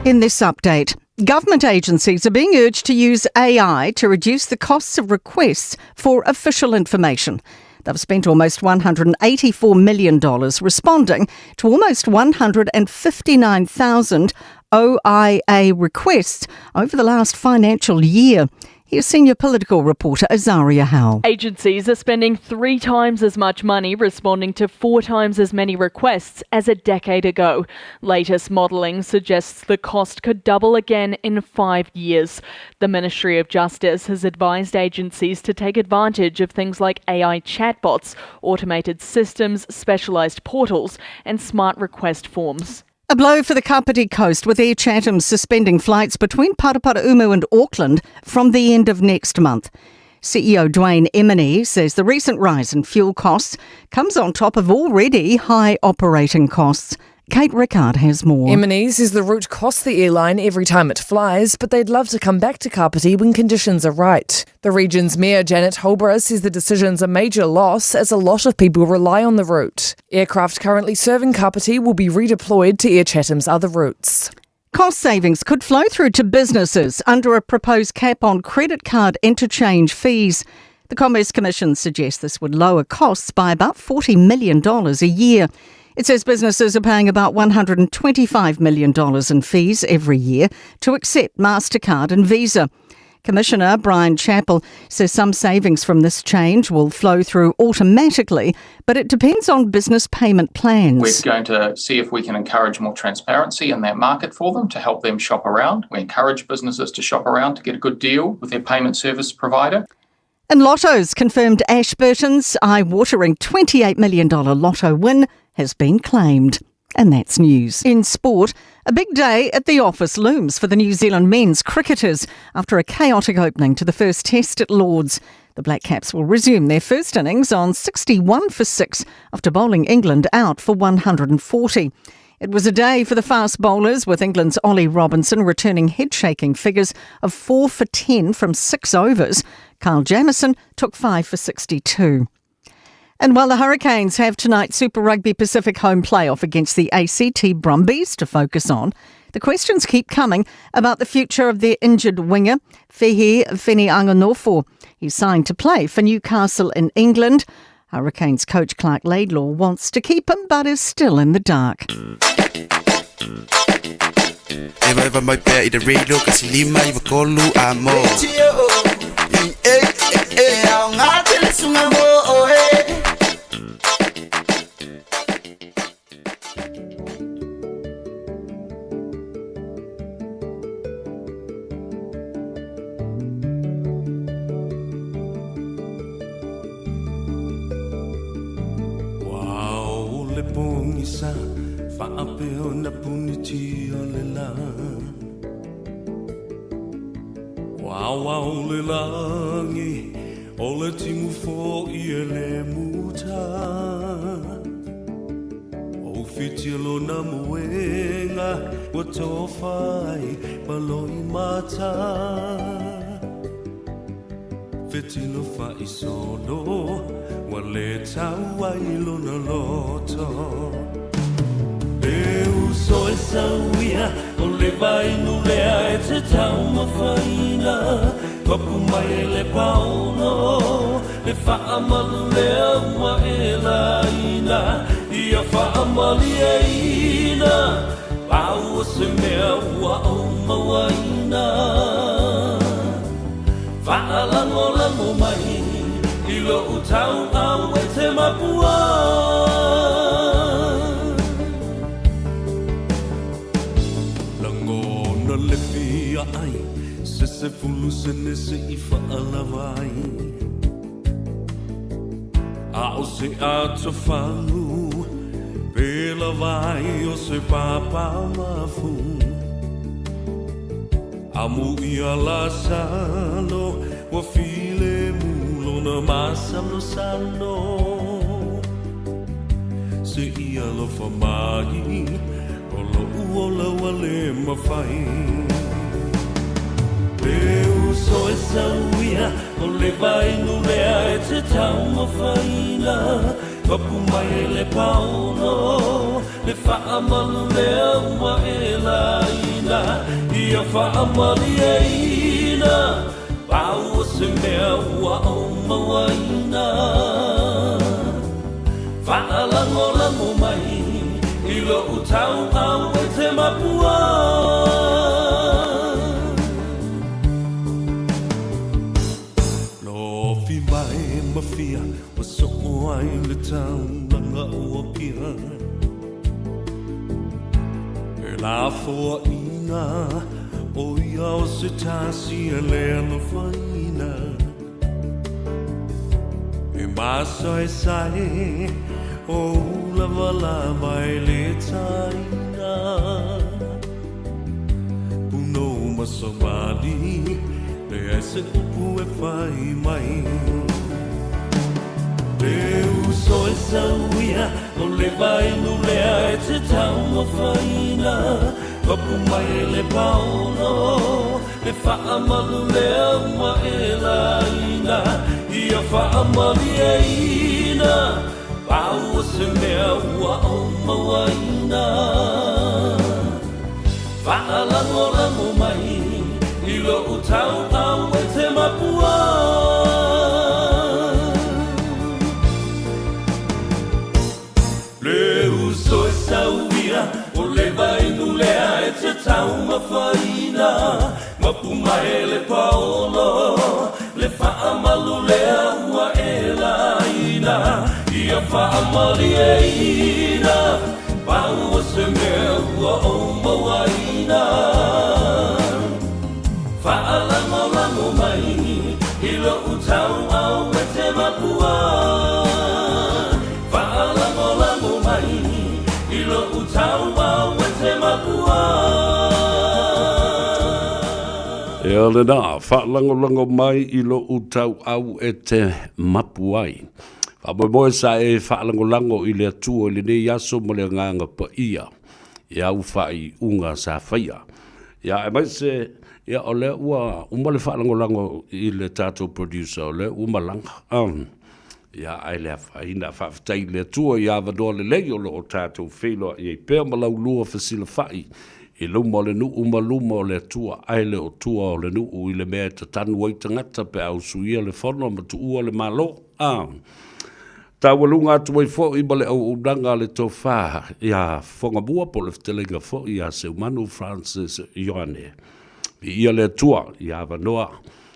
In this update, government agencies are being urged to use AI to reduce the costs of requests for official information. They've spent almost $184 million responding to almost 159,000 OIA requests over the last financial year. Here's senior political reporter Azaria Howell. Agencies are spending 3 times as much money responding to 4 times as many requests as a decade ago. Latest modelling suggests the cost could double again in 5 years. The Ministry of Justice has advised agencies to take advantage of things like AI chatbots, automated systems, specialised portals and smart request forms. A blow for the Kapiti Coast, with Air Chatham suspending flights between Paraparaumu and Auckland from the end of next month. CEO Dwayne Emeny says the recent rise in fuel costs comes on top of already high operating costs. Kate Rickard has more. Emeny says the route costs the airline every time it flies, but they'd love to come back to Kapiti when conditions are right. The region's mayor, Janet Holborough, says the decision's a major loss as a lot of people rely on the route. Aircraft currently serving Kapiti will be redeployed to Air Chatham's other routes. Cost savings could flow through to businesses under a proposed cap on credit card interchange fees. The Commerce Commission suggests this would lower costs by about $40 million a year. It says businesses are paying about $125 million in fees every year to accept MasterCard and Visa. Commissioner Brian Chappell says some savings from this change will flow through automatically, but it depends on business payment plans. We're going to see if we can encourage more transparency in that market for them to help them shop around. We encourage businesses to shop around to get a good deal with their payment service provider. And Lotto's confirmed Ashburton's eye-watering $28 million lotto win has been claimed. And that's news. In sport, a big day at the office looms for the New Zealand men's cricketers after a chaotic opening to the first test at Lord's. The Black Caps will resume their first innings on 61 for 6 after bowling England out for 140. It was a day for the fast bowlers, with England's Ollie Robinson returning head-shaking figures of 4 for 10 from 6 overs. Kyle Jamieson took 5 for 62. And while the Hurricanes have tonight's Super Rugby Pacific home playoff against the ACT Brumbies to focus on, the questions keep coming about the future of their injured winger, Fehi Fineanganofo. He's signed to play for Newcastle in England. Hurricanes coach Clark Laidlaw wants to keep him, but is still in the dark. Ia faamalieina pau o se mea ua ou mauaina. Faalagolago mai i lou tauau e te mapua. Lofi mai ma fia ua soo ai le taulaga o Apia. E lafoaiina o ia o se tasi e le alofaina. E masaesae o ulavalava e le taina. Punou ma savali, leai se upu e fai mai. Le uso e sau ia, o le vainu lea e te taumafaina. Papu mai e le paolo, le faamalu lea ua e laina. Ia faamalieina, pau o se mea ua ou mauaina. Faalagolago mai i lou tauau e te mapua. Le uso e sau ia, o le vainu lea e te taumafaina. Mapu mai le paolo, le faamalu lea ua e laina. Ia faamalieina, pau o se mea ua ou mauaina. Faalagolago mai i lou tauau e te mapua. Faalagolago mai i lou tauau e te mapua. Ia lena, faalagolago mai i lou tauau e te mapu ai. Faamoemoe sa e faalagolago i le Atua i lenei aso ma le Agaga Paia i au faaiuga sa faia. Ia, aemaise, ia, o lea ua uma le faalagolago i le tatou producer, o lea ua malaga. Um, ia, ae le afaina, faafetai i le Atua i avanoa lelei o lo o tatou feiloai ai pea ma laulua fesilafai i luma o le nuu ma luma o le Atua, ae le o tua o le nuu i le mea e tatanu ai tagata pe a usuia le fono ma tuua le Malo. A taualuga atu ai foi ma le auaunaga a le Tofa ia Fogamua po o le fetalaiga foi ia Seumanu Francis Ioane. Viia le Atua i avanoa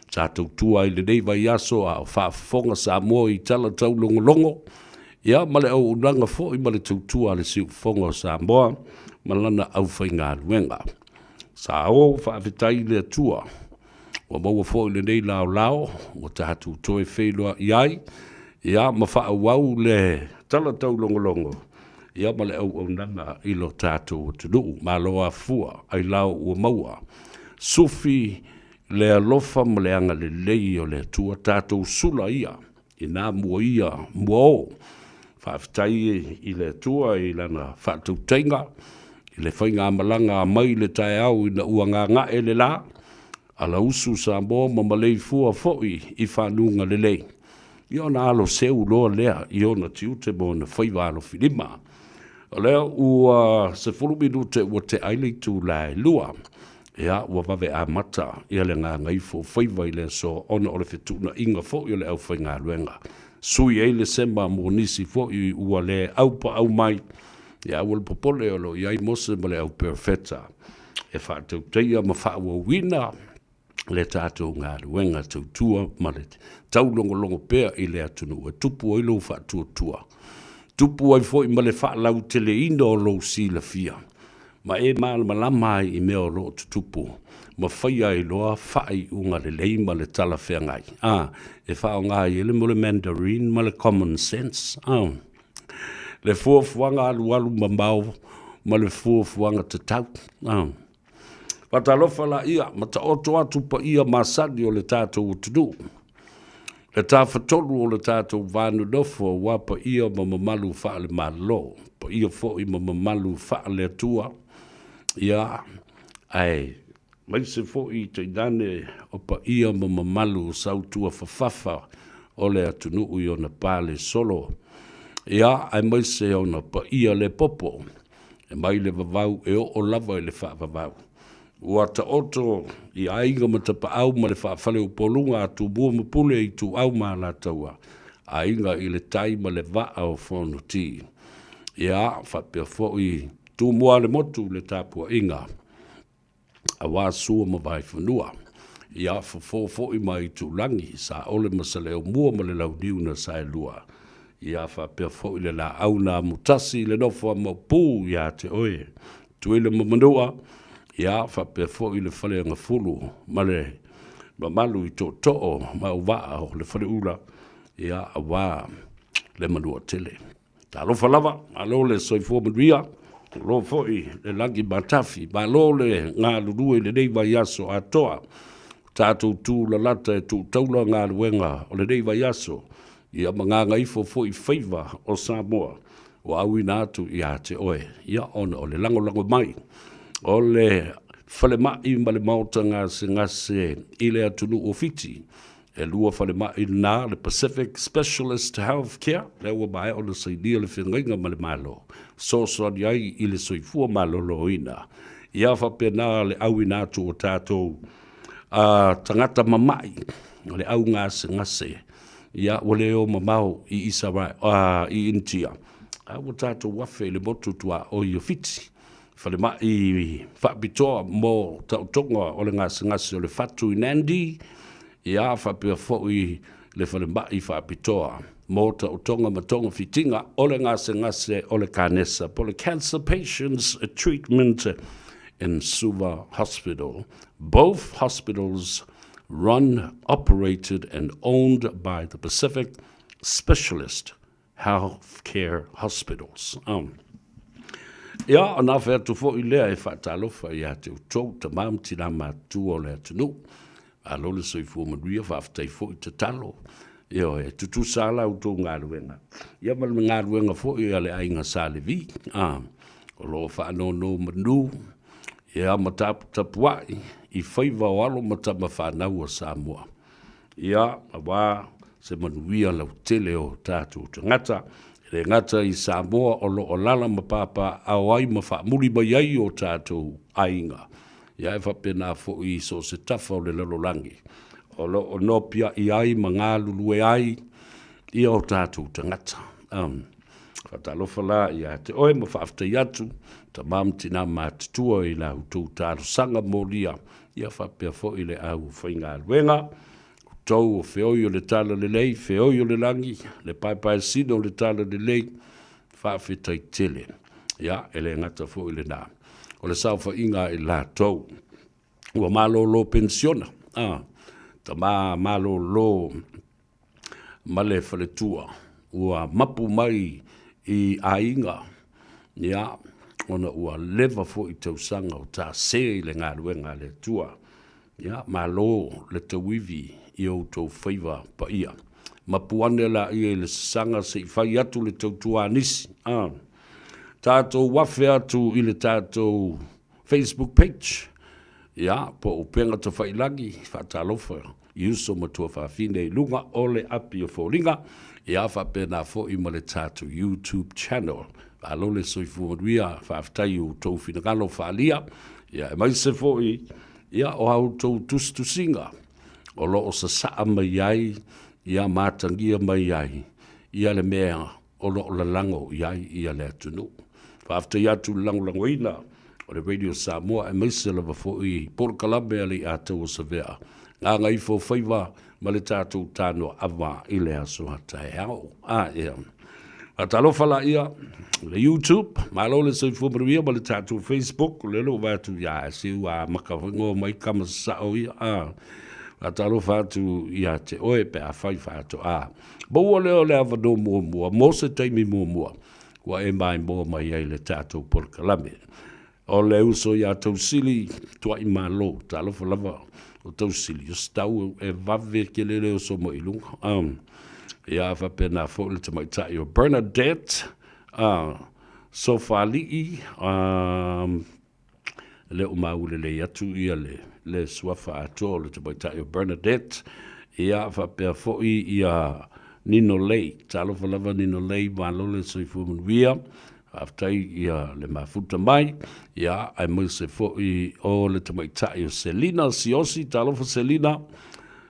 sa tautua ai lenei vaiaso a o faafofoga Samoa i tala taulogologo, ia ma le auaunaga foi ma le tautua a le Siufofoga o Samoa ma lana aufaigaluega. Sa o faafetai i le Atua Ua maua foi lenei laolao ua tatou toe feiloai ai, ia ma faaauau le tala taulogologo, ia ma le auaunaga i lo tatou atunuu. Malo afua, ailao ua maua. Sufi le alofa ma le agalelei o le Atua, tatou sula ia i nā mua ia mua o. Faafetai i le Atua i Lana faatautaiga, i le faigamalaga mai le taeao ina ua gaga'e le la, alausu Samoa ma maleifua foi i fanuga lelei, ia ona alo seu loa lea i ona tiute ma ona faiva alofilima. O lea ua 10 minute ua tea ai le itula e 2. Ia, ua vave amata ia le gagaifo faiva i le aso ona o le fetuunaiga foi o le aufaigaluega. Sui ai le sema mo nisi foi ua le aupaau mai, ia aua le popole o lo o i ai Mose ma le au perofeta e faatautaia ma faaauauina le tatou galuega tautua ma le taulogologo pea i le atunuu e tupu ai lou faatuatua, tupu ai foi ma le faalauteleina o lou silafia ma e malamalama ai i mea o lo o tutupu ma faia ai loa faaiuga lelei ma le talafeagai, a, e faaaoga ai le mea o le Mandarin ma le common sense, a, le fuafuaga alualu mamao ma le fuafuaga tatau, a. Faatalofa laia ma taoto atu paia masani o le tatou atunuu, le tafatolu o le tatou va nonofo aua paia ma mamalu faale-Malo, paia foi ma mamalu faale-Atua, ia, ae maise foi tainane o paia ma mamalu sautuafafafa o le atunuu i ona pale solo, ia, aemaise ona paia le popo e mai le vavau e oo lava i le faavavau. Ua taoto i aiga ma tapaau ma le faafaleupoluga a Tumua ma Pule Ituau ma Alataua, aiga i le tai ma le vaa o Fonoti. Ia, faapea foi Tumua le motu le tapuaiga aua Sua ma Vaifanua. Ia, fofo foi ma Itulagi, Saole ma Saleaaumua ma le Launiu na Saelua. Ia, faapea foi le laau na amutasi i le nofo a Maopu ia te oe, Tutuila ma Manua, ia, faapea foi le Faleagafulu ma le mamalu i tootoo ma auvaa o le Faleula, ia, aua le Manuatele. Talofa lava, malo le soifua manuia, malo foi le lagi matafi, malo le galulue i lenei vaiaso atoa. Tatou tulalata e tuu taula galuega o lenei vaiaso, ia ma gagaifo foi faiva o Samoa ua auina atu ia te oe, ia ona o le lagolago mai o le falemai ma le maota gasegase i le atunuu o Fiti. E lua falemai na, le Pacific Specialist Health Care, lea ua maea ona sainia le feagaiga ma le Malo, fesoasoani ai i le soifua maloloina. Ia faapena le auina atu o tatou tagata mamai, o le au gasegase, ia ua le o mamao i Isarae, i Initia, a ua tatou afe i le motu tuaoi o Fiti, falemai faapitoa mo taotoga o le gasegase o le fatu i Nandi, ia faapea foi le falemai faapitoa mo taotoga ma togafitiga o le gasegase o le kanesa po o le Cancer Patients Treatment in Suva Hospital. Both hospitals run, operated and owned by the Pacific Specialist Healthcare Hospitals. Ia, ona afe atu foi lea e faatalofa ia te outou tama ma tina matutua o le atunuu. Malo le soifua manuia, faafetai foi tatalo. Ioe, e tutusa lava la outou galuega. Ia ma le galuega foi a le aiga Sa Levi, o lo o faanonomanu ia ma taputapuai i faiva o alo ma tama fanau a Samoa. Ia, aua se manuia lautele o tatou tagata, e le gata i Samoa o lo o alaala ma papaaao ai ma faamuli mai ai o tatou aiga, ia e faapena foi i so o se tafa o le lalolagi o lo o nopiai ai ma galulue ai ia o tatou tagata. Faatalofa la ia te oe ma faafetai atu, tama ma tina matutua i la outou talosaga molia, ia faapea foi le au faigaluega, outou o feoi o le talalelei, feoi o le lagi, le paepaesina o le talalelei, faafetai tele. Ia, e le gata foi lena, o le saofaiga a i latou ua malolo penisiona, tama malolo ma le faletua ua mapu mai i aiga, ia, ona ua leva foi tausaga o tase i le galuega a le Atua. Ia, malo le tauivi i outou faiva paia. Mapu ane laia i le sasaga se i fai atu le tautua a nisi. Tatou afe atu i le tatou Facebook page, ia, po o Upega Tafailagi, faatalofa i uso ma tuafafine i luga o le api o foliga, ia faapena foi ma le tatou YouTube channel. Malo le soifua manuia, faafetai i outou finagalo faaalia, ia aemaise foi ia o a outou tusitusiga o lo o sasaa mai ai, ia matagia mai ai ia le mea o lo o lalago i ai ia le atunuu. Faafetai atu i le lagolagoina o le Radio Samoa aemaise lava foi polokalame a le Iataua Savea, Gagaifo Faiva ma le tatou tanoa ava i le aso a taeao. A ia. Faatalofa laia le YouTube, malo le soifua manuia ma le tatou Facebook, o lea ua vaai atu ia se ua maka foi ngoa mai kama sasao ia. A faatalofa atu ia te oe pe afai faatoa maua lea o le avanoa muamua mo se taimi muamua ua e maimoa mai ai le tatou polokalame. O le uso ia Tausili, tuai malo, talofa lava o Tausili, o se tau e vave ke lele o so mai lunga. Ia faapena foi le tamaitai o Bernadette, Sofali'i, le o maua lelei atu ia le suafa atoa o le tamaitai o Bernadette, ia faapea foi ia Nino Lei, talofa lava Nino Lei, malo le soifua manuia. Faafetai ia le mafuta mai, ia, aemaise foi o le tamaitai o Selina Siosi. Talofa Selina,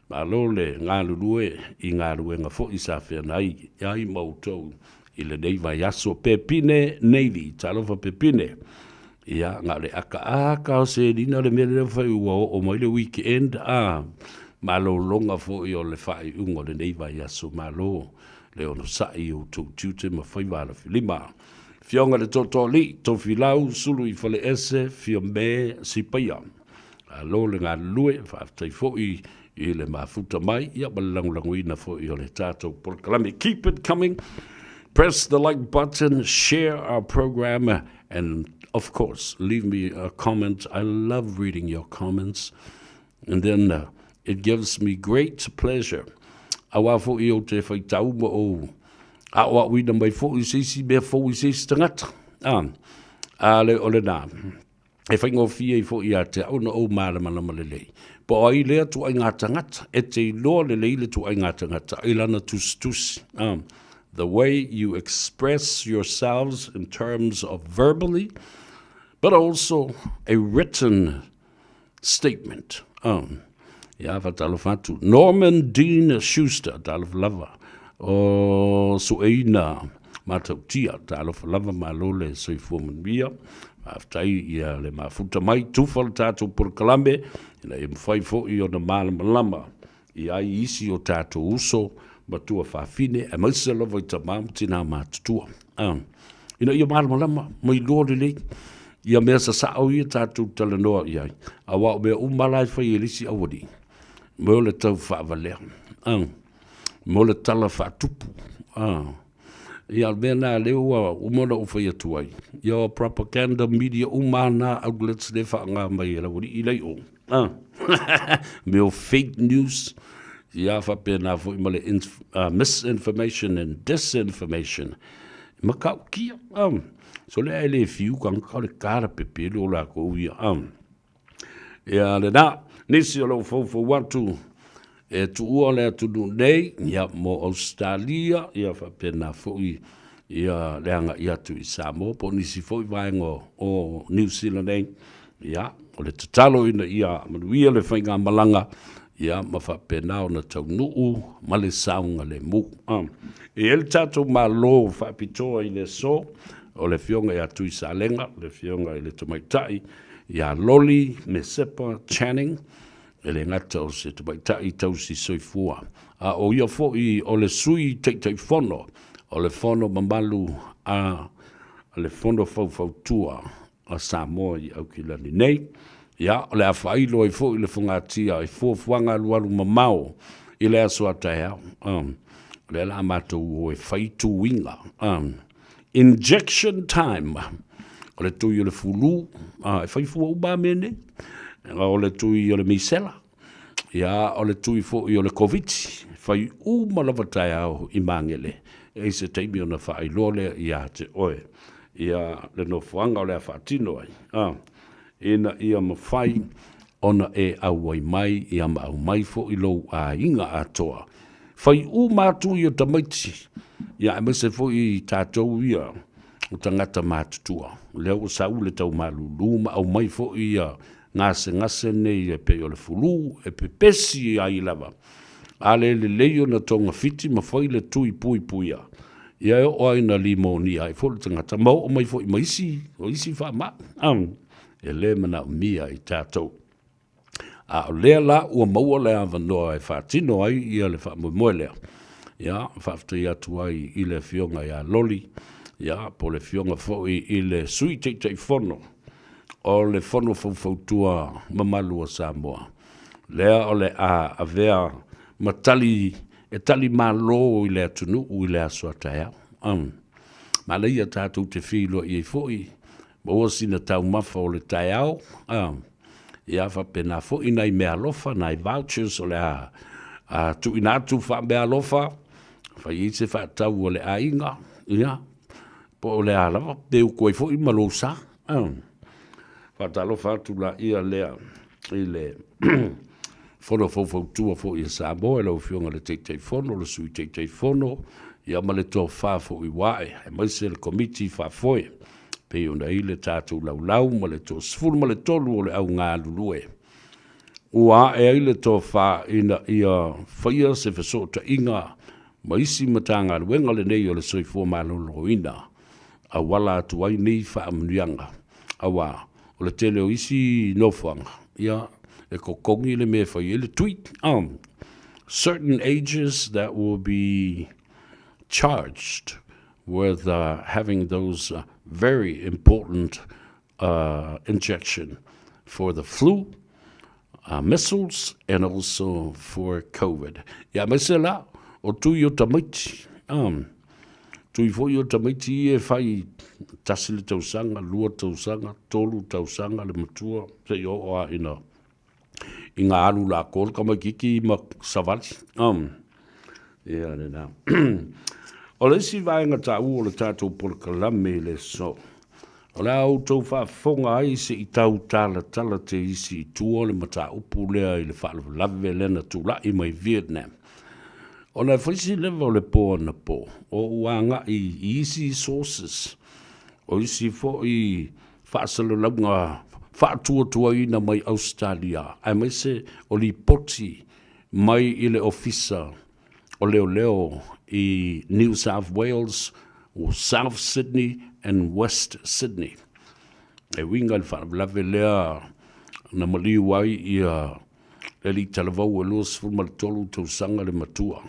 malo le galulue i galuega foi sa feagai ai ma outou i lenei vaiaso. Pepine Navy, talofa Pepine. Ia, na o le akaaka o Selina le mea lea fai ua oo mai le weekend, a malologa foi o le faaiuga o lenei vaiaso. Malo le onosai i outou tiute ma faiva alofilima. Afioga i le Tootooalii, Tofilau, Sulu i Faleese, Fiame Sipaia. Malo le galulue, faafetai foi i le mafuta mai, ia ma le lagolagoina foi o le tatou polokalame. Keep it coming. Press the like button, share our program, and of course, leave me a comment. I love reading your comments. And then uh, it gives me great pleasure. Aua foi o te whaitau ma o aoaoina mai foi i se isi mea fou i se isi tagata. Ah, a le o lena. E whaingofie ai foi ia te au na ou malamalama lelei. Po o ai lea tuaiga tagata, e te iloa lelei le tuaiga tagata i lana tusitusi. Ah, the way you express yourselves in terms of verbally, but also a written statement. Um, ia, whatalofa atu. Norman Dean Schuster, talofa lava. O sueina matautia, talofa lava malo le soifua manuia. Faafetai ia le mafuta mai, tufa le tatou polokalame, ina ia mafai foi ona malamalama i ai isi o tatou uso ma tuafafine, aemaise lava i tama ma tinā matutua. Um, ina ia malamalama ma iloa lelei ia mea sasao ia tatou talanoa i ai. Aua o mea uma la e fai e le isi aualii, mo le tau faavalea, um, mo le tala faatupu. Ia, o le mea lena lea ua uma ona ou fai atu ai, ia o propaganda media uma na outlets lea e faaaoga mai e le aualii la i o. Mea o fake news, ia faapena foi ma le misinformation and disinformation. E matautia. So lea e le fiu tagata o le tala pepelo o lakou ia. Ia lena, nisi o lou foufou atu e tuua le atunuu nei, ia mo Ausetalia, ia faapena foi ia le agai atu i Samoa po o nisi foi vaega o Niu Sila nei. Ia, o le tatalo ina ia manuia le faigamalaga, ia ma faapena ona taunuu ma le saogalemu. E i ai le tatou Malo faapitoa i le aso, o le Afioga ia Tuisalega, le Afioga i le Tamaitai ia Loli Mesepa Channing, e le gata o se tamaitai tausi soifua, a o ia foi o le Sui Taitaifono o le Fono Mamalu a le Fono Faufautua a Samoa i Aukilani nei. Ia, o le a faailo ai foi le fogatia i fuafuaga alualu mamao i le aso a taeao. Um, o lea la a matou o e fai tuiga. Um, injection time. O le tui o le fulu, uh, e fai fua uma a mea nei. O le tui o le misela, ia, o le tui foi o le Koviti, fai uma lava taeao i Magele. E i se taimi ona faailoa lea ia te oe. Ia le nofoaga o le a faatino ai, a, ina ia mafai ona e auai mai ia ma aumai foi lou aiga atoa. Fai uma atu ia tamaiti, ia aemaise foi tatou ia o tagata matutua. O lea ua sau le tau malulu ma aumai foi ia gasegase nei e pei o le fulu e pepesi ai lava. A le lelei ona togafiti ma fai le tui puipuia, ia e oo lava ina limonia ai foi le tagata ma oo mai foi ma isi, o isi faamai e le manaomia i tatou. A o lea la ua maua le avanoa e faatino ai ia le faamoemoe lea, ia, faafetai atu ai i le Afioga ia Loli, ia, po o le Afioga foi i le Sui Taitaifono o le Fono Faufautua Mamalu a Samoa, lea o le a avea ma tali e tali malo i le atunuu i le aso a taeao. Um, manaia tatou te feiloai ai foi, maua sina taumafa o le taeao, um, ia faapena foi nai meaalofa, nai vouchers o le a, a tuuina atu faameaalofa, fai ai se faatau a le aiga, ia, po o le a lava, pe uku ai foi ma lou sa. Um, faatalofa atu laia lea i le Fono Faufautua foi a Samoa i lau Afioga i le Taitaifono, le Sui Taitaifono, ia ma le tofa foi ua ae, aemaise le Komiti Faafoe, pei ona i le tatou laulau ma le 13 o le au galulue. Ua ae ai le tofa ina ia faia se fesootaiga ma isi Matagaluega lenei o le Soifua Maloloina, auala atu ai nei faamanuiaga, auā o le tele o isi nofoaga, ia, e totogi le mea e fai ai le tui. Certain ages that will be charged with uh, having those uh, very important uh, injection for the flu, uh, missiles, and also for COVID. Ia, aemaise la, o tui o tamaiti. Um, tui foi o tamaiti e fai tasi le tausaga, lua tausaga, tolu tausaga le matua, se i oo a ina i ngā alu la ko le tamaititi ma savali. Um, ia lena. O le isi vaega taua o le tatou polokalame i le aso, o le a outou faafofoga ai se i tau talatala te isi i tua o le mataupu lea i le faalavelave lea na tulai mai Vietnam. Ona e fai si leva o le po anapo, o ou agai i isi sources, o isi foi faasalalauga faatuatuaina mai Ausetalia, aemaise o lipoti mai i le Ofisa o Leoleo i New South Wales, South Sydney and West Sydney. E uiga i le faalavelave lea na maliu ai ia le alii talavou e 23 tausaga le matua,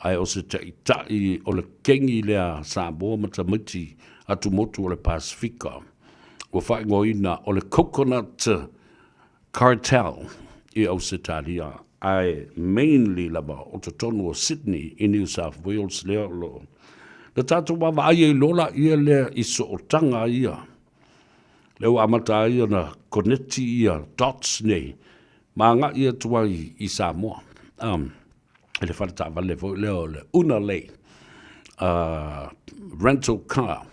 ae o se taitai o le kengi lea a Samoa ma tamaiti atumotu o le Pasefika, ua faaigoaina o le Coconut Cartel i Ausetalia, ae mainly lava o totonu o Sydney i New South Wales lea o lo o na tatou vaavaai ai loa laia lea i sootaga ia lea ua amata ai ona koneti ia dots nei ma agai atu ai i Samoa. Um, i le fale taavale foi lea o le Unalei uh, rental car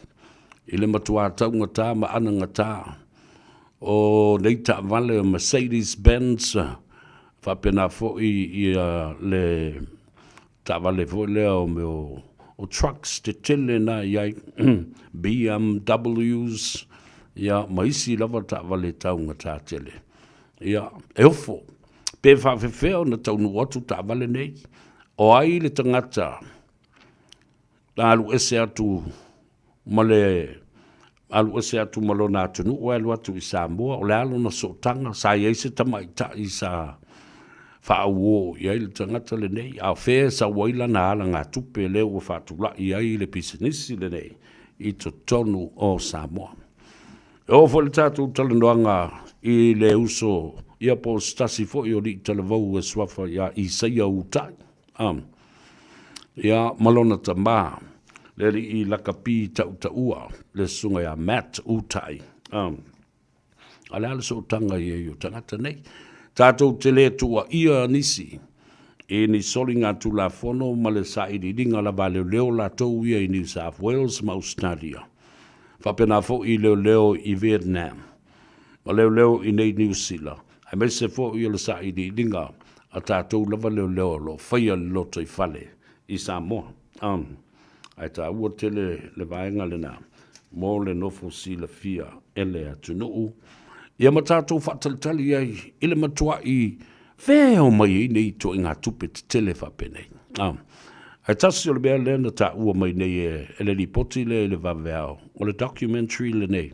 i le matua taugata ma anagata o nei taavale o Mercedes Benz faapena foi ia le taavale foi lea o mea o, o trucks tetele na i ai BMWs ia ma isi lava taavale taugata tele ia e ofo Pe faafefea ona taunuu atu taavale nei? O ai le tagata na alu ese atu ma le alu ese atu ma lona atunuu ae alu atu i Samoa? O le a lona sootaga? Sa i ai se tamaitai sa faauo i ai le tagata lenei? A o fea e sau ai lana alagatupe lea ua faatulai ai le pisinisi lenei i totonu o Samoa? E oo foi le tatou talanoaga i le uso ia po o se tasi foi o alii talavou e suafa ia Isaia Utai, a, ia ma lona tama, le alii lakapi tautaua, le susuga ia Matt Utai. A, a le a le sootaga i ai o tagata nei? Tatou te le tuuaia nisi i ni soligatulafono ma le sailiiliga lava a leoleo latou ia i New South Wales ma Ausetalia. Faapena foi i leoleo i Vietnam, ma leoleo i nei Niu Sila, aemaise foi o le sailiiliga a tatou lava leoleo o lo o faia le lotoifale i Samoa. Ae taua tele le vaega lena mo le nofo silafia e le atunuu, ia ma tatou faatalitali ai i le matuai Fea e omai ai nei ituaiga tupe tetele faapenei? Ae tasi o le mea lea na taua mai nei e le lipoti lea i le vaveao, o le documentary lenei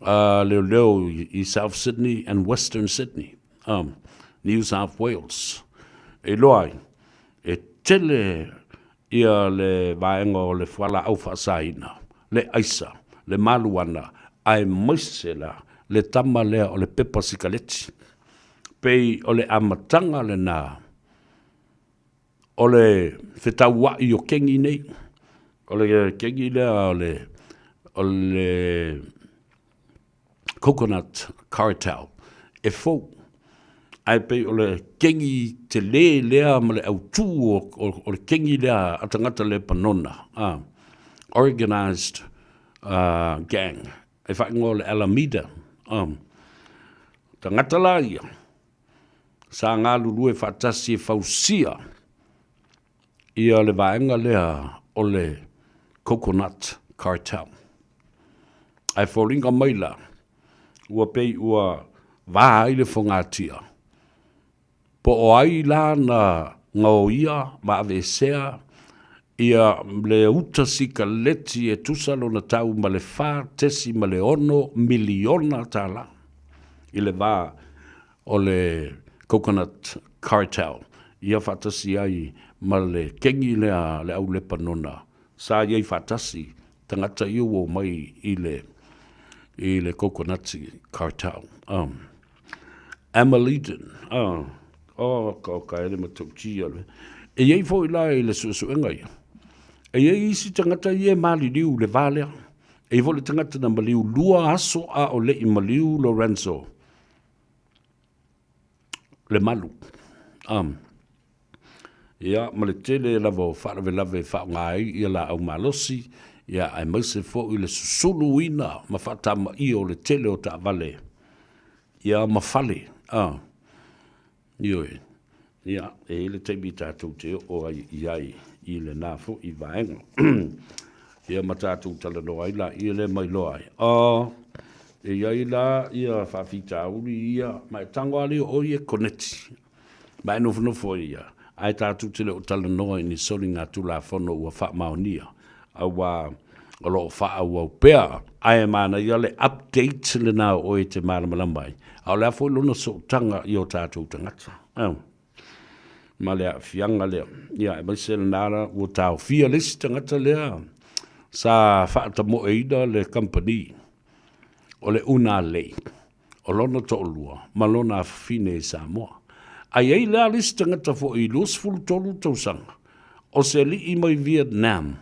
a leoleo i South Sydney and Western Sydney, New South Wales. E iloa ai, e tele ia le vaega o le fualaau faasaina, le aisa, le maluana, aemaise la le tama lea o le pepa sikaleti. Pei o le amataga lena o le fetauai o kegi nei. O le kegi lea o le, o le Coconut Cartel e fou. Ae pei o le kegi tele lea ma le autū o, o, o le kegi lea a tagata le panona, organized gang, e faaigoa o le Alameda. Tagata la ia, sa galulue faatasi e fausia ia le vaega lea o le Coconut Cartel. Ae foliga mai la, ua pei ua va ai le fogatia, po o ai la na gaoia ma aveesea ia le uta sikaleti e tusa lona tau ma le $4.6 miliona tala i le va o le Coconut Cartel ia faatasi ai ma le kengi lea a le au Lepanona sa i ai faatasi tagata ia ua omai i le i le Coconut Cartel. Emma Legion, oh, ka o ka ele matautia le. E i ai foi la i le suesuega ia. E i ai isi tagata ia e maliliu i le va lea. E i ai foi le tagata na maliu 2 aso a o le i maliu Lorenzo Lemalu. Ia, ma le tele lava o faalavelave e faaaoga ai ia laau malosi, ia, aemaise foi le susuluina ma faatamaia o le tele o taavale, ia, ma fale, a, ioe, ia, e i ai le taimi tatou te oo ai i ai i lena foi vaega. Ia, ma tatou talanoa ai laia lea ma iloa ai, a, e i ai la ia faafitauli ia, ma e tago lava lea o oe e koneti. Ma e nofonofo ai ia, ae tatou te le o talanoa i ni soligatulafono ua faamaonia, auā o lo o faaauau pea. Ae manaia le update lena o oe e te malamalama ai, a o le a foi lona sootaga i o tatou tagata. Ma le aafiaga lea, ia aemaise lena la ua taofia le isi tagata lea sa faatamoeina le kamupani o le Unalei. o lona toalua ma lona afafine i Samoa. A i ai la le isi tagata foi i 23 tausaga, o se alii mai Vietnam,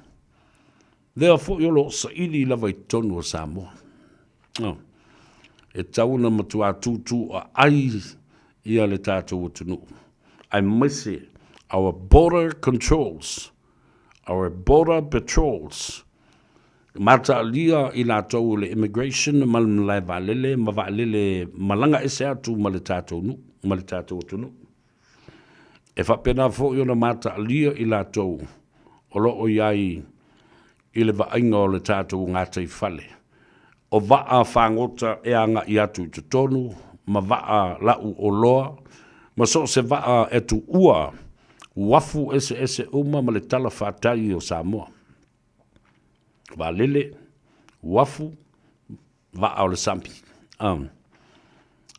lea foi o lo o saili lava i totonu o Samoa. Oh. E tatau ona matuā tūtū aai ia le tatou atunuu, aemaise our border controls, our border patrols, Mataalia i latou o le Immigration ma le malae vaalele ma vaalele malaga ese atu ma le tatou nuu, ma le tatou atunuu. E faapena foi ona mataalia i latou o lo o i ai i le vaaiga o le tatou gataifale, o vaa fagota e agai atu i totonu ma vaa lau oloa ma so o se vaa e tuua uafu eseese uma ma le talafatai o Samoa. Vaalele, uafu, vaa o le sami.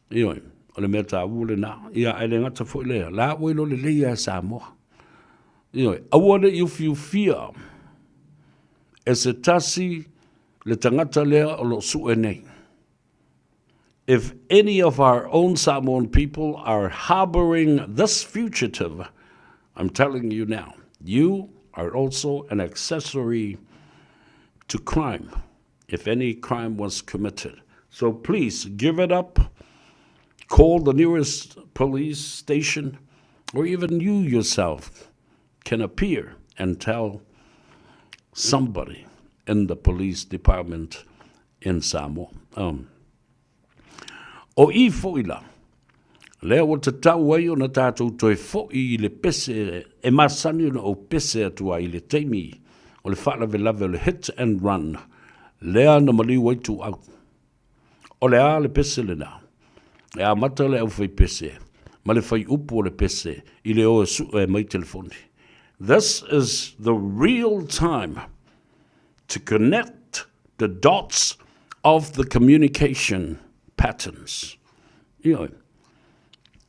Ioe, o le mea taua lena. Ia, ae le gata foi lea, la ua iloa lelei lava e Samoa. Ioe, aua ne i ufiufia e se tasi le tagata lea o lo o sue nei. If any of our own Samoan people are harboring this fugitive, I'm telling you now, you are also an accessory to crime, if any crime was committed. So please give it up, call the nearest police station, or even you yourself can appear and tell somebody in the police department in Samoa. Um, o i foi la, lea ua tatau ai ona tatou toe foi i le pese e masani ona ou pese atu ai i le taimi o le faalavelave o le hit and run, lea na maliu ai Tuuau. O le a le pese lena? E amata le aufaipese ma le faiupu o le pese i le o e sue mai telefoni. This is the real time to connect the dots of the communication patterns. Ioe.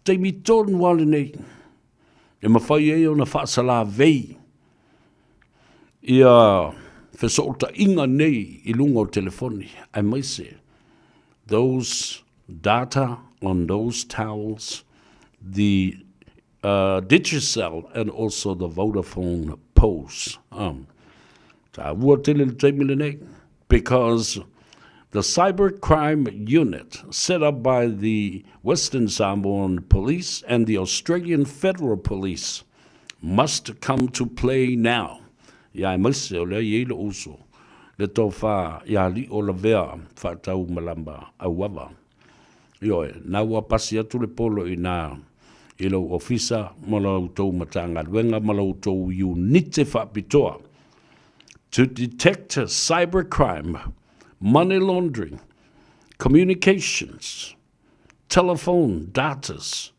Taimi tonu lava lenei e mafai ai ona faasalavei ia fesootaiga nei i luga o telefoni, aemaise those data on those towels, the Digicel and also the Vodafone poles. Taua tele le taimi lenei because the cybercrime unit set up by the Western Samoan Police and the Australian Federal Police must come to play now. Ia aemaise o lea i ai lou uso le tofa ia Li'o Lavea Faatau Malama Auava. Ioe, na ua pasi atu le polo i nā i lou ofisa ma la outou Matagaluega ma la outou iunite faapitoa. to detect cybercrime, money laundering, communications, telephone datas,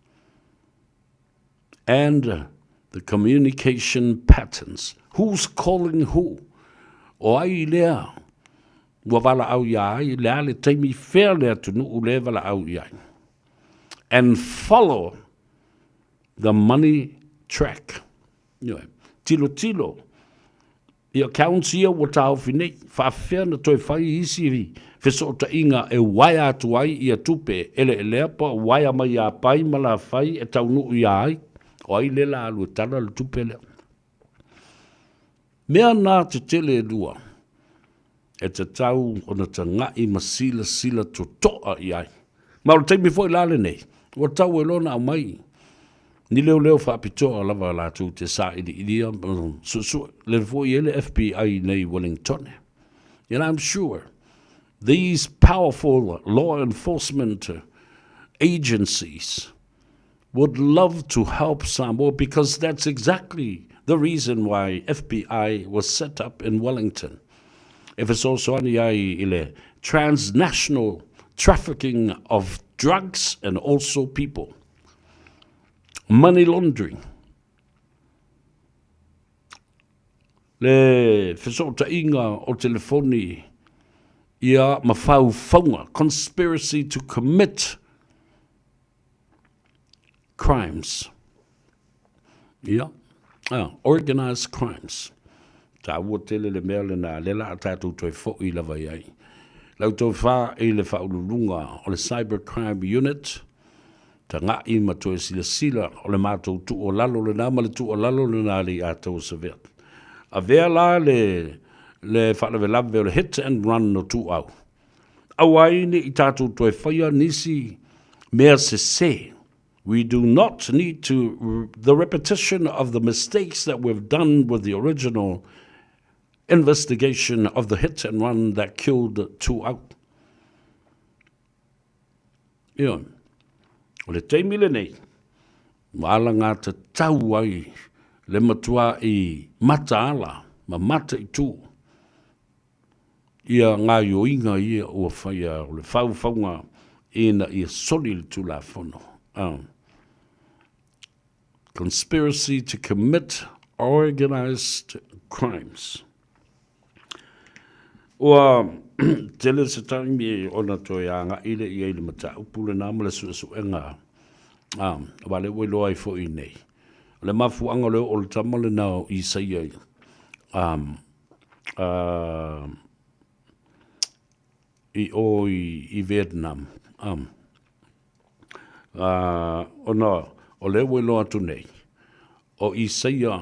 and the communication patterns. Who's calling who? O ai lea ua valaau iā ai, le a le taimi fea le atunuu le valaau i ai. And follow the money track. Ioe. Tilotilo i accounts ia ua taofi nei, faafefea na toe fai isi fesootaiga e waea atu ai ia tupe eleelea po o waea mai ia Pai ma Lafai e taunuu ia ai, o ai le la alu e tala le tupe lea. Mea nā tetele e lua e tatau ona taga'i ma silasila toto'a i ai. Ma o le taimi foi la lenei, ua tau ai loa ona aumai ni leoleo faapitoa lava latou te sailiilia ma suesue. Lea foi e i ai le FBI i inei i Wellingtone. And I'm sure these powerful law enforcement agencies would love to help Samoa because that's exactly the reason why FBI was set up in Wellington. E fesoasoani ai i le transnational trafficking of drugs and also people. Money laundering. Le fesootaiga o telefoni ia ma faufauga, conspiracy to commit crimes. Ia, ah, organized crimes. Tāua tele le mea lena, le la a tātou toe fo'i lava i ai. Lau tofā i le whaululunga o le Cybercrime Unit, taga'i ma toe silasila o le mātou tuualalo lena ma le tuualalo lena le i ātou o Savea. Avea la le, le faalavelave o le hit and run o Tuuau. Aua ai ne i tātou toe whaia nisi mea sesē. We do not need to the repetition of the mistakes that we've done with the original investigation of the hit and run that killed Tuau. Ioe. O le taimi lenei, ua alagatatau ai le matua i mataala ma mataitū ia gaoioiga ia ua faia o le faufauga ina ia soli le Tulafono. Conspiracy to commit organized crimes. Ua tele se taimi ona toe agai le i ai le mataupu lena ma le suesuega aua lea ua iloa ai foi nei. O le mafuaaga o le oo o le tama lena o Isaia i o i Vietnam. Ona o lea ua iloa atu nei, o Isaia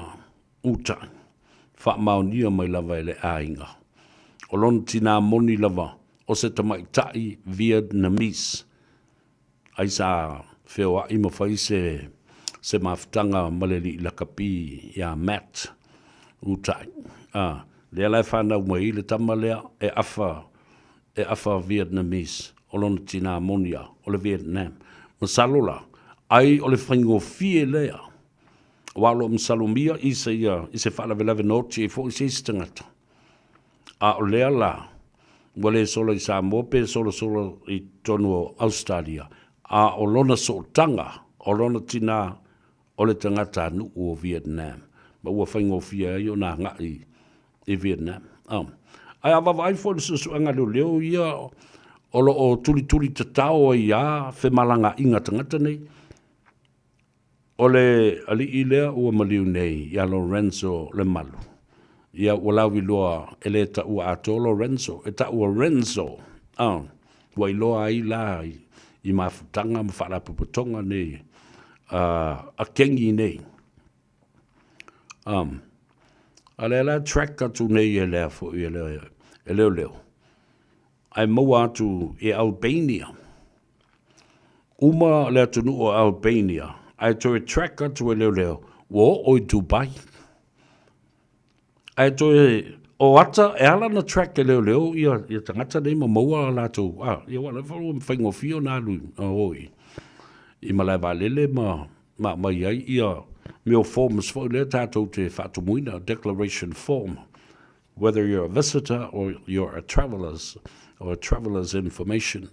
Utai, faamaonia mai lava e le aiga. O lona tinā moni lava o se tamaitai Vietnamese. Ai sa feoai ma fai se se mafutaga ma le alii lakapi ia Matt Utai. A, lea la e fanau mai ai le tama lea e afa, e afa Vietnamese, o lona tinā moni a, o le Vietnam. Masalo la, ai o le faigofie lea, aua o lo o masalomia i se ia, i se faalavelave na oti ai foi se isi tagata. A o lea la, ua le sola i Samoa pe solasola i totonu o Ausetalia, a o lona sootaga, o lona tinā, o le tagatanuu o Vietnam, ma ua faigofie ai ona agai i Vietnam. Ae a vaavaai foi i le suesuega leoleo ia o lo o tulituli tatao ai lava femalagaaiga a tagata nei, O le alii lea ua maliu nei ia Lorenzo Lemalu. Ia ua lauiloa e le taua atoa Lorenzo, e taua Renzo, ah, ua iloa ai la i mafutaga ma faalapotopotoga nei a kengi nei. Um, a lea la track atu nei e lea foi e le, e leoleo. Ae maua atu i Albania. Uma le atunuu o Albania, ae toe track atu e leoleo, ua oo i Dubai. Ae toe o ata, e ala ona track e leoleo ia, ia tagata nei ma maua a latou, a, ia ua lava ua faigofie ona alu o i, i malae vaalele ma, ma aumai ai ia mea o forms foi lea tatou te faatumuina, declaration form. whether you're a visitor or you're a travelers or a traveler's information.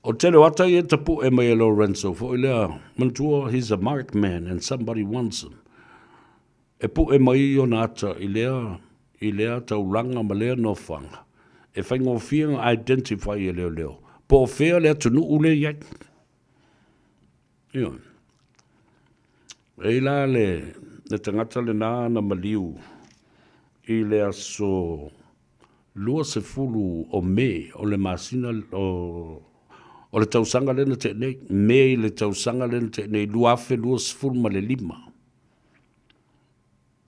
O tele o ata ia tapuʻe mai e Lorenzo foi lea, manatua he's a marked man and somebody wants him. E puʻe mai ona ata i lea, i lea taulaga ma lea nofoaga, e faigofie ona identify e leoleo, po o fea le atunuu lea i ai. Ioe. E i la le, le tagata lena na maliu i le aso 20 o Me o le masina o, o le tausaga lea na tea nei, Me i le tausaga lea na tea nei, 2025.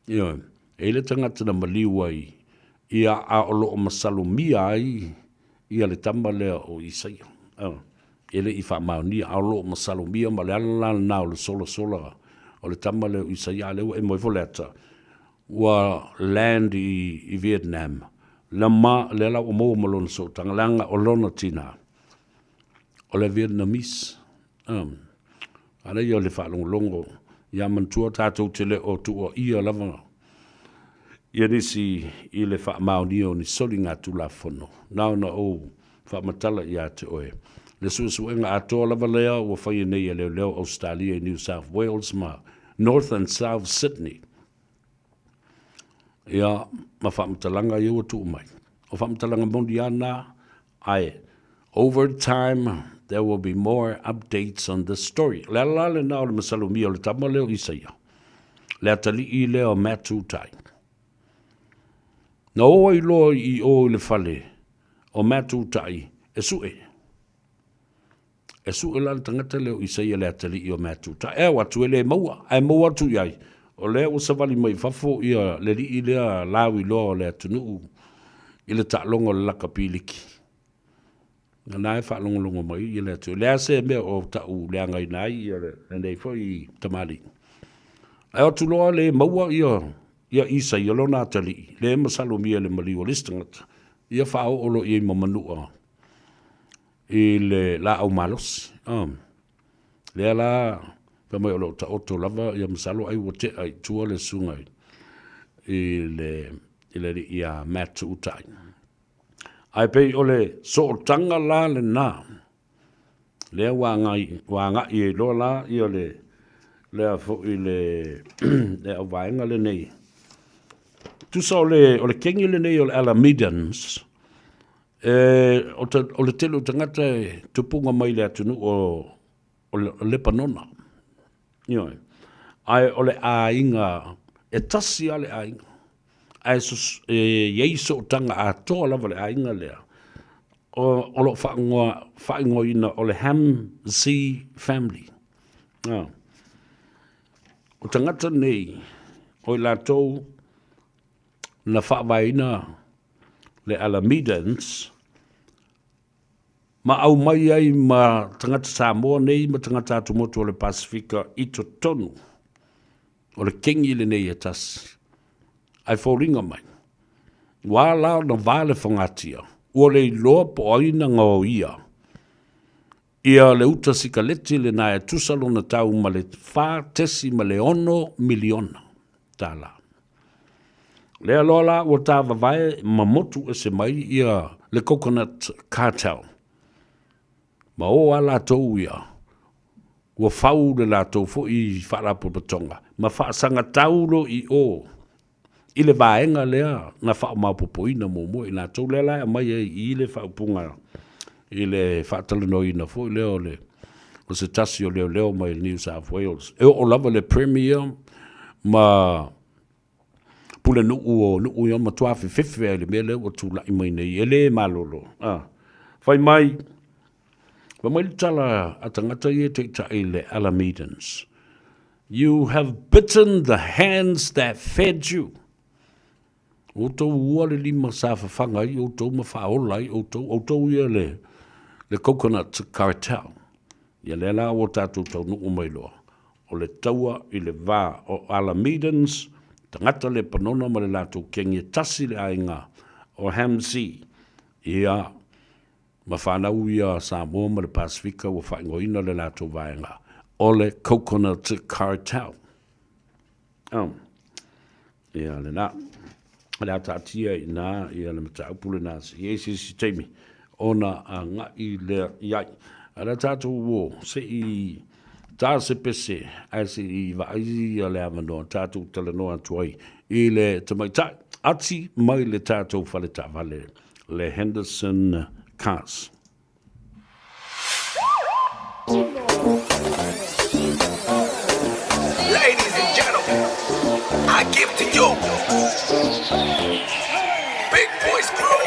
Ioe, e i le tagata na maliu ai, ia a o lo o masalomia ai ia le tama lea o Isaia. Oh, e le i faamaonia, a o lo o masalomia ma le ala la lena o le solasola o le tama lea o Isaia, a lea ua emo ifo le ata, ua land i, i Vietnam. La ma, lea la ua maua ma lona sootaga, leaga o lona tinā, o le Vietnamese. Um, a lea o le faalogologo, ia manatua tatou te le o tuuaia lava ia nisi i le faamaonia o ni soligatulafono. Na ona ou faamatala ia te oe. Le suesuega atoa lava lea ua faia nei e leoleo Ausetalia i New South Wales ma North and South Sydney. Ia, ma faamatalaga ia ua tuu mai. O faamatalaga moni lava na, ae over time there will be more updates on this story. O le ala la lena o le masalomia o le tama lea o Isaia, le atalii lea o Matutai. Na o ai loa i o i le fale o Matutai e sue. E sue la le tagata lea o Isaia le atalii o Matutai. E ao atu e le maua, ae maua atu i ai, o lea ua savali mai i fafo ia le alii lea lauiloa o le atunuu i le taaloga o le lakapiliki. Na e faalogologo mai ia le atunuu. O le a se mea o tau leagaina ai ia lenei foi tamalii. Ae o atu loa le maua ia ia Isaia lona atalii, le masalomia i le maliu o le isi tagata, ia faaoo loa i ai ma manua i le laau malosi. Oh. Lea la, fai mai o lo o taoto lava, ia masalo ai ua tea i tua le susuga i le i le alii ia Matt Tuutai. Ae pei o le sootaga la lena, lea ua agai, ua agai ai loa la ia le, lea foi le, le auvaega lenei. Tusa o le, o le kegi lenei o le Alamedans, e, o, ta, o le tele o tagata e tupuga mai le atunuu o, o Lepanona. Ioe. Ae o le aiga, e tasi lava le aiga, ae e i ai sootaga atoa lava le aiga lea, o, o lo o faaigoa, faaigoaina o le Hamzi family. Ah. O tagata nei, o i latou na faavaeina le Alamedans, Ma aumai ai ma tagata Samoa nei ma tagata atumotu o le Pasifika i totonu o le kengi lenei e tasi. Ae foliga mai, ua ala ona va le fogatia, ua le iloa po o ai na gaoia ia le uta sikaleti lena e tusa lona tau ma le $4.6 miliona tala. Lea loa la ua tāvavae ma motu ese mai ia le Coconut Cartel. Ma o a latou ia, ua fau le latou foi faalapotopotoga ma faasagatau loa i o i le vaega lea na faamaopoopoina muamua i latou. Lea la e aumai ai i i le faaupuga i le faatalanoaina foi lea o le o se tasi o leoleo mai le New South Wales. E oo lava le Premier ma Pulenuu o nuu ia matua fefefe ai i le mea lea ua tulai mai nei, e le malolo. A. Fai mai, fai mai le tala a tagata ia e taitai i le Alamedans, You have bitten the hands that fed you. Ua outou ua le lima sa fafaga ai outou ma faaola ai outou, outou ia le, le coconut cartel. Ia lea la ua tatou taunuu mai loa, o le taua i le va o Alamedans, tagata Lepanona ma le latou kegi e tasi le aiga o Hamzi, ia, ma fanau ia a Samoa ma le Pasifika ua faaigoaina le latou vaega o le Coconut Cartel. Oh. Ia lena. O le a taatia i ina ia le mataupu lena se i ai se isi taimi ona agai lea i ai. Ae o le a tatou o se i ta se pese ae se i vaai ia le avanoa tatou talanoa atu ai i le tamaitai ati mai le tatou fale taavale le Henderson Cars. Ladies and gentlemen, I give to you Big Boys Crew.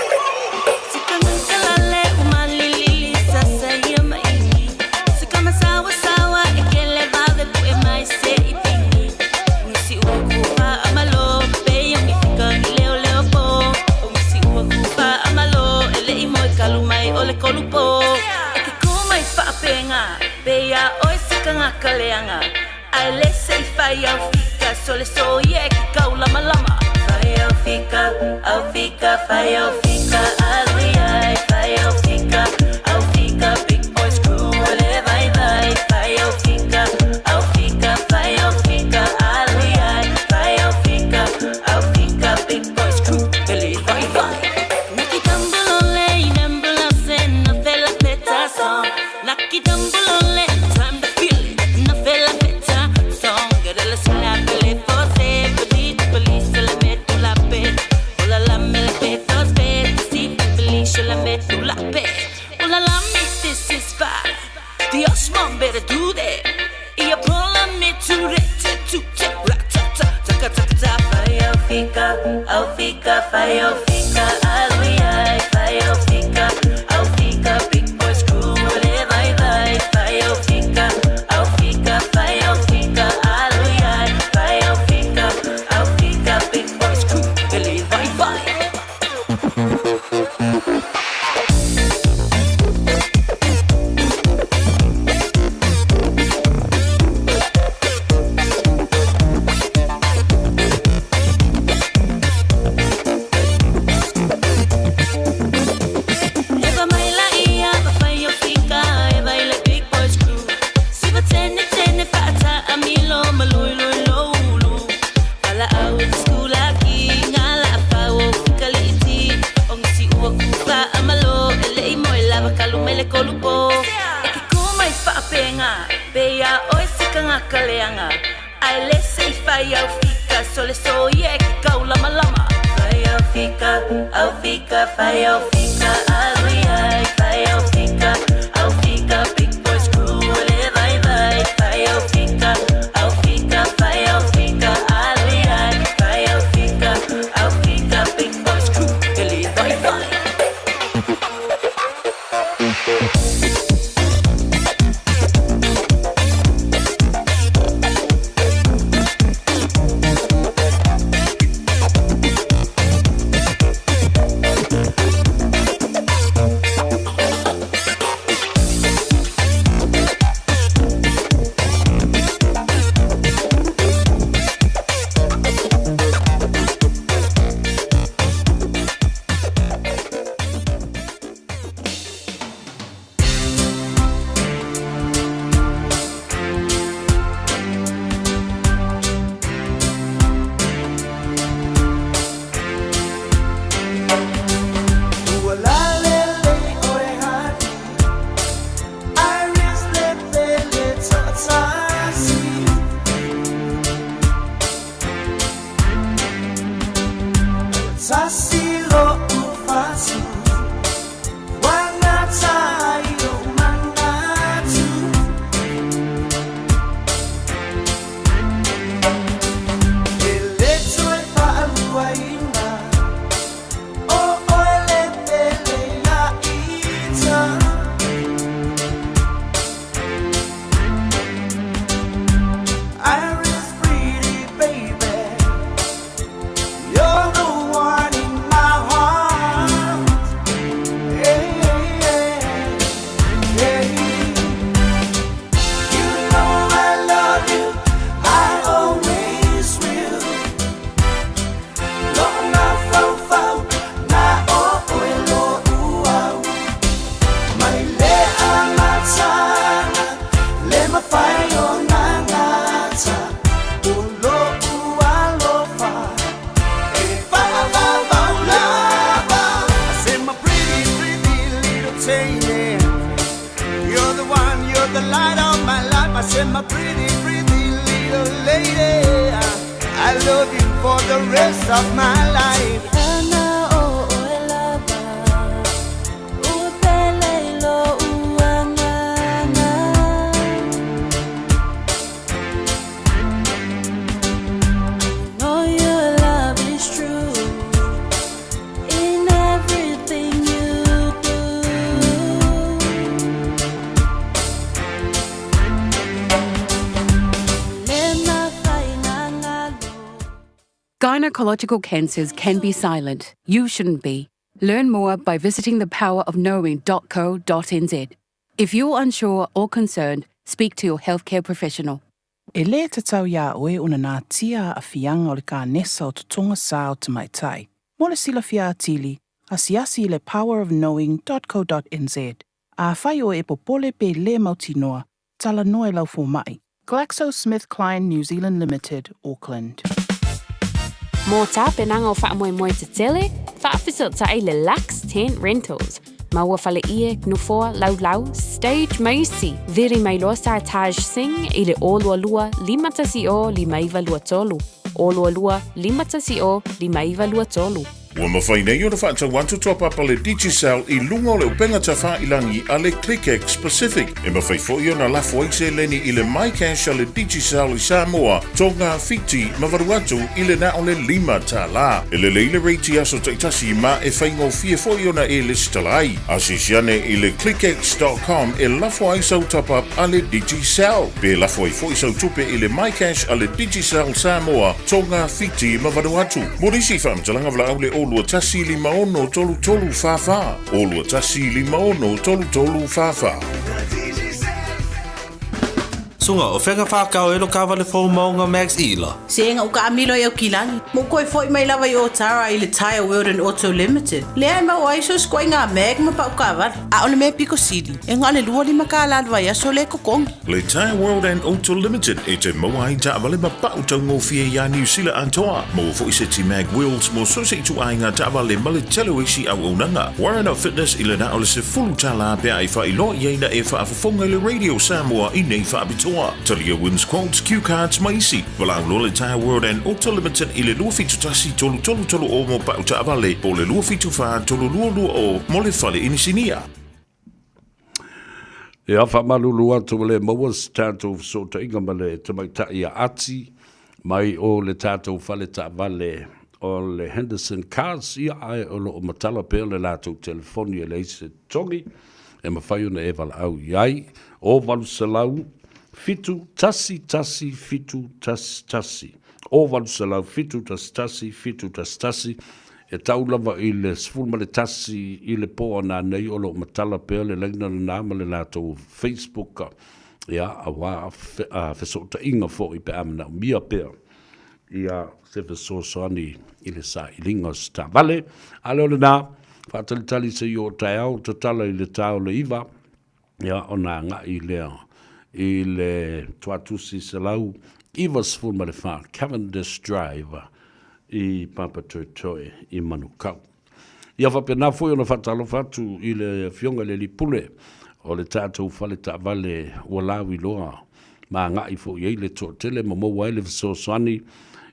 Said my pretty, pretty little lady, I love you for the rest of my life. Gynecological cancers can be silent. You shouldn't be. Learn more by visiting thepowerofknowing.co.nz. If you're unsure or concerned, speak to your healthcare professional. E lē tatau iā oe ona natia aafiaga o le kanesa o totoga sā o tamaitai. Mo le silafia atili, asiasi i le powerofknowing.co.nz. Afai oe e popole pe lē mautinoa, talanoa i lau fomaʻi. GlaxoSmithKline New Zealand Limited, Auckland. Mo tapenaga o faamoemoe tetele, faafesootai le Lux Tent Rentals. Maua faleie, nofoa, laulau, stage ma isi. Vili mai loa Sartaj Singh i le 022 510 5923. 022 510 5923. Ua mafai nei ona faatau atu top up a le Digicel i luga o le upega tafailangi a le ClickX Pacific. E mafai foi ona lafo ai seleni i le MyCash a le Digicel i Samoa, Tonga, Fiti ma Vanuatu i le na o le $5. E lelei le rate i aso taitasi ma e faigofie foi ona e lesitala ai. Asiasi ane i le clickx dot com e lafo ai sau top up a le Digicel. Pe lafo ai foi sau tupe i le MyCash a le Digicel Samoa, Tonga, Fiti ma Vanuatu. Mo nisi faamatalaga valaau le 021 56 33 44, 021 56 33 44. Sunga, o fea ka whākau e lo kāwale fou maunga Max Ila? Sega u kaamilo i Aukilani, mo koe foi mai lava i Otara i le Tyre World and Auto Limited, lea e maua ai so skoinga mag ma pau kaavale. A o le mea piko sili, e na o le 25 kālā le vaiaso lea e totogi. Le Tyre World and Auto Limited e te maua ai taavale ma pau taugofie iā Niu Sila atoa. Maua foi seti mag wheels mo so se ituaiga taavale ma le tele o isi auaunaga. Warren of Fitness i le na o le $10 pe a e faailoa i ai na e faafofoga i le Radio Samoa i nei faapitoa. Talia wins quotes, cue cards ma isi. Valaau loa le Tyre World and Auto Limited i le 271 3330 mo pau taavale po o le 274 3220 mo le fale inisinia. Ia, faamalulu atu ua le maua se tatou fesootaiga ma le tamaitai a Ati mai o le tatou fale taavale o le Henderson Cars, ia, ae o lo o matala pea le latou telefoni e leai se totogi e mafai ona e valaau i ai, o 800 7 1 1 7 1 1, o 800 7 1 1 7 1 1, E tau lava i le 11 i le po a nanei o lo o matala pea le laina lena ma le latou Facebook, ia, aua fesootaiga foi pe a manaomia pea ia se fesoasoani i le sailiga o se taavale. A lea o lena, faatalitali se i oo taeao, tatala i le ta o le 9, ia, ona agai lea i le Tuatusi 194 Cavendish Drive i Papatoetoe i Manukau. Ia faapena foi ona faatalofa atu i le Afioga i le Alii Pule o le tatou fale taavale ua lauiloa ma agai foi i ai le toatele ma maua ai le fesoasoani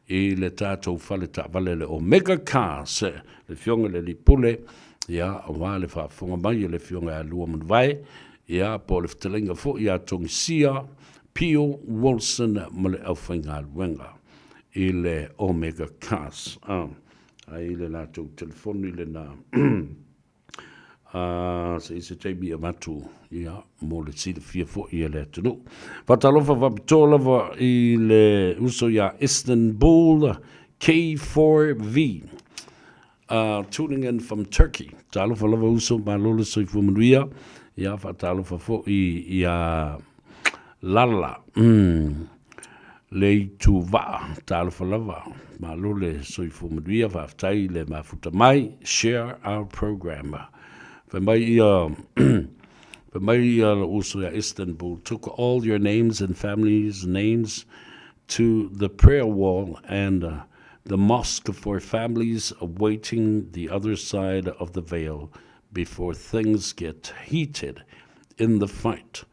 i le tatou fale taavale le Omega Cars, le Afioga i le Alii Pule, ia, aua le faafofoga mai a le Afioga ia Lua Manuvae, ia, po o le fetalaiga foi ia Togisia Pio Wilson ma le aufaigaluega i le Omega Cars. Ah, ai le latou telefoni lena. Ah, se i se taimi avatu, ia, mo le silafia foi e le atunuu. Faatalofa faapitoa lava i le uso ia Istanbul K4V. Tuning in from Turkey. Talofa lava uso, malo le soifua manuia. Ia, faatalofa foi ia Lala, Leituvaa. Talofa lava, malo le soifua manuia, faafetai le mafuta mai. Share our program. Fai mai ia, fai mai ia lou uso ia Istanbul, took all your names and families' names to the prayer wall and the mosque for families awaiting the other side of the veil before things get heated in the fight.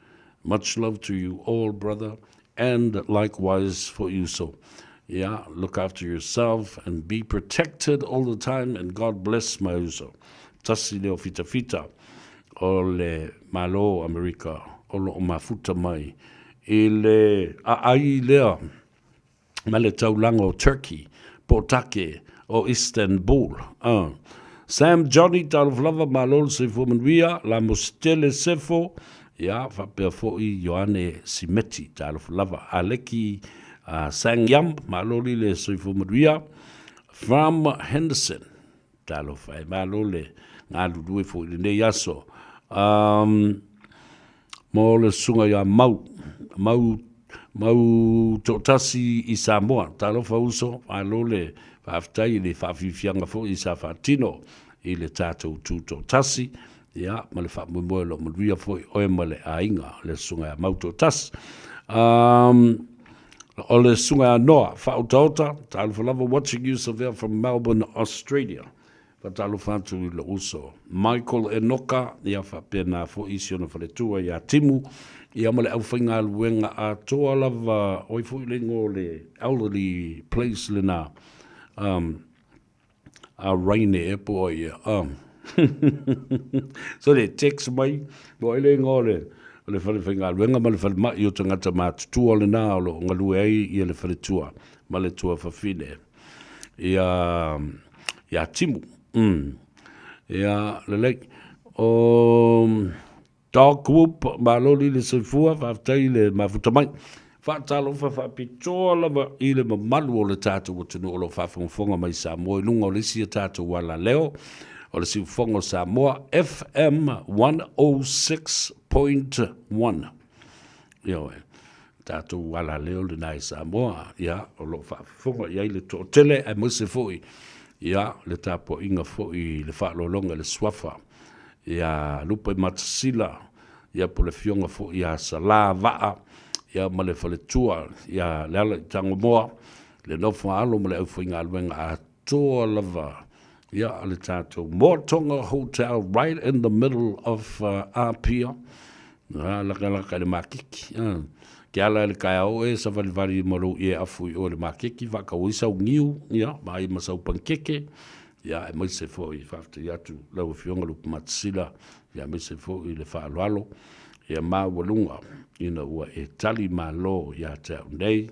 Much love to you all, brother, and likewise for you so. Yeah, look after yourself and be protected all the time and God bless my uso. Tasi leo fita fita o le Malo Amerika o loo mafuta mai i le aai lea ma le taulaga o Turkey, po o Take o Istanbul. Uh. Sam Johnny, talofa lava, malo le soifua manuia, Lamos Tele Sefo, ia, faapea foi Ioane Simeti, talofa lava. Aleki uh, Sang Yam, malo li le soifua manuia. From Henderson, talofa e, malo le galulue foi i lenei aso. Um, mo le susuga ia Mau, Mau, Mau Toatasi i Samoa. Talofa uso, malo le faafetai i le faafiafiaga foi sa faatino i le tatou Tutoatasi, ia, ma le faamoemoe o lo o manuia foi oe ma le aiga, le susuga ia Mau Toatasi. Um, o le susuga ia Noa Faaotaota, talofa lava, watching you Savea from Melbourne, Australia. Faatalofa atu i lou uso Michael Enoka, ia faapena foi si ona faletua ia Timu, ia ma le aufaigaluega atoa lava, oi foi le igoa o le elderly place lena, um, a Raine e po ai ia, um. so le text mai, po ai le igoa o le, o le fale faigaluega ma le falemai o tagata matutua lena o lo o galue ai ia le faletua ma le tuafafine. Ia, ia Timu. Mm. Ia, lelei. O Dog Whoop, malo li le soifua, faafetai i le mafuta mai. Faatalofa faapitoa lava i le mamalu o le tatou atunuu o lo o faafogafoga mai Samoa i luga o le isi a tatou alaleo o le siufofoga o Samoa FM 106.1. Ioe. Tatou alaleo lena i Samoa, ia, o lo o faafofoga i ai le toatele, aemaise foi, ia, le tapuaiga foi i le faaaloaloga i le suafa, ia Lupematasila, ia po o le afioga foi ia Salā Vaa, ia ma le faletua, ia Lealaitagomoa, le nofo a alo ma le aufaigaluega atoa lava, ia, a le tatou Moa Tonga Hotel right in the middle of Apia, a lakalaka i le makeki. A, ke ala i le kaeao e savalivali ma lou ie afu i o i le makeki, faatau ai sau niu, ia, ma ai ma sau panikeke, ia, aemaise foi, faafetai atu lau Afioga Lupematasila, ia, aemaise foi le faaaloalo, ia maualuga ina ua e tali malo ia te au nei,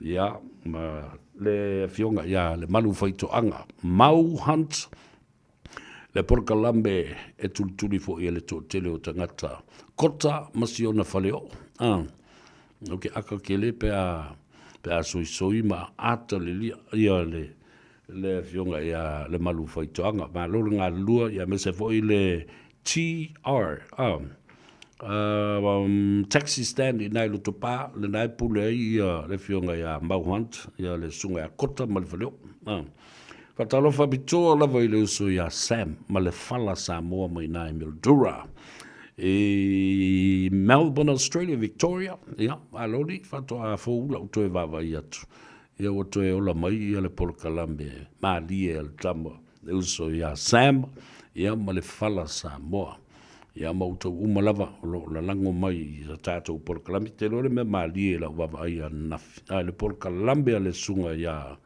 ia, ma le Afioga ia Lemalu Faitoaga, Mau Hunt, le polokalame e tulituli foi e le toatele o tagata kota ma siona faleoo. Ah, o ke aka kele pe a, pe a soisoi ma ata le lia, ia le, le afioga ia Lemalu Faitoaga. Malo le galulua, ia aemaise foi le TR, ah, um, taxi stand i nai Lotopa, lena e pule ai ia le afioga ia Mau Hunt, ia le susuga ia Kota ma le faleoo. Ah. Faatalofa pitoa lava i le uso ia Sam ma le fala Samoa mai ina i Mildura i Melbourne, Australia, Victoria. Ia, aloli, faatoa fou lau toe vaavaai atu. Ia ua toe ola mai ia le polokalame malie a le tama, le uso ia Sam, ia ma le fala Samoa. Ia ma outou uma lava o lo o lalago mai i sa tatou polokalame. Te iloa le mea malie i lau vaavaai ananafi, a le polokalame a le susuga ia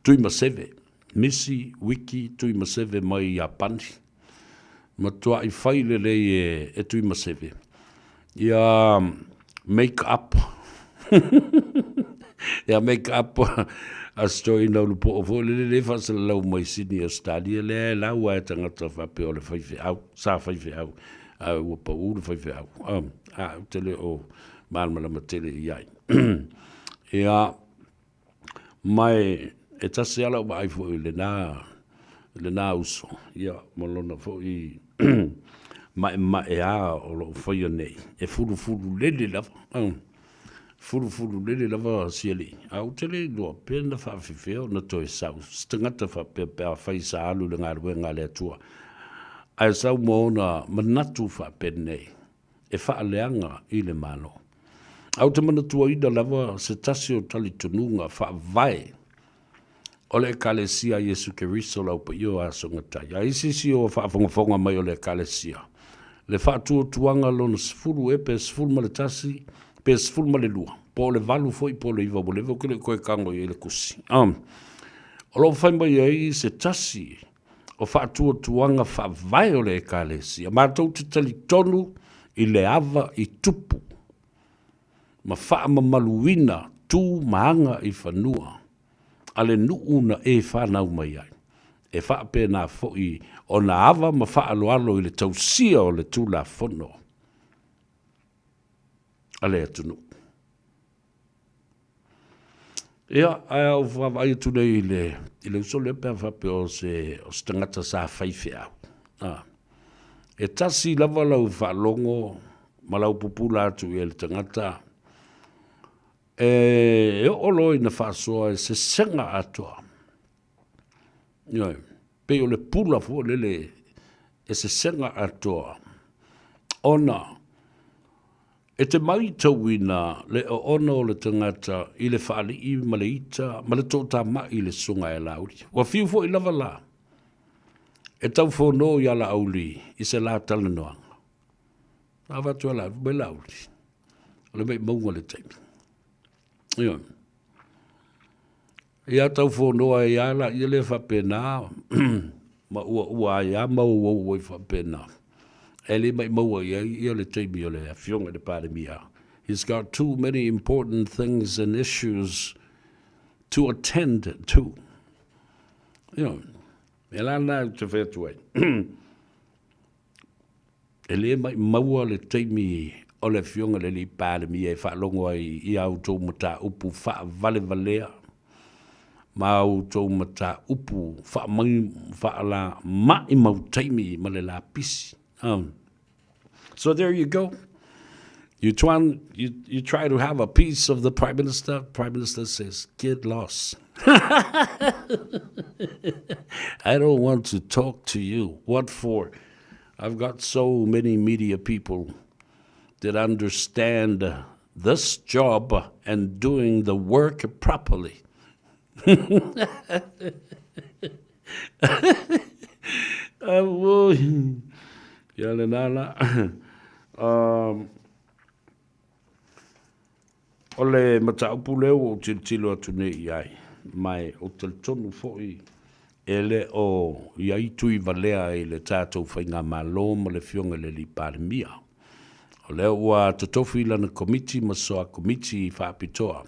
Tuimaseve, Misi Wiki Tuimaseve mai Iapani. Matuai fai lelei e, e Tuimaseve ia make up ia make up a si toeaina ulupo'o foi lele lea e faasalalau mai Sydney Australia lea e lau lava e tagata faapea o le faifeau sa faifeau ae ua pau le faifeau a ou te le o malamalama tele i ai ia ma e tasi lava lau vaai foi i lena i lena uso ia ma lona foi maemaea o lo o faia nei e fulufulu lele lava Fulufulu lele lava si alii, a ou te le iloa pe na faafefea ona toe sau se tagata faapea pe afai sa alu i le galuega a le Atua, ae sau ma ona manatu faapenei e faaleaga i le Malo. A ou te manatuaina lava se tasi o talitonuga faavae o le Ekalesia a Iesu Keriso lau paia o Aso Gatai. A i se isi o faafogafoga mai o le Ekalesia? Le faatuatuaga lona 10 ea pe 11 pe 12, po o le 8 foi po o le 9 ua leva ou te le i toe tago i ai i le tusi. O lo o fai mai ai se tasi o faatuatuaga faavae o le Ekalesia, matou te talitonu i le ava i tupu ma faamamaluina tu ma aga i fanua a le nuu na e fanau mai ai, e faapena foi ona ava ma faaaloalo i le tausia o le Tulafono a le atunuu. Ia, ae a ou vaavaai atu nei i le, i le uso lea pe a faapea o se, o se tagata sa faifeau, a, e tasi lava lau faalogo ma lau pupula atu i ai i le tagata, E oo loa ina faasoa e sesega atoa. Ioe, pei o le pula foi lele e sesega atoa ona e te matauina le oona o le tagata i le faalii ma le ita ma le toatamai i le susuga ia Laauli. Ua fiu foi lava la e taufono ia Laauli i se la talanoaga. Avatu e Laauli, mai Laauli, o le maimauga o le taimi. Ioe. Ia taufonoa ai lava laia lea faapena ma uaua ai lava ma ouou ai faapena. E le maimau i ai ia le taimi o le Afioga i le Palemia. He's got too many important things and issues to attend to. Ioe. E la lena ou te fai atu ai. E le maimaua le taimi o le Afioga i le Alii Palemia e faalogo ai i a outou mataupu faavalevalea ma a outou mataupu faalamai taimi ma le lapisi. So there you go. You try, you, you try to have a piece of the Prime Minister, Prime Minister says, get lost. I don't want to talk to you. What for? I've got so many media people that understand this job and doing the work properly. Auoi. Ia lena la. Um, o le mataupu lea ua ou tilotilo atu nei i ai, ma e ou te talitonu foi e le o i ai tui valea i le tatou faigamalo ma le Afioga i le Alii Palemia. O lea ua totofi lana komiti ma soa komiti faapitoa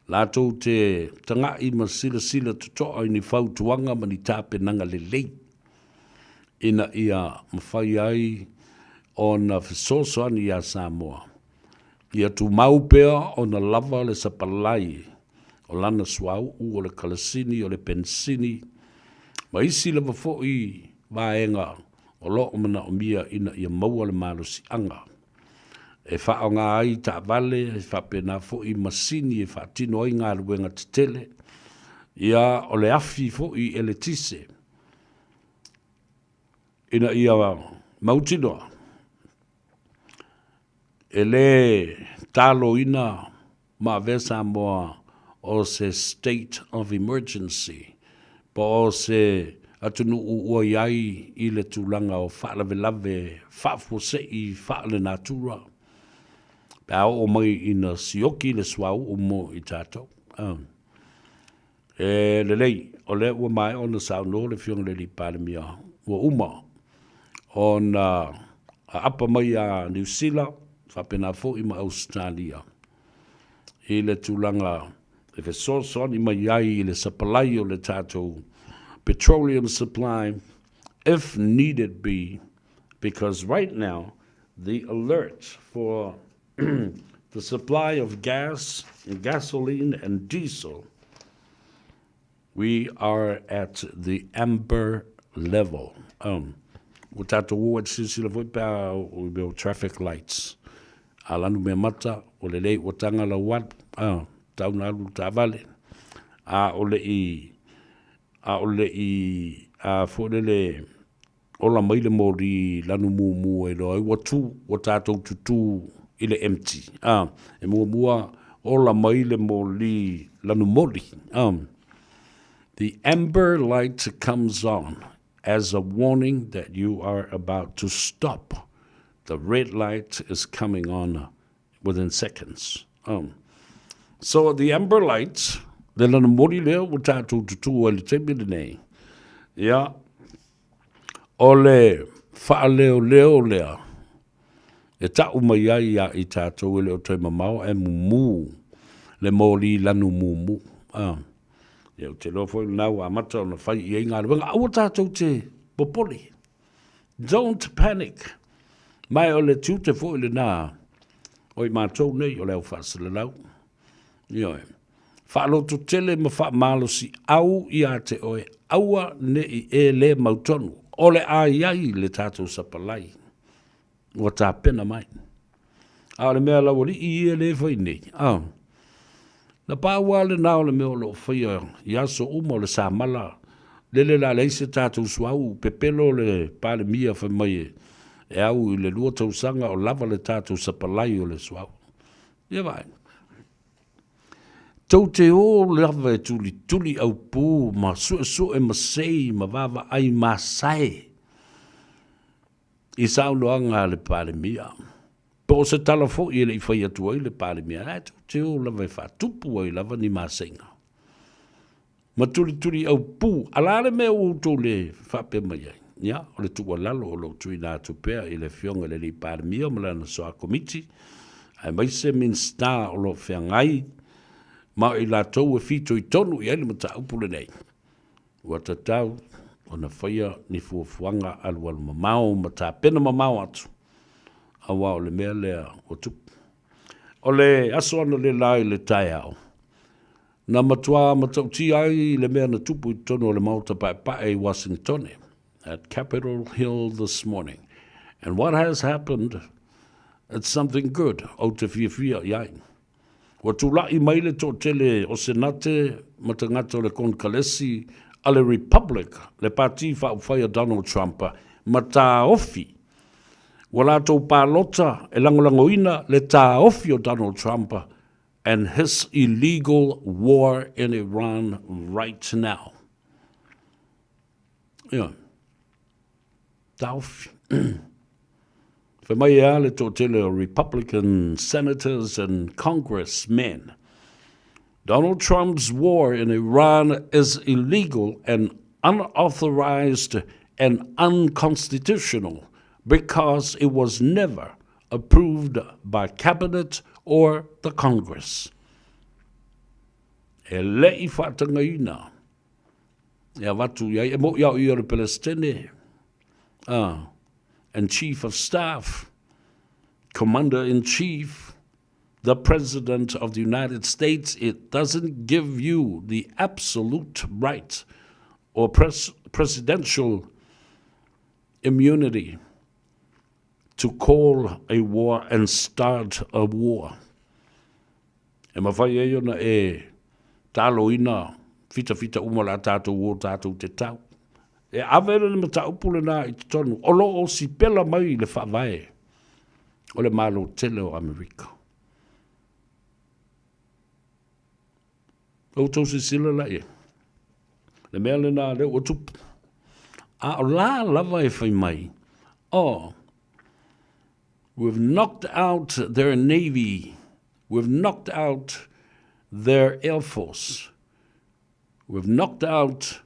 latou te taga'i ma silasila toto'a i ni fautuaga ma ni tapenaga lelei ina ia mafai ai ona fesoasoani iā Samoa ia tumau pea ona lava le sapalai o lana suauu, o le kalasini, o le penisini ma isi lava foi vaega o lo o manaomia ina ia maua le malosiaga e faaaoga ai taavale, e faapena foi masini e faatino ai galuega tetele, ia o le afi foi eletise ina ia mautinoa e lē taloina ma avea Samoa o se state of emergency po o se atunuu ua i ai i le tulaga o faalavelave faafuasei faalenatura pe a oo mai ina sioki le suauu mo i tatou. E lelei, o lea ua maea ona saunoa le Afioga i le Alii Palemia, ua uma ona aapa mai ia Niu Sila, faapena foi ma Ausetalia i le tulaga e fesoasoani mai ai i le sapalai o le tatou petroleum supply if needed be, because right now the alert for the supply of gas, gasoline and diesel, we are at the amber level. Um, ua tatou o ai silasila foi pe a o mea o traffic lights. A lanu mea mata, ua lelei ua taga lau alu, ah, tau na alu le taavale. A o le i, a o le i, a foi lele, Ola mai le moli lanu mumu e iloa ai ua tu, ua tatou tutū i le empty. A, e muamua ola mai le moli lanu moli. A, the amber light comes on as a warning that you are about to stop. The red light is coming on within seconds. Um. So the amber light, le lana moli lea ua tātou tutū ai le taimi lenei. Ia, o le faaleoleo lea, e ta'u mai ai ia i tātou e le o toe mamao ae mumu le moli lanu mumu. Ah. Ia, ou te iloa foi lena ua amata ona fai i ai galuega. Aua tātou te popole. Don't panic. Ma o le tiute foi lena o i matou nei o le au faasalalau. Ioe. Faalototele ma faamalosiau ia te oe, aua ne i e le mautonu, o le a i ai le tatou sapalai ua tapena mai. A o le mea laualii ia lea e fai nei, a, na pau lava lena o le mea o lo o faia i aso uma o le samala, lele o le a leai se tatou suauu, pepelo le Palemia fai mai e au i le 2 tausaga o lava le tatou sapalai o le suauu. Ia vaai. Tou te ō lava e tulituli aupū ma suesue ma sei ma vaavaai masae i saunoaga a le Palemia. Po o se tala foi e le i fai atu ai le Palemia, ae tou te ō lava e faatupu ai lava ni maseiga. Ma tulituli aupū, a la le mea ua outou le faapea mai ai? Ia, o le tuualalo o lo o tuuina atu pea i le Afioga i le Alii Palemia ma lana Soa Komiti, aemaise Minisita o lo o feagai ma i latou e fitoitonu i ai le mataupu lenei, ua tatau ona faia ni fuafuaga alualu mamao ma tapena mamao atu, aua o le mea lea ua tupu. O le aso analeila i le taeao, Na matua matautia ai le mea na tupu i totonu o le Maota Paepae i Uasinitone, at Capitol Hill this morning. And what has happened, it's something good, ou te fiafia i ai. Ua tula'i mai le toatele o Senate ma tagata o le Konekalesi a le Republic, le Pati Faaupufai a Donald Trump, ma taofi. Ua latou palota e lagolagoina le taofi o Donald Trump and his illegal war in Iran right now. Ia. Taofi. Fai mai e a le toatele o Republican senators and congressmen. Donald Trump's war in Iran is illegal and unauthorized and unconstitutional because it was never approved by Cabinet or the Congress. E leʻi faatagaina e avatu i ai, e moʻi au ia o le Pelestene, and Chief of Staff, Commander in Chief, the President of the United States, it doesn't give you the absolute right or pres presidential immunity to call a war and start a war. E mawhai ai ona e taloina whitawhita uma la tātou o tātou te tau. E ave le mataupu lena i totonu, o lo o sipela mai i le whaavae o le Malo tele o Amerika. Outou silasila la i ai. Le mea lena lea ua tupu. A o la lava e fai mai, oh, we've knocked out their navy, we've knocked out their air force, we've knocked out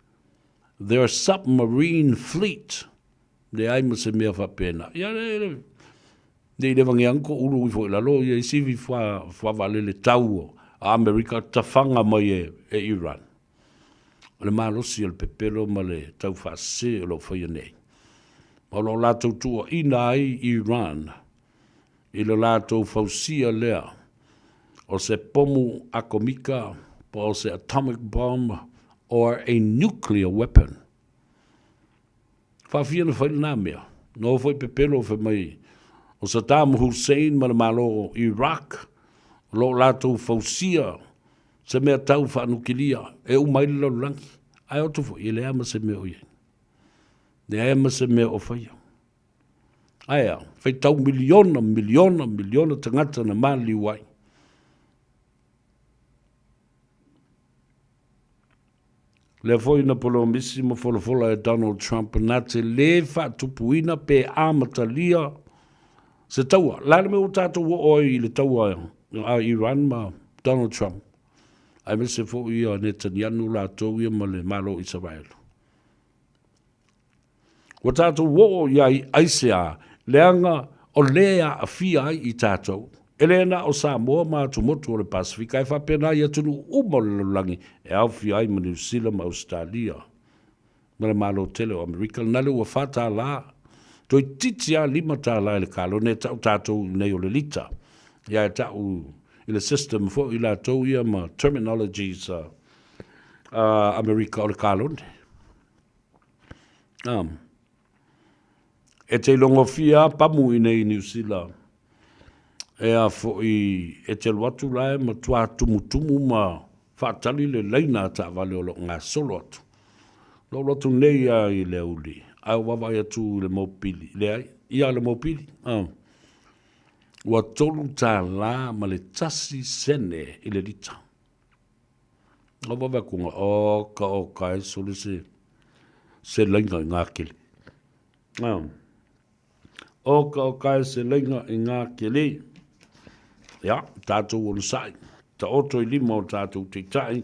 their submarine fleet. Leai ma se mea faapena. Ia, le, le, Ne i rewangia ko uru ifo i lalo ia isi vi wha, wha tau o Amerika tawhanga mai e, e Iran. O le malosi o le pepelo ma le tau whaase o lo whaia nei. Ma o lo lātou tua ina ai Iran i lo lātou fausia lea o se pomu akomika po o se atomic bomb or a nuclear weapon. Faafia na fai lena mea. Noho foi pepelo fai mai o Saddam Hussein ma le Malo o Iraq o lo o latou fausia se mea tau faanukilia e uma ai le lalolagi. Ae o atu foi, e leai ma se mea o i ai. Leai ma se mea o faia. Ae a, faitau miliona, miliona, miliona tagata na maliliu ai. Lea foi na polomisi ma folafola e Donald Trump na te lē faatupuina pe amatalia Se taua, o le a le mea ua tatou oo ai i le taua a Iran ma Donald Trump, aemaise foi ia Netanyahu latou ia ma le Malo o Isaraelu. Ua tatou oo i ai aisea, leaga o lē aafia ai i tatou. E le na o Samoa ma atumotu o le Pasefika, ae faapena i atunuu uma o le lalolagi e aofia ai ma Niu Sila ma Ausetalia ma le Malo tele o Amerika. Lena le ua $4, toeitiiti lava $5 i le kalone e tau tatou i inei o le lita. Ia e tau i le system foi latou ia ma terminologies a Amerika o le kalone. E te ilogofia a pamu i nei i Niu Sila. E a foi e te alu atu la e matua tumutumu ma faatali le laina a taavale o lo o gasolo atu. Na ou alu atu nei a i le aoauli, ae ou vaavaai atu i le mopili, leai, ia le mopili, ua $3.01 i le lita. Na ou vaavaai atu, oka oka e sole se, se laina i ngā kele. Oka oka e se laina i ngā kele. Ia, tātou onosai, taoto i lima o tātou teitai,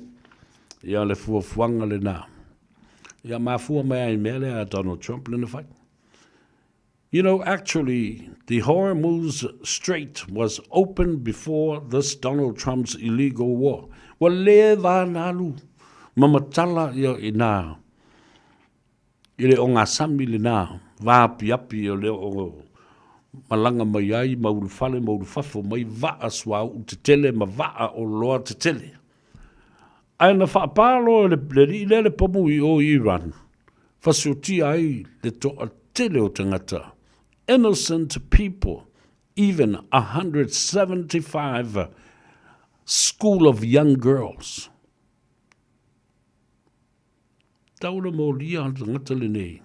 ia le fuafuaga lenā. Ia mafua mai ai mea lea a Donald Trump lena fai. You know, actually, the Hormuz Strait was open before this Donald Trump's illegal war. Ua leva ona alu ma matala ia i nā, i le ogasami lenā vaapiapi o le o malaga mai ai ma ulufale ma ulufafo mai vaa suauu tetele ma vaa oloa tetele. Ae na faapā loa e le alii lea le pamu i o i Iran, fasiotia ai le toatele o tagata, innocent people, even 175 school of young girls. Tau le molia le tagata lenei.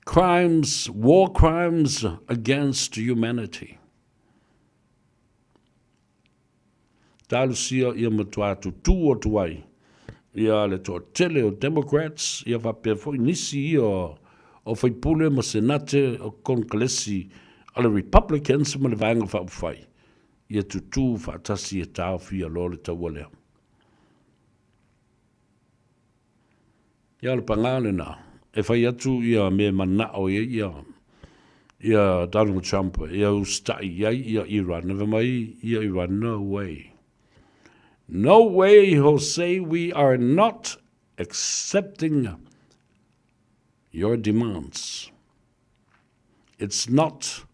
Crimes, war crimes against humanity. Talosia ia matua tutū atu ai ia le toatele o Democrats ia faapea foi nisi ia o faipule ma Senate o Konekalesi a le Republicans ma le Vaega Faaupufai ia tutū faatasi e taofia loa le taua lea. Ia o le pagā lenā, e fai atu ia mea e manao i ai ia, ia Donald Trump, ia usitaʻi i ai ia Iran, e fai mai ia Iran, no way. No way, Jose, we are not accepting your demands. It's not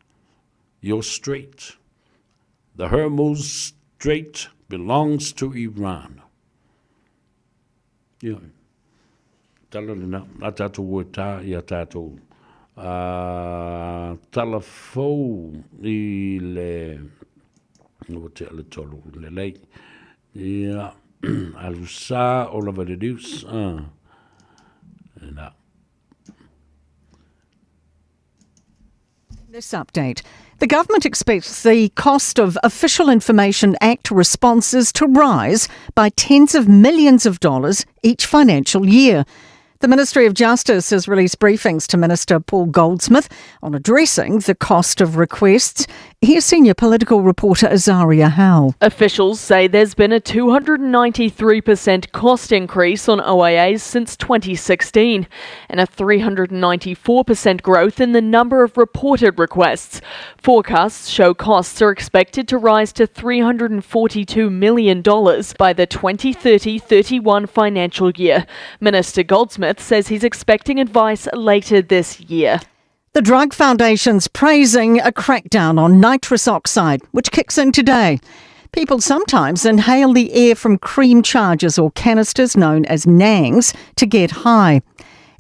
your strait. The Hormuz Strait belongs to Iran. Ia, tala lena, a tātou ua tā i a tātou tala fou i le, ua tea le tolu, lelei. Ia, alu sa o lava le news. Ena. This update. The government expects the cost of Official Information Act responses to rise by tens of millions of dollars each financial year. The Ministry of Justice has released briefings to Minister Paul Goldsmith on addressing the cost of requests. Here's senior political reporter Azaria Howell. Officials say there's been a 293% cost increase on OIAs since 2016 and a 394% growth in the number of reported requests. Forecasts show costs are expected to rise to $342 million by the 2030-31 financial year. Minister Goldsmith says he's expecting advice later this year. The Drug Foundation's praising a crackdown on nitrous oxide, which kicks in today. People sometimes inhale the air from cream charges or canisters known as nangs to get high.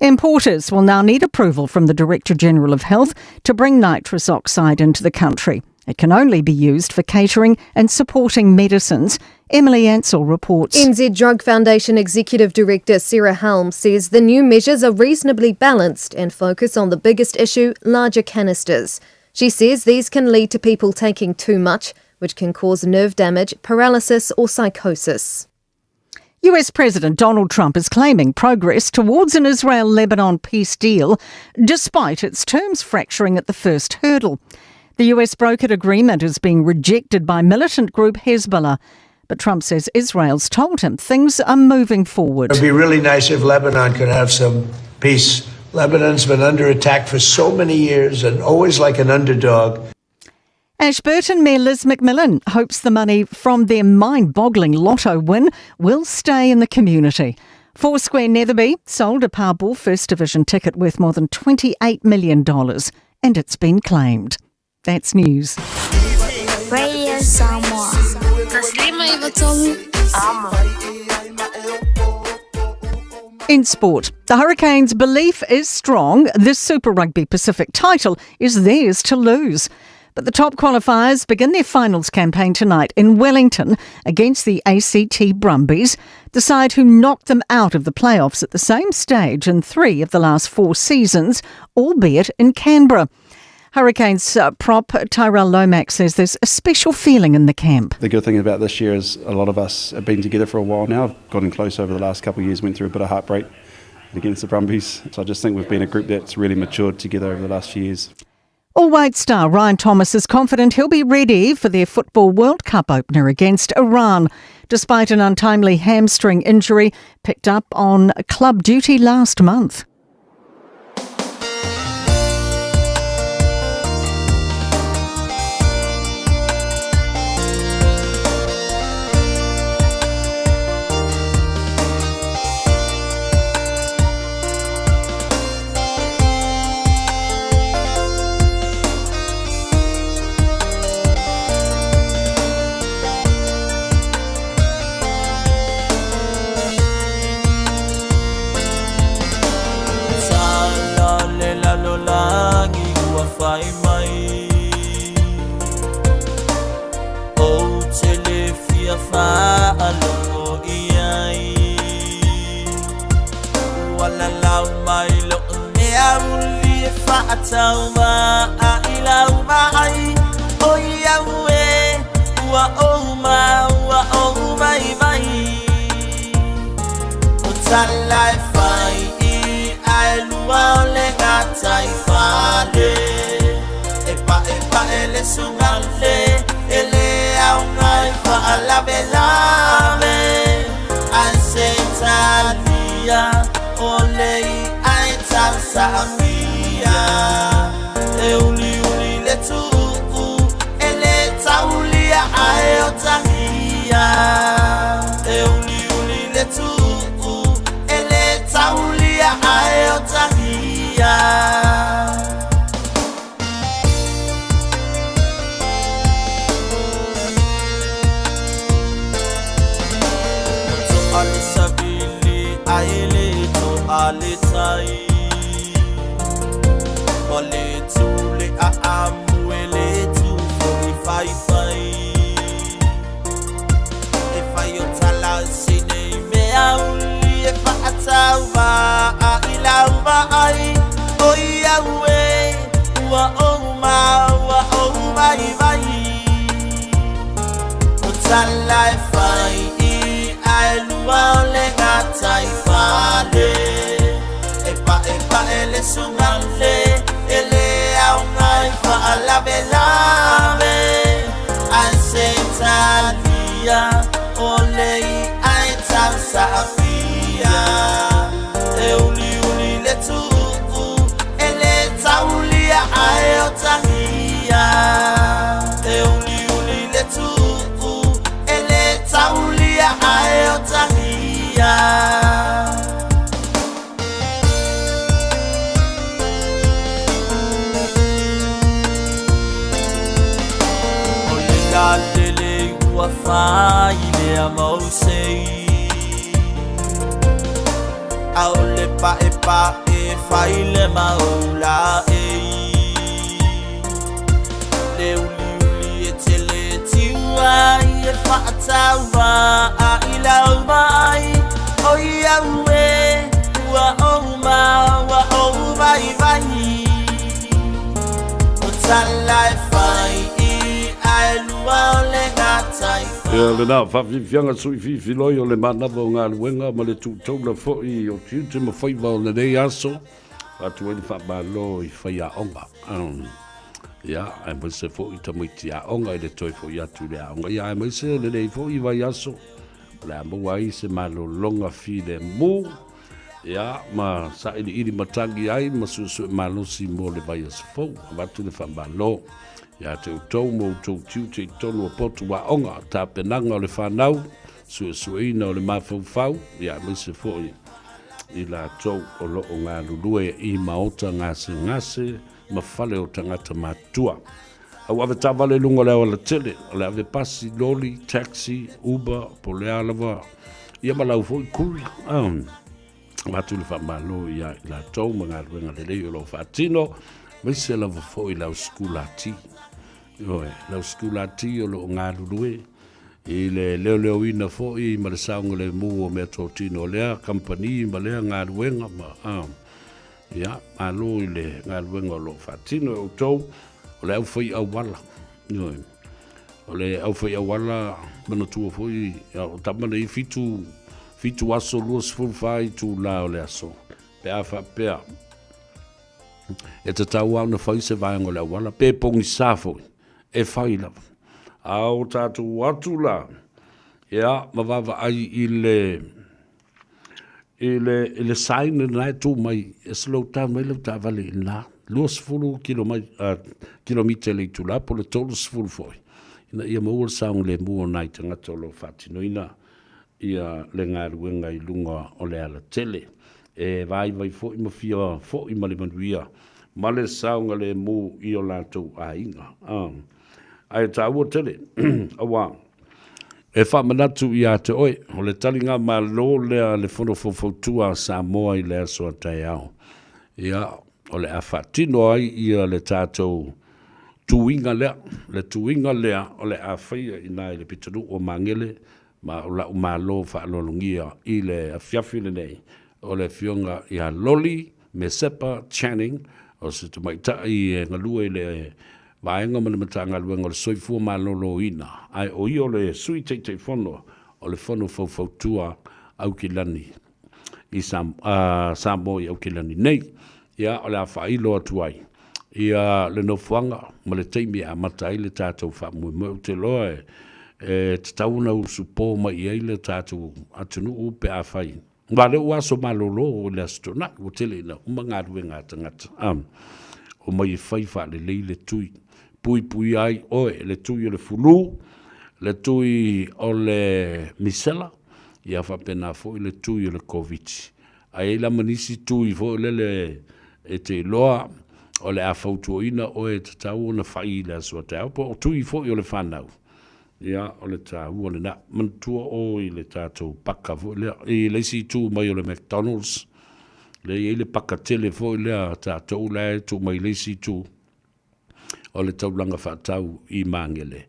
Importers will now need approval from the Director General of Health to bring nitrous oxide into the country. It can only be used for catering and supporting medicines. Emily Ansell reports. NZ Drug Foundation Executive Director Sarah Helm says the new measures are reasonably balanced and focus on the biggest issue, larger canisters. She says these can lead to people taking too much, which can cause nerve damage, paralysis or psychosis. US President Donald Trump is claiming progress towards an Israel Lebanon peace deal, despite its terms fracturing at the first hurdle. The US brokered agreement is being rejected by militant group Hezbollah. But Trump says Israel's told him things are moving forward. It'd be really nice if Lebanon could have some peace. Lebanon's been under attack for so many years and always like an underdog. Ashburton Mayor Liz McMillan hopes the money from their mind boggling lotto win will stay in the community. Four Square Netherby sold a Powerball First Division ticket worth more than $28 million, and it's been claimed. That's news. Radio Samoa. In sport, the Hurricanes' belief is strong this Super Rugby Pacific title is theirs to lose. But the top qualifiers begin their finals campaign tonight in Wellington against the ACT Brumbies, the side who knocked them out of the playoffs at the same stage in three of the last four seasons, albeit in Canberra. Hurricanes prop Tyrell Lomax says there's a special feeling in the camp. The good thing about this year is a lot of us have been together for a while now, have gotten close over the last couple of years, went through a bit of heartbreak against the Brumbies. So I just think we've been a group that's really matured together over the last few years. All White star Ryan Thomas is confident he'll be ready for their Football World Cup opener against Iran, despite an untimely hamstring injury picked up on club duty last month. Ia lena faafiafiaga sui fifiloi o le manava o galuega ma le tuutaula foi o tiute ma faiva o lenei aso. Avatu ai le faamalo i faiaoga. Ia, aemaise foi tamaiti aoga i le toe foi atu i le aoga. Ia, aemaise lenei foi vaiaso o le a maua ai se malologa filemu, ia, ma sailiili matagi ai ma suesue malosi mo le vaiaso fou. Avatu le faamalo ia te outou ma outou tiute i totonu o potu aoga, tapenaga o le fanau, suesueina o le mafaufau, ia, aemaise foi i latou o lo o galulue i maota gasegase ma fale o tagata matutua. Au ave taavale i luga o le aualatele, o le ave pasi, loli, taxi, Uber, po o le a lava, ia ma lau foi courier. Avatu le faamalo ia i latou ma galuega lelei o lo o faatino, aemaise lava foi le au sikulati. Ioe, le au sikulati o lo o galulue i le leoleoina foi ma le saogalemu o meatotino o lea kamupani ma lea galuega ma, Ia, malo i le galuega o lo o faatino e outou, o le aufai auala. Ioe. O le aufai auala, manatua foi, o tama nei fitu, fitu aso 24 itula o le aso, pe a faapea e tatau lava ona fai se vaega o le auala, pe pogisa foi, e fai lava. A o tatou o atu la, ia, ma vaavaai i le, i le, i le sign lena e tu mai, e slow down mai lau taavale i ina, 20 kilo mai, kilomita i le itula po o le 30 foi, ina ia maua le saogalemu o nai tagata o lo o faatinoina ia le galuega i luga o le alatele. E vaivai foi ma fia foi ma le manuia ma le saogalemu i o latou aiga. Ae taua tele, aua e faamanatu ia te oe, o le taligamalo lea a le Fono Faufautua a Samoa i le aso a taeao. Ia, o le a faatino ai ia le tatou tuiga lea, le tuiga lea o le a faia i ina i le pitonuu o Magele, ma o la'u malo faaaloalogia i le afiafi lenei, o le Afioga ia Loli Mesepa Channing, o se tamaitai e galue i le Vaega ma le Matagaluega o le Soifua Maloloina, ae o ia o le Sui Taitaifono o le Fono Faufautua Aukilani i Samoa i Aukilani nei. Ia, o le a faailo atu ai ia le nofoaga ma le taimi e amata ai le tatou faamoemoe. Ou te iloa e tatau ona usupo mai i ai le tatou atunuu pe afai Aua o lea ua aso malolo i le Aso Toonai, ua tele ina uma galuega a tagata, omai e fai faalelei le tui, puipuia ai oe, le tui o le fulu, le tui o le misela, ia faapena foi le tui o le Koviti. Ae i ai la ma nisi tui foi lele e te iloa o le a fautuaina oe e tatau ona fai i le aso a taeao, po o tui foi o le fanau. Ia, o le taua lena. Manatua o i le tatou paka foi lea, i le isi itu mai o le McDonald's, lea e i ai le paka tele foi lea a tatou la e tuu mai i le isi itu o le taulaga faatau i Magele.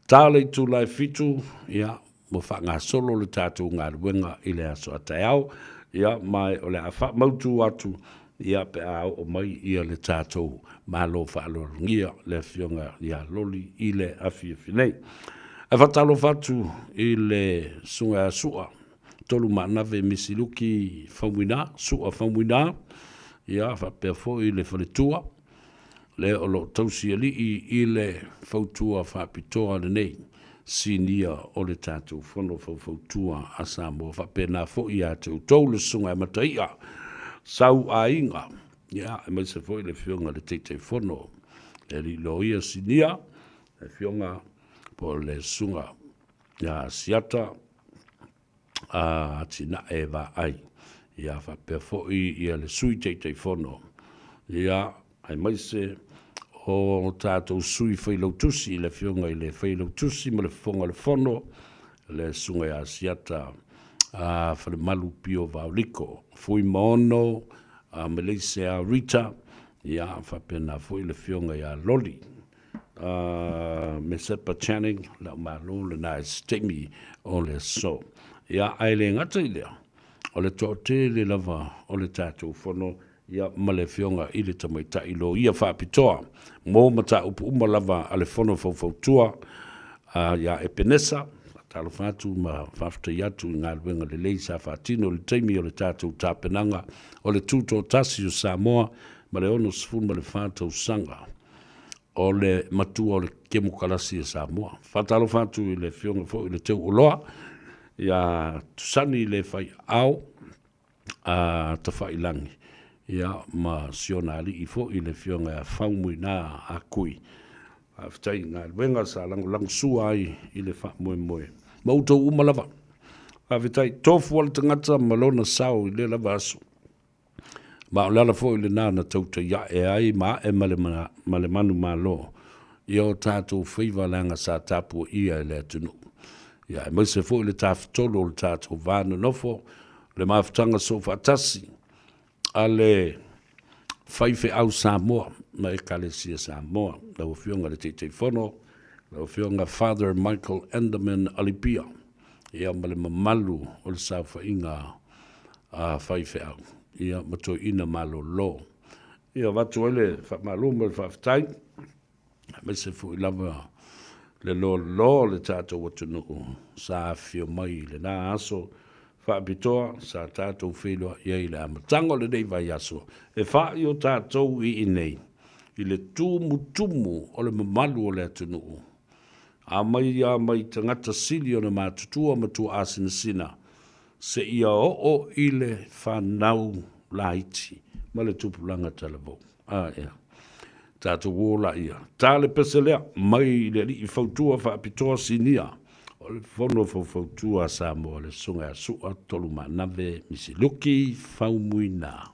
Ta le itula e 7, ia, ua faagasolo le tatou galuega i le aso a taeao, ia, ma o le a faamautu atu Ia, pe a oo mai ia le tatou Malo faaaloalogia le Afioga ia Loli i le afiafi nei. Ae faatalofa atu i le Susuga ia Sua Tolumaanave Misiluki Faumuina, Sua Faumuina, ia faapea foi le faletua, le o lo o tausi alii i le fautua faapitoa lenei sinia o le tatou Fono Faufautua a Samoa. Faapena foi ia te outou le Susuga ia Mataia Sau Aiga, ia, aemaise foi le Afioga i le Taitaifono, le Alii Loia Sinia, le Afioga po o le Susuga ia Asiata atinae vaai, ia faapea foi ia le Sui Taitaifono, ia aemaise o tatou Sui Failautusi, le Afioga i le Failautusi ma le Fofoga o le Fono, le Susuga ia Asiata Falemalu Pio Vaoliko, Fuimaono Meleisea Rita, ia faapena foi le Afioga ia Loli Mesepa Channing, lau malo lena i se taimi o le aso. Ia, ae le gata i lea, o le toatele lava o le tatou fono, ia, ma le afioga i le tamaitai loia faapitoa mo mataupu uma lava a le Fono Faufautua, ia Epenesa. Faatalofa atu ma faafetai atu i galuega lelei sa faatino i le taimi o le tatou tapenaga o le Tutoatasi o Samoa ma le 64 tausaga o le matua o le Kemokarasi a Samoa. Faatalofa atu i le Afioga foi i le Teuoloa ia Tusani le Faiaao a Tafailagi, ia ma si ona alii foi le Afioga ia Faumuina Akui. Faafetai i galuega sa lagolagosua ai i le faamoemoe. Ma outou uma lava. Faafetai. Tofu lava le tagata ma lona sao i lea lava aso. Ma o le ala foi lena na tautai ae ai ma ae ma le, ma le manumalo ia o tatou faiva leaga sa tapuaia e le atunuu. Ia aemaise foi le tafatolu o le tatou va nonofo, le mafutaga soofaatasi a le faifeau Samoa ma Ekalesia Samoa, lau Afioga i le Taitaifono, lau Afioga Father Michael Enderman Alipia, ia ma le mamalu o le saofaiga a faifeau, ia ma toeaina malolo. Ia avatu ai le faamalo ma le faafetai, aemaise foi lava le loaloa o le tatou atunuu sa afifio mai i lena aso faapitoa sa tatou feiloai ai i le amataga o lenei vaiaso e fa'i o tatou i inei i le tumutumu o le mamalu o le atunuu a mai a mai tagata sili ona matutua ma tuaasinasina seia oo i le fanau laiti ma le tupulaga talavou. A ea. Tatou o laia. Ta le pese lea, mai i le alii fautua faapitoa sinia o le Fono Faufautua a Samoa, le Susuga ia Su'a Tolumanave Misiluki Faumuina.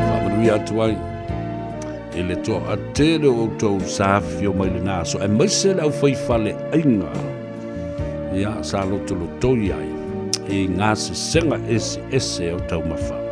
Faamanuia atu ai i le toatele o outou sa afifio mai lena aso, aemaise le aufaifale aiga ia sa lotolotoi ai i gasesega eseese o taumafa.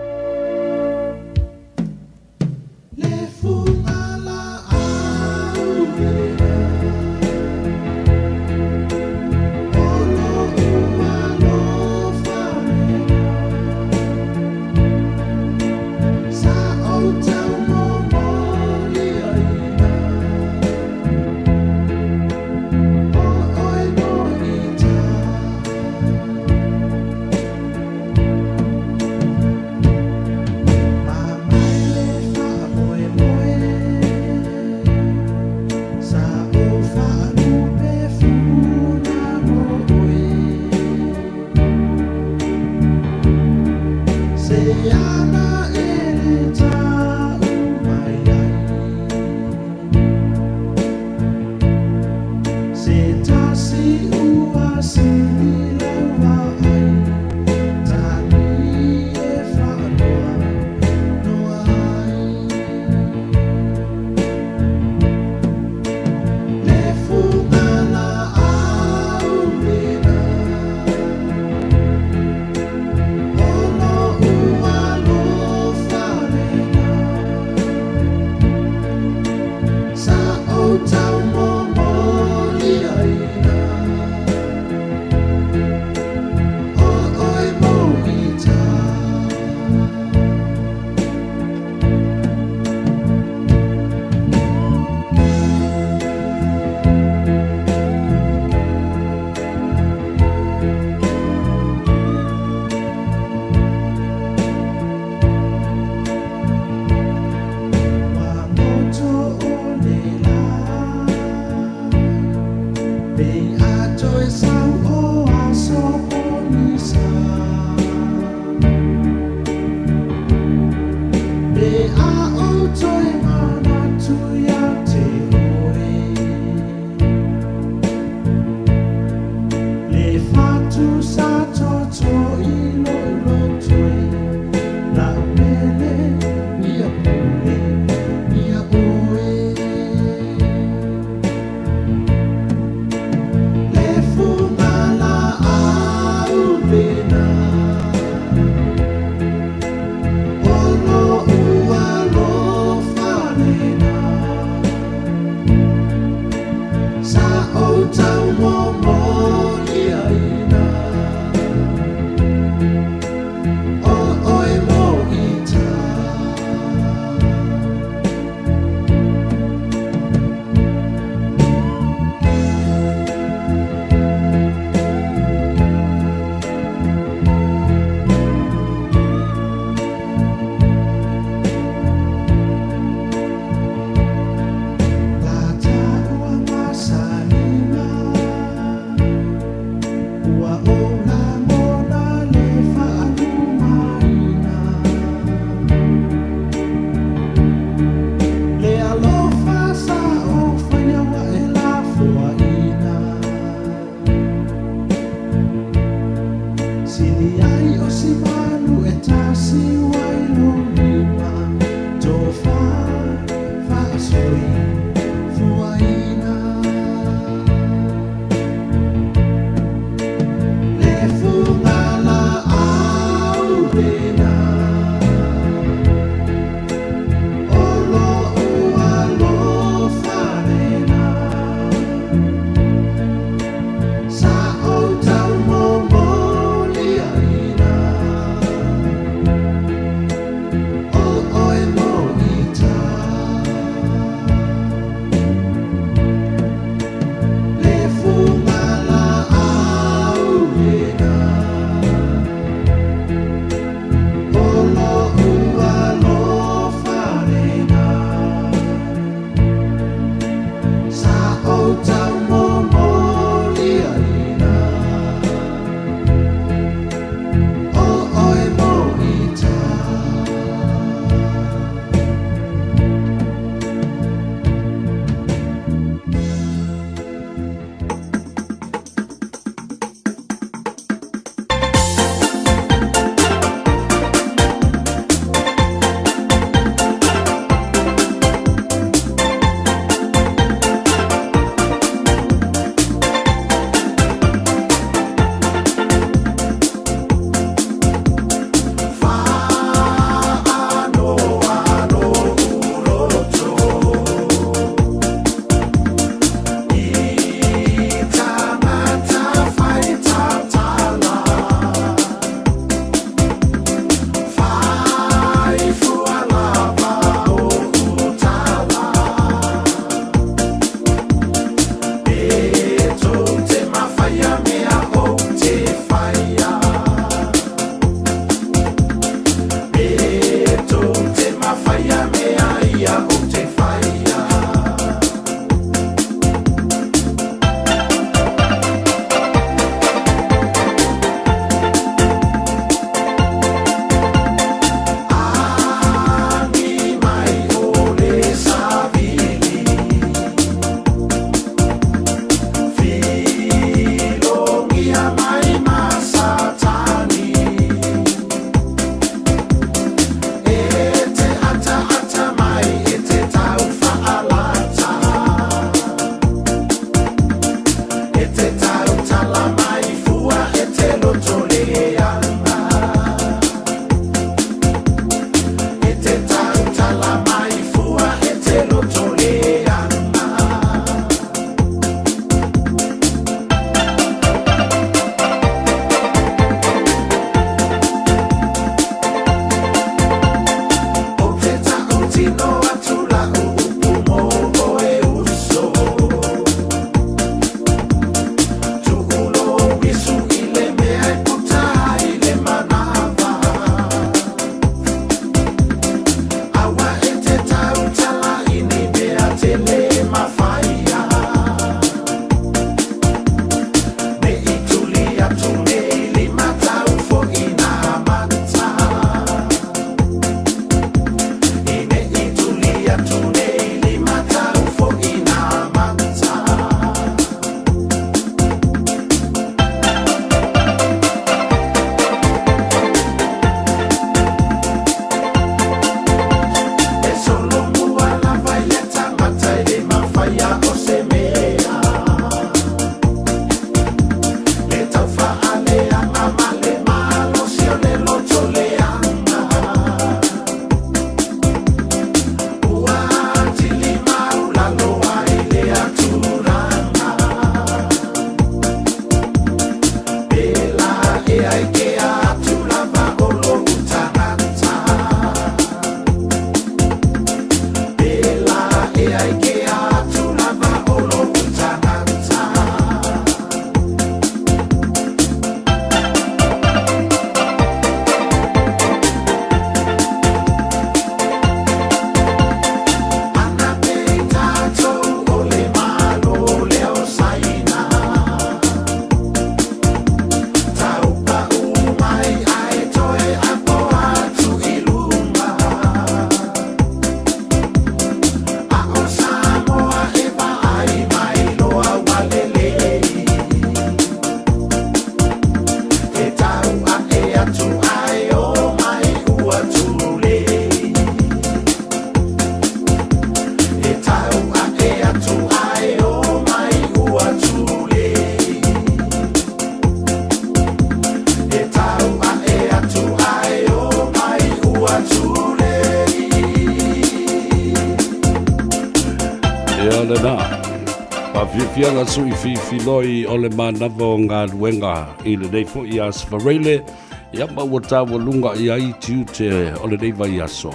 Afioga Sui Fifiloi o le manava o galuega i lenei foi aso Faraile, ia ma ua taualuga i ai tiute o lenei vaiaso.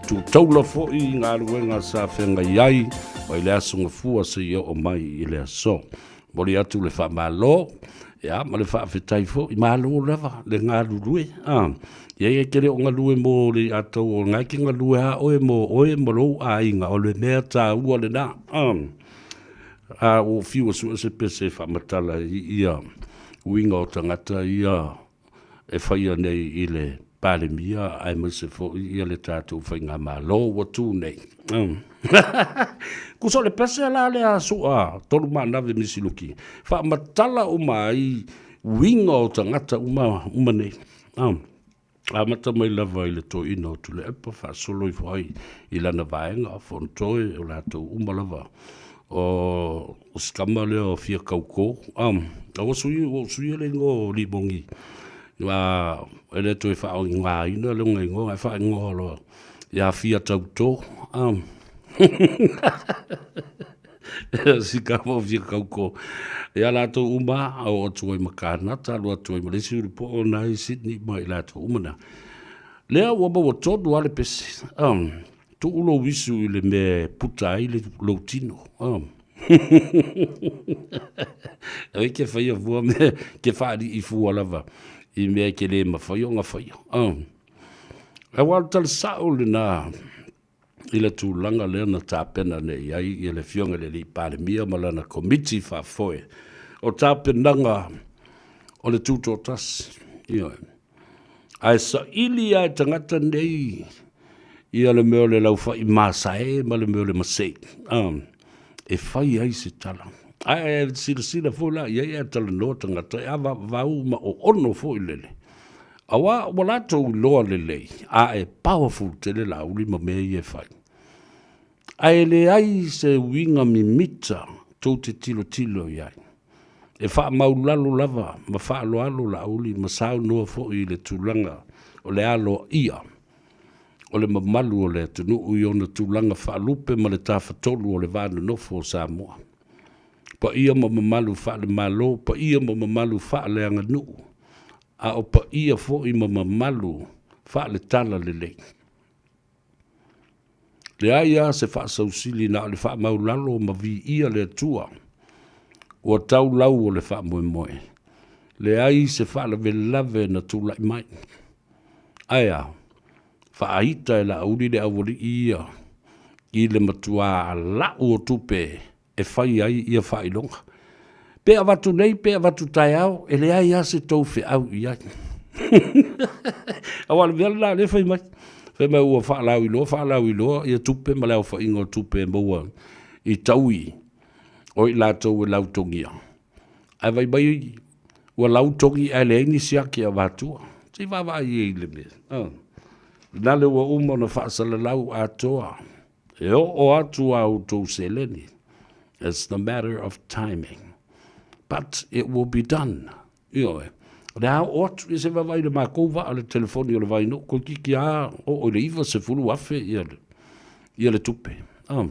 Tutaula foi i galuega sa feagai ai mai le aso Gafua seia oo mai i le aso. Momoli atu le faamalo, ia, ma le faafetai foi, malo lava le galulue. A, ia e te le o galue mo le atou o lena e te galue a oe mo oe ma lou aiga, o le mea taua lena. A, a ua fiu e sue se pese e faamatala i ia uiga o tagata ia e faia nei i le Palemia aemaise foi ia le tatou faigamalo ua tu nei. Kusa o le pese la lea sua tolu manave misiluki, faamatala uma ai uiga o tagata uma, uma nei. Amata mai lava i le toeaina o Tuilaepa faasolo ifo ai i lana vaega, Fonotoe, o latou uma lava o si tama lea o Fia Kauko. Ua sui, ua ou suia le igoa o Limogi, a e le toe faaigoaina lona igoa, ae faaigoa loa ia Fia Tauto. Si tama o Fia Kauko. Ia latou uma, oo atu ai ma Kanata, alu atu ai ma le isi ulupo o na i Sydney ma i latou uma na. Lea ua maua tonu lava le pese. Tuu lou isu i le mea e puta ai le lou tino. Oh. Ai ke whaia fua me ke whaari i fua lava i mea ke le mawhai o ngā whaia. Oh. E wā tala sao le nā i le tūlanga lea na tāpena nei ai i le fionga le li Palemia ma lana komiti whaafoe. O tāpenaga o le tūtōtasi. Ioe. Ae saili lava e tagata nei ia le mea o le laufai masae ma le mea o le masei, e fai ai se tala. Ae silasila foi la i ai ae talanoa tagata e avavau ma oono foi lele. Aua ua latou iloa lelei, a e powerful tele Laauli ma mea ia e fai. Ae leai se uiga mimita tou te tilotilo i ai. E faamaulalo lava ma faaaloalo Laauli ma saunoa foi i le tulaga o le aloaia o le mamalu o le atunuu i ona tulaga faalupe ma le tafatolu o le va nonofo o Samoa. Paia ma mamalu faale-Malo, paia ma mamalu faaleaganuu, a o paia foi ma mamalu faale-talalelei. Leai lava se faasausili na o le faamaulalo ma viia le Atua ua tau lau o le faamoemoe. Leai se faalavelave na tulai mai. Ae a? Faaita e Laauli le aualii ia i le matuā lau o tupe e fai ai ia faailoga. Pe avatu nei, pe avatu taeao, e leai lava se tou feau i ai. Aua o le mea lena o lea e fai mai. Fai mai ua faalauiloa, faalauiloa ia tupe ma le aofaiga o tupe e maua i taui o i latou e lautogia. Ae fai mai ua lautogi ae leai ni siaki e avatua. Se i vaavaai i ai i le mea. Lena le ua uma ona faasalalau atoa. E oo atu a outou seleni. It's the matter of timing. But it will be done. Ioe. O le a oo atu, ia se vaavaai i le makou vaa le telefoni o le Vainuu, toeitiiti a oo i le 90,000 ia le, ia le tupe. Ah.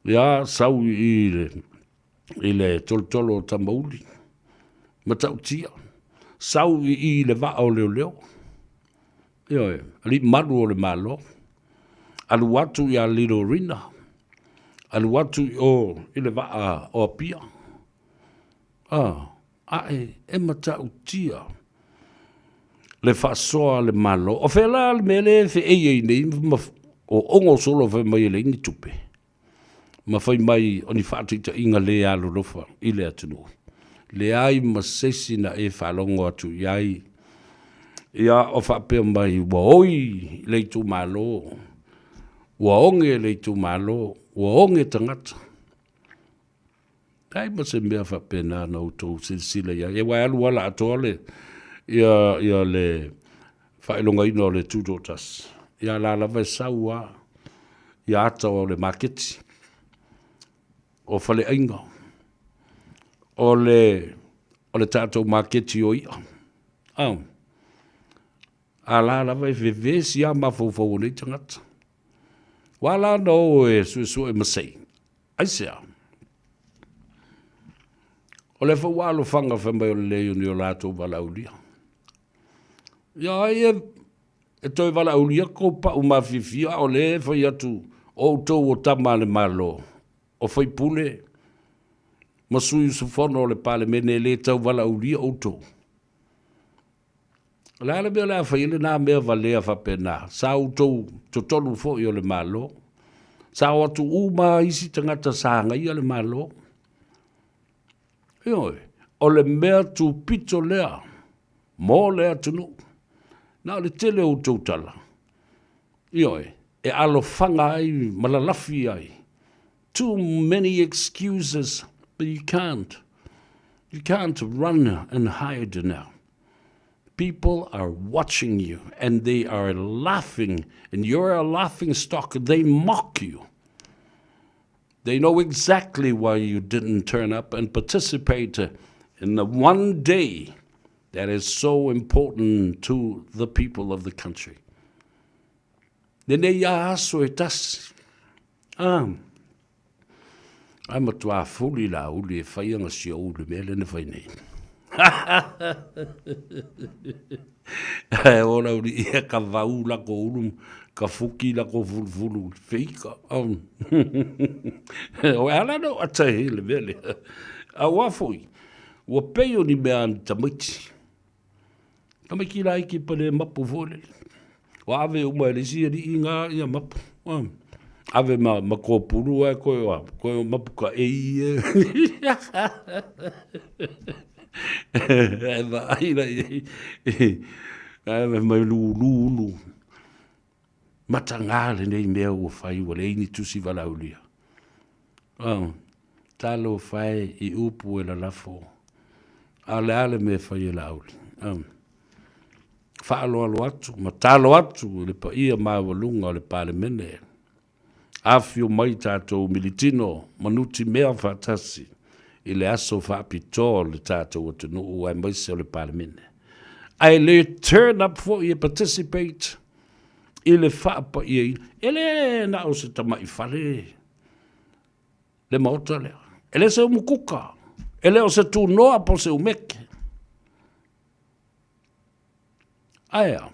Ia sau i le, i le tolotolo o Tamauli, matautia, sau i i le vaa o leoleo. Ioe, alii malu o le Malo, alu atu ia Lilo Rina, alu atu i o i le vaa o Apia. A, ae e matautia le faasoa a le Malo. O fea la le mea lea e feei ai nei ma oogo solo fai mai e leai ni tupe ma fai mai o ni faataitaiga le alolofa i le atunuu. Leai ma se isi na e faalogo atu i ai, ia o faapea mai ua oi le itumalo, ua oge le itumalo, ua oge tagata. Leai ma se mea faapena na outou silasila i ai. Aua e alu ala atoa le, ia, ia le faailogaina o le Tutoatasi. Ia la lava e sau lava ia ata o le maketi, o faleaiga, o le, o le tatou maketi o i'a. A, a la lava e vevesi lava mafaufau o nei tagata. Ua ala ona o e suesue masei, aisea? O lea foi ua alofaga fai mai o le leai o ni o latou valaaulia. Ia ai e, e toe valaaulia kou pau mafiafia a o lea e fai atu o outou o tama a le Malo, o faipule ma sui usufono o le Palemene e le tau valaaulia outou. O le a le mea o le a fai ai lena mea valea faapena? Sa outou totonu foi o le Malo. Sa o atu uma isi tagata sa agaia le Malo. Ioe, o le mea tupito lea mo le atunuu. Na o le tele o outou tala. Ioe, e alofaga ai ma lalafi ai. Too many excuses, but you can't. You can't run and hide now. People are watching you and they are laughing, and you're a laughing stock. They mock you. They know exactly why you didn't turn up and participate in the one day that is so important to the people of the country. Lenei a aso e tasi. Ah, ai matua fuli la uli e whai anga si o ulu mea lena whai nei. E ora uri ia ka vau la ko ulu, ka fuki la ko fulufulu, feika. O ala no ata he le mea lea. A ua foi, ua pei o ni mea ani tamaiti. Tamaiti la iki pa le mapu foi lele. Ua ave uma e le isi alii ngā ia mapu. Ave ma, ma kōpuru ai koe o koe o mapu ka e i e. E va ai la i. Ai mai lulu ulu. Matagā lenei mea ua fai ua leai ni tusi valaaulia. Oh, talofa e i upu e lalafo. A o le a le mea e fai e Laauli? Oh. Faaaloalo atu ma talo atu i le paia maualuga o le Palemene. Afio mai tatou militino ma nutimea faatasi i le aso faapitoa o le tatou atunuu aemaise o le Palemene. Ae le turn up foi e participate i le faapaiaina. E le na o se tamai fale le maota lea. E le se umukuka, e le o se tunoa po o se umeke. Ae a?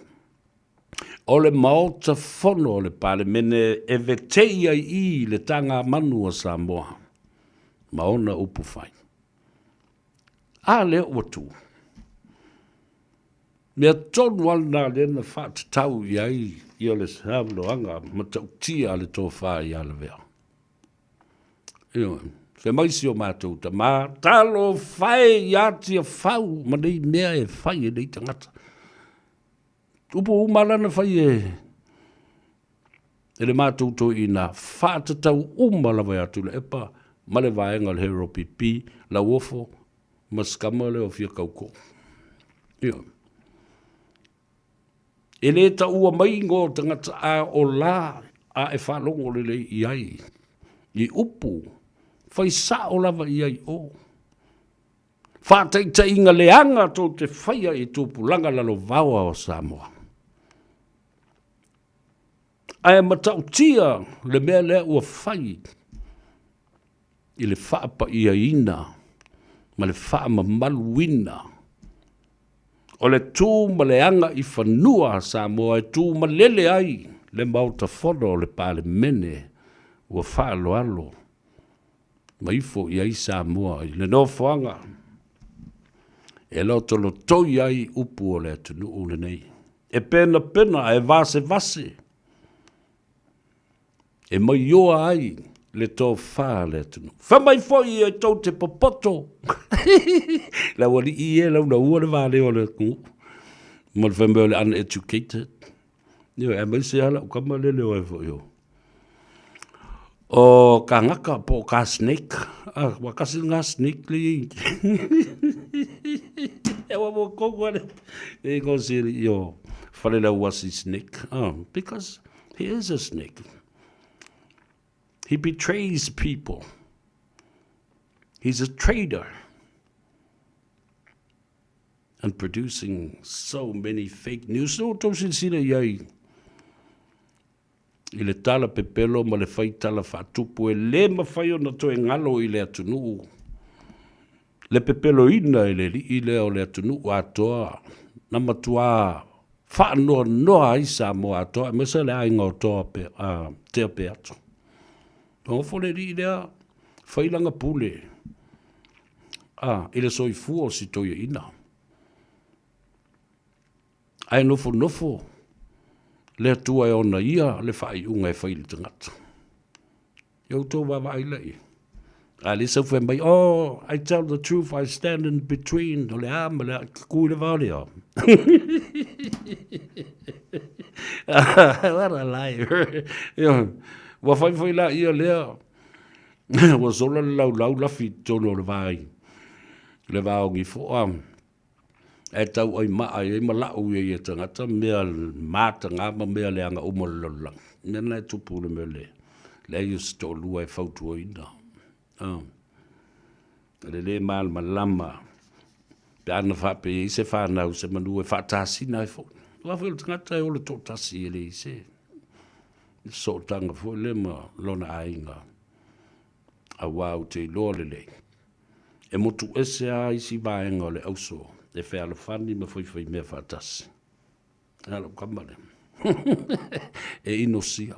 O le Maota Fono o le Palemene e vetei ai i le tagamanu a Samoa ma ona upu fai. A lea ua tu. Mea tonu lava lena lea na faatatau i ai ia le saunoaga matautia a le tofa ia Lavea. Ioe. Fai mai si o matou tama, talofa e ia Tiafau ma nei mea e fai e nei tagata. Upu uma la na fai e e le matou toeaina, faatatau uma lava ia Tuilaepa ma le vaega o le Hero PP, Lauofo ma si tama lea o Fiakaukoo. Ioe. E lē taua mai ingoa o tagata a o la a e faalogo lelei i ai i upu fai sao lava i ai o faataitaiga leaga tou te faia i tupulaga lalovaoa o Samoa. Ae matautia le mea lea ua fai i le faapaiaina ma le faamamaluina o le tu ma le aga i fanua a Samoa e tu malele ai le Maota Fono o le Palemene ua faaaloalo ma ifo i ai Samoa i le nofoaga e lotolotoi ai upu o le atunuu lenei. E penapena ae vasevase e maioa ai le tofa a le atunuu. Fai mai foi e tou te popoto le aualii e launaua le valeo o le atunuu ma le fai mai o le uneducated. Ioe, aemaise lava lau tama lele o ai foi o o kagaka po o ka snake. Ah, ua kasi ngā snake le i. E ua mo kongo ale. E ngo siri i o Falelauasi snake. Ah, because he is a snake. He betrays people. He's a traitor. And producing so many fake news. No, tau silasila i ai i le tala pepelo ma le fai tala faatupu e le mafai ona toe galo i le atunuu. Le pepeloina e le alii lea o le atunuu atoa na matuā faanoanoa ai Samoa atoa aemaise le aiga o Toa pe, a, Tea Peato. Nofo le alii lea fai lana pule a, i le soifua o si toeaina. Ae nofonofo le Atua e ona ia le faaiuga e fai i le tagata. Ia outou vaavaai laia. A lea sau fai mai, oh, I tell the truth, I stand in between, o le a ma le a, ke ku i le vao lea. What a liar. Ua fai foi la ia lea, ua sola le laulau lafi i totonu o le vai, le vaogi foa. Ae tauai maa i ai ma lau i ai e tagata mea mataga ma mea leaga uma o le lalolagi. O mea na e tupu i le mea le leai o se toalua e fautuaina. Ah. Le le malamalama pe ana faapea i se whanau se manu e whaatasina ai foi. Aua foi o le tagata e ola toatasi e leai se sootaga foi lea ma lona aiga. Aua ou te iloa lelei, e motu ese lava isi vaega o le auso e fealofani ma faifaimea faatasi. A lou kama lea. E inosia,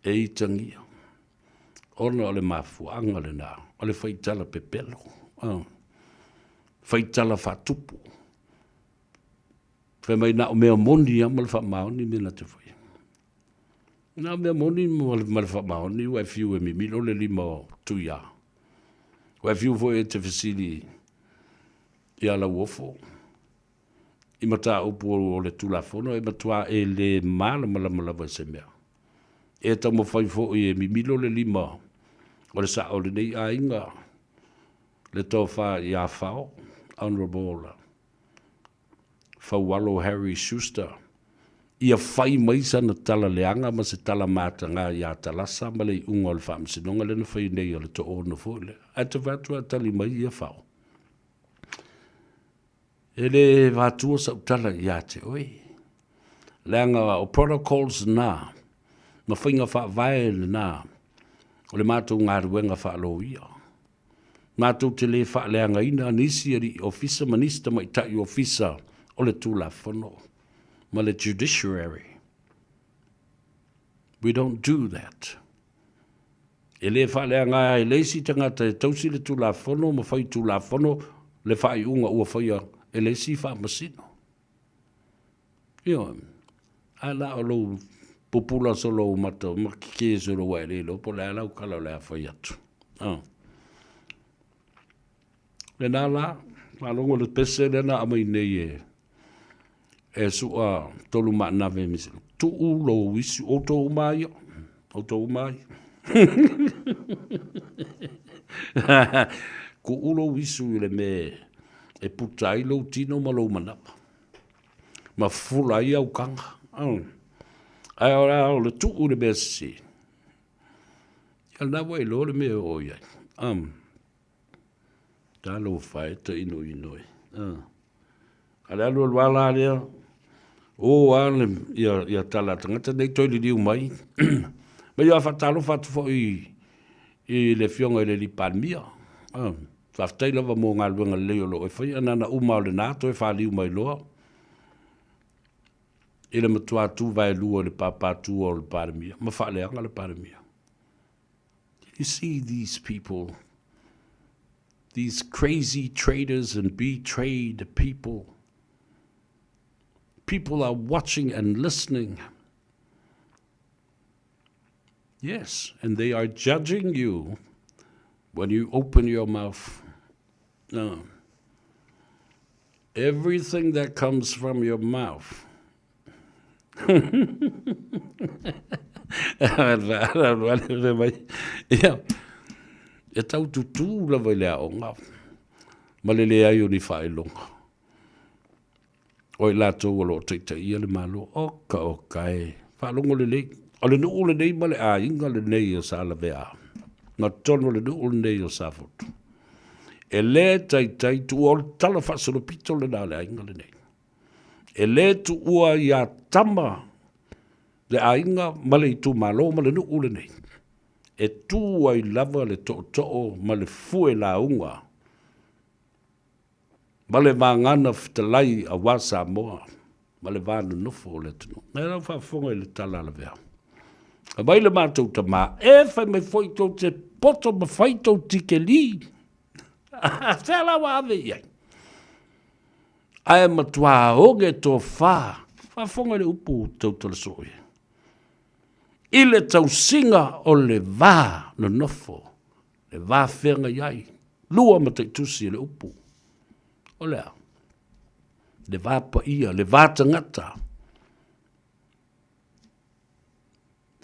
e itagia, ona o le mafuaaga lena, o le faitala pepelo, faitala faatupu. Fai mai na o mea moni lava ma le faamaoni mea na te faia. Na o mea moni ma le faamaoni ua e fiu e mimilo le lima o Tuia. Ua e fiu foi e te fesili ia Lauofo i mataupu o le Tulafono, e matua e le malamalama lava i se mea. E taumafai foi e mimilo le lima o le sao o lenei aiga, le tofa ia Fao, Honourable Faualo Harry Schuster, ia fai mai sana tala leaga ma se tala mataga iā Talasa ma le iuga o le faamasinoga lea na fai nei o le toaono foi lea. Ae te vaai atu a tali mai ia Fao. E le vatua sau tala ia te oe. Leaga o protocols na, ma faiga faavae lena o le matou galuega faaloia. Matou te le faaleagaina nisi alii ofisa ma nisi tamaitai ofisa o le Tulafono ma le Judiciary. We don't do that. E le faaleaga e le isi tagata e tausi le Tulafono ma fai Tulafono le faaiuga ua faia e le isi faamasino. Ioe. Ae la o lou pupula solo ou mata ma kikē solo ua e le iloa po o le a lau tala o le a fai atu. Ah. Lena la, faalogo le pese lea na aumai nei e e sua tolu maanave misi. Tuu lou isi, outou uma ia. Outou uma ia. Kuu lou isu i le mea e puta ai lou tino ma lou manawa. Ma fula ai au kaga. Ae o le o le tuu i le mea sese. Ia lena ua e iloa le mea e oo i ai. Talofa e ta inoino e. A le alu alu lava la lea, o a le, ia, ia tala a tagata nei toe liliu mai. Ma ia faatalofa atu foi i le Afioga i le Alii Palemia. Faafetai lava mo galuega lelei o lo o e faia. Na ona uma lava o lena toe faliu mai loa i le matua tuvaelua i le pāpātua o le Palemia ma faaleaga le Palemia. You see these people, these crazy traders and betrayed people. People are watching and listening. Yes, and they are judging you when you open your mouth. No. Everything that comes from your mouth. Ia, e tau tutū lava i le aoga ma le leai o ni faailoga. O i latou o lo o taitaia le Malo, oka oka e, faalogo lelei. O le nuu lenei ma le aiga lenei o Salavea, ma totonu o le nuu lenei o Safotu, e le taitai tuua, o le tala faasolopito lena a le aiga lenei. E le tuua ia tama le aiga ma le itumalo ma le nuu lenei. E tu ai lava le tootoo ma le fue lauga. Ma le vagana fetalai aua Samoa ma le va nonofo o le atunuu. Nai lau faafofoga i le tala a Lavea. Aumai le matou tama, e fai mai foi tou te poto ma fai tou tikeli. Sea la ua ave i ai. Ae matuā oge tofa, faafofoga i le upu tautala soo i ai. I le tausiga o le va nonofo, le va feagai ai, lua mataitusi e le upu. O le a? Le va paia, le va tagata.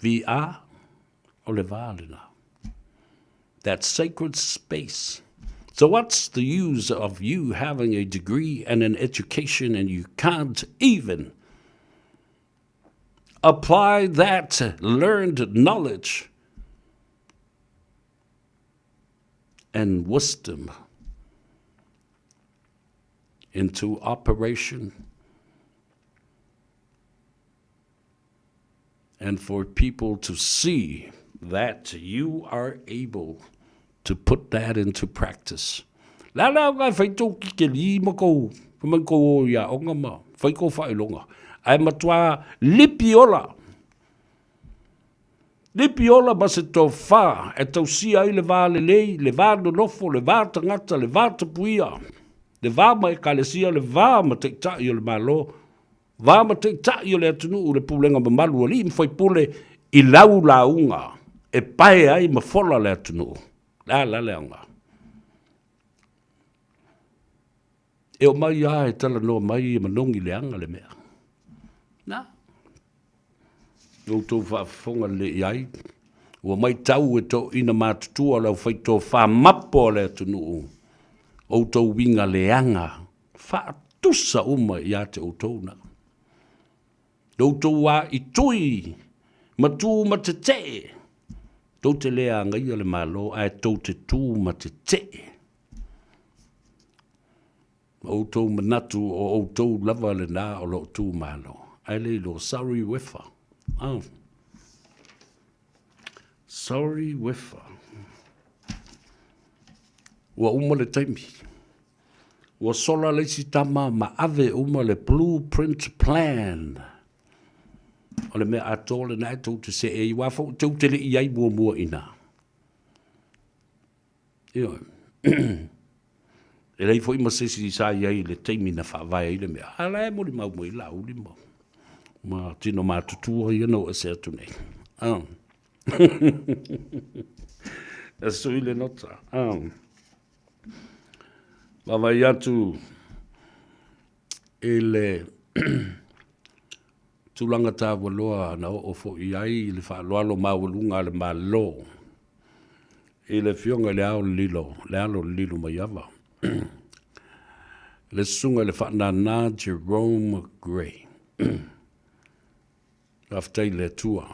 VA, o le va lena. That sacred space. So what's the use of you having a degree and an education and you can't even apply that learned knowledge and wisdom into operation and for people to see that you are able to put that into practice. La la ngai fai tō ki ke li ma kou, fa mai kou o ia onga ma, fai kou whailonga. Ai matua lipi ola. Lipi ola ma se tō whā, e tausia ai le vā lelei, le vā nonofo, le vā tangata, le vā tapuia, le vā ma ekalesia, le vā ma taitai o le Malo, Va ma taitai o le atunuu le pulega mamalu o alii ma faipule i lau lauga e pae ai ma fola le atunuu. Le a la le aoga? E omai a e talanoa mai e manogi leaga le mea. Na. Outou faafofoga lelei i ai, ua matau e toeaiina matutua le aufaitofa mapo a le atunuu, outou uiga leaga faatusa uma ia te outou na. Lo outou a i tui ma tu ma tetee, tou te le agaia le Malo, ae tou te tu ma tetee. Ma outou manatu o outou lava lena o lo o tu malo. Ae le iloa, sorry Wefa. Oh. Sorry Wefa. Ua uma le taimi. Ua sola le isi tama ma ave uma le blueprint plan. O le mea atoa lena e tou te see ai, aua foi tou te le i ai muamua i ina. Ioe. E leai foi ma se isi sa i ai i le taimi na faavae ai le mea. A la e molimau mai Laauli ma, ma tino matutua ia na oo ese atu nei. Ah. E sui le nota. Ah. Vaavaai atu i le tulaga taua loa na oo foi i ai le faaaloalo maualuga a le Malo i le Afioga i Le Ao Lilo, Le Alo o le Lilomaiava, le Susuga i le Faanana Jerome Grey. Faafetai i le Atua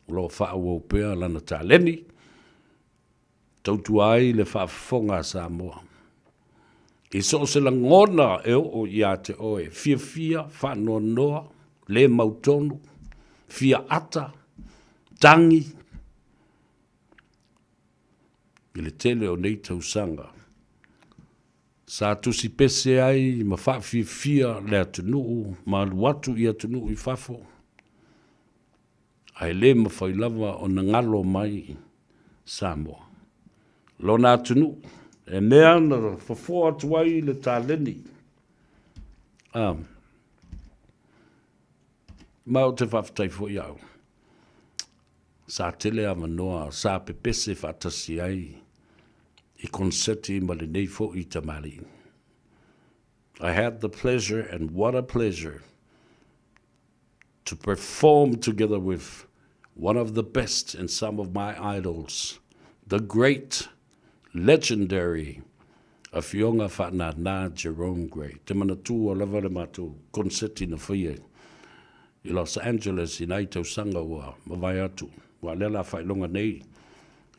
o lo o faaauau pea lana taleni Tautua ai le faafofoga a Samoa. I so o se lagona e oo ia te oe, fiafia, faanoanoa, le mautonu, fia ata, tangi, i le tele o nei tausaga, sa tusi pese ai ma faafiafia le atunuu ma alu atu i atunuu i fafo, ae le mafai lava ona galo mai Samoa. Lona atunuu, e mea na fofoa atu ai le taleni. A, ma ou te faafetai foi au, sa tele avanoa sa pepese faatasi ai i konseti ma lenei foi tamalii. I had the pleasure, and what a pleasure, to perform together with one of the best and some of my idols, the great, legendary Afioga Faanana Jerome Grey. Te manatua lava le matou konseti na faia i Los Angeles i nai tausaga ua mavae atu, aua o lea o le a faailoga nei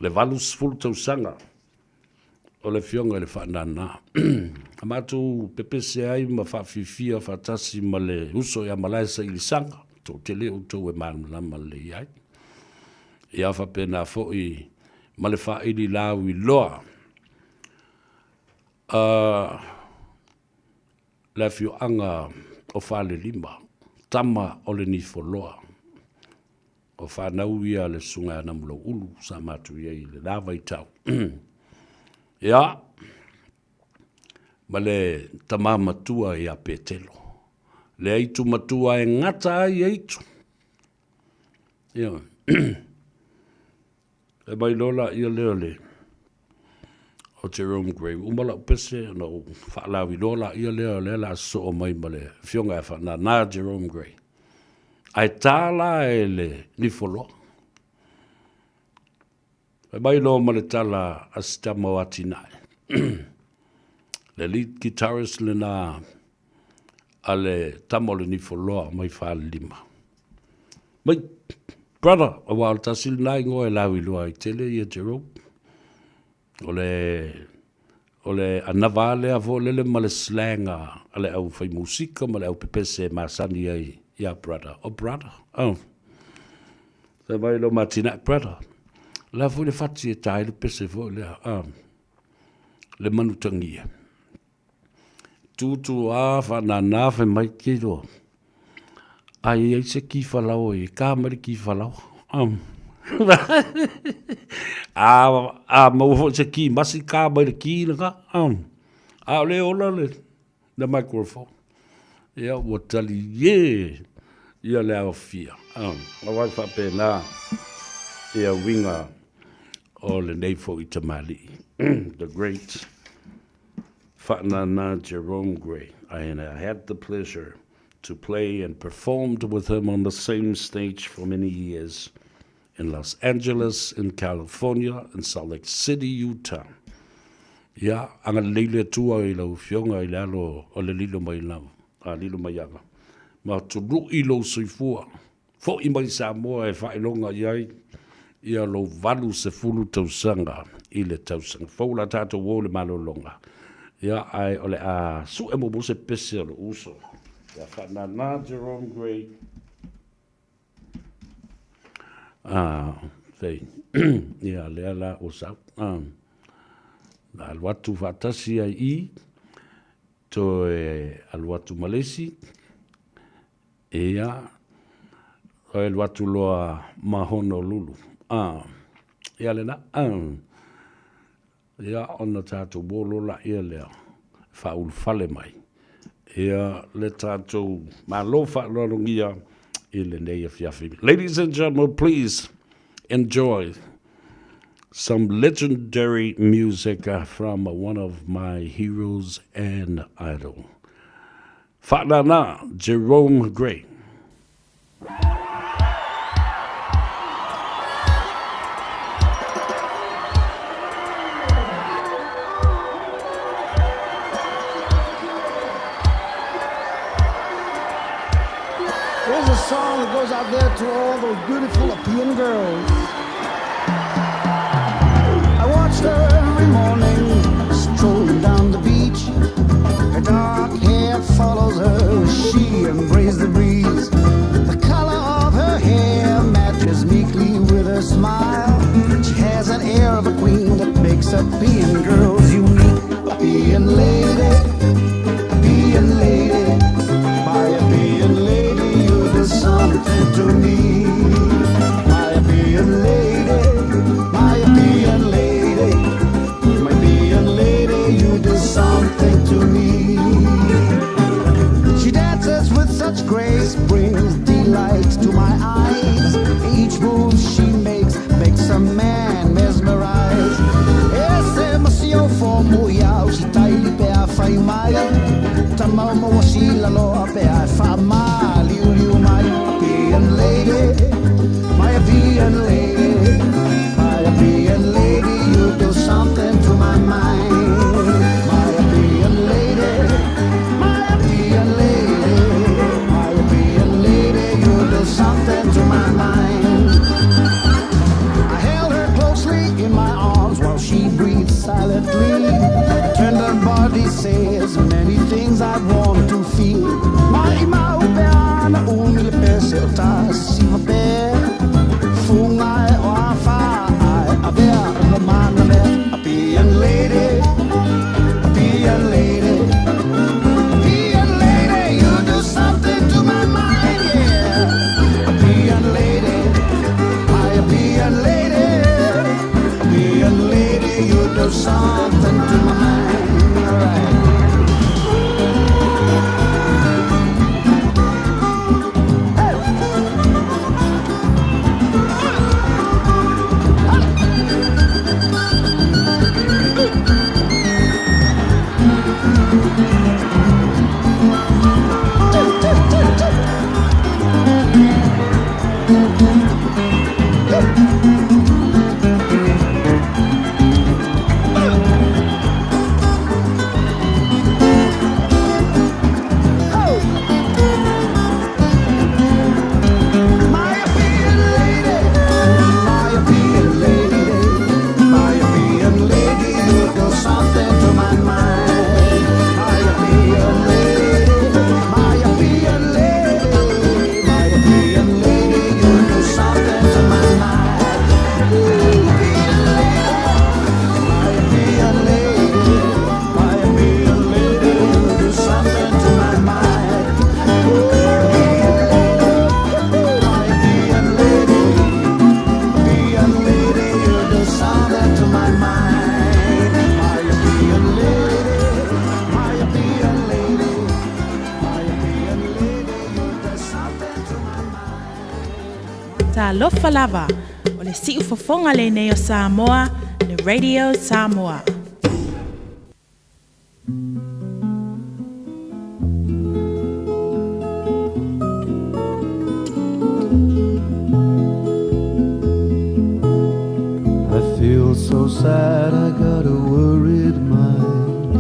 le 80 tausaga o le Afioga i le Faanana. A matou pepese ai ma faafiafia faatasi ma le uso ia Malae Sailisaga, toatele outou e malamalama lelei ai. Ia faapena foi ma le faaili lauiloa. Uh, Le afioaga o Falelima, tama o le Nifoloa. O fanau ia a le Susuga ia Namulauulu sa matou i ai i lena vaitau. Ia, ma le tama matua ia Petelo. Le aitu matua e gata ai aitu. Ia. E mai loa laia lea o le o Jerome Grey. Uma lau pese ona ou faalauiloa laia lea o lea o le a sosoo mai ma le afioga ia Faanana Jerome Grey. Ae ta la e le nifoloa. Fai mai loa ma le tala a si tama o Atinae. Le lead guitarist lena a le tama o le nifoloa mai Falelima. Mai, brother, aua o le tasi lena igoa e lauiloa ai tele ia Jerome. O le, o le anava lea foi lele ma le slang a le au fai musika ma le au pepese e masani ai ia brother. O brother, oh. Fai mai lo matinae, brother. La foi le fati e tā ai le pese foi lea, ah. Le manutagia. Tūtū ā whanana whai mai ki roa. Ai ai se ki whalao e ka mai le ki whalao. A, a mau foi se ki masi ka mai le ki langa. A o le ola le, le microphone. Ia ua tali ye ia le aofia. Auai faapena ia uiga o lenei foi tamalii. The great Faanana Jerome Gray. And I had the pleasure to play and performed with him on the same stage for many years in Los Angeles, in California, in Salt Lake City, Utah. Ia, agalelei le Atua i lau Afioga i le alo o le lilo mai lau, a lilo mai aga. Ma tului lou soifua, foi mai Samoa e faailoga i ai ia lou 80 tausaga i le tausaga fou la tatou o le malologa. Ia, ae o le a sue muamua se pese o lou uso. Ia Faanana Jerome Gray. Ah, fei. Ia, lea la ua sau. Ah. Na alu atu faatasi ai i, toe alu atu ma le isi. Ia, toe alu atu loa ma Honolulu. Ah, ia lena. Ah. Ia, ona tatou o loa laia lea, e faaulufale mai. Ia, le tatou Malo faaaloalogia i lenei afiafi. Ladies and gentlemen, please enjoy some legendary music from one of my heroes and idol. Faanana, Jerome Gray. Here's a song that goes out there to all those beautiful Apian girls. I watched her every morning strolling down the beach. Her dark hair follows her as she embraces the breeze. The color of her hair matches meekly with her smile. She has an air of a queen that makes Apian girls unique. Apian lady, Apian lady, my Apian lady, you do something to me. My Apian lady, my Apian lady, my Apian lady, you do something to me. She dances with such grace, brings delight to my eyes. Each move she makes makes a man mesmerize. Ese masio fo muiau si taili pe a whai mai. Ta mau maua si laloa pe a wha ma liu liu mai. Apian lady, my Apian lady, my Apian lady, you do something to my mind. My Apian lady, my Apian lady, my Apian lady, you do something to my mind. I held her closely in my arms while she breathed silently. Tender body says many things I want to feel. Mai mau pe ana umi le pese o ta siva pe. Fungai o a fa ai avea o mo mana mea. Apian lady, Apian lady, Apian Talofa lava, o le siufofoga lenei o Samoa, le Radio Samoa. I feel so sad, I got a worried mind.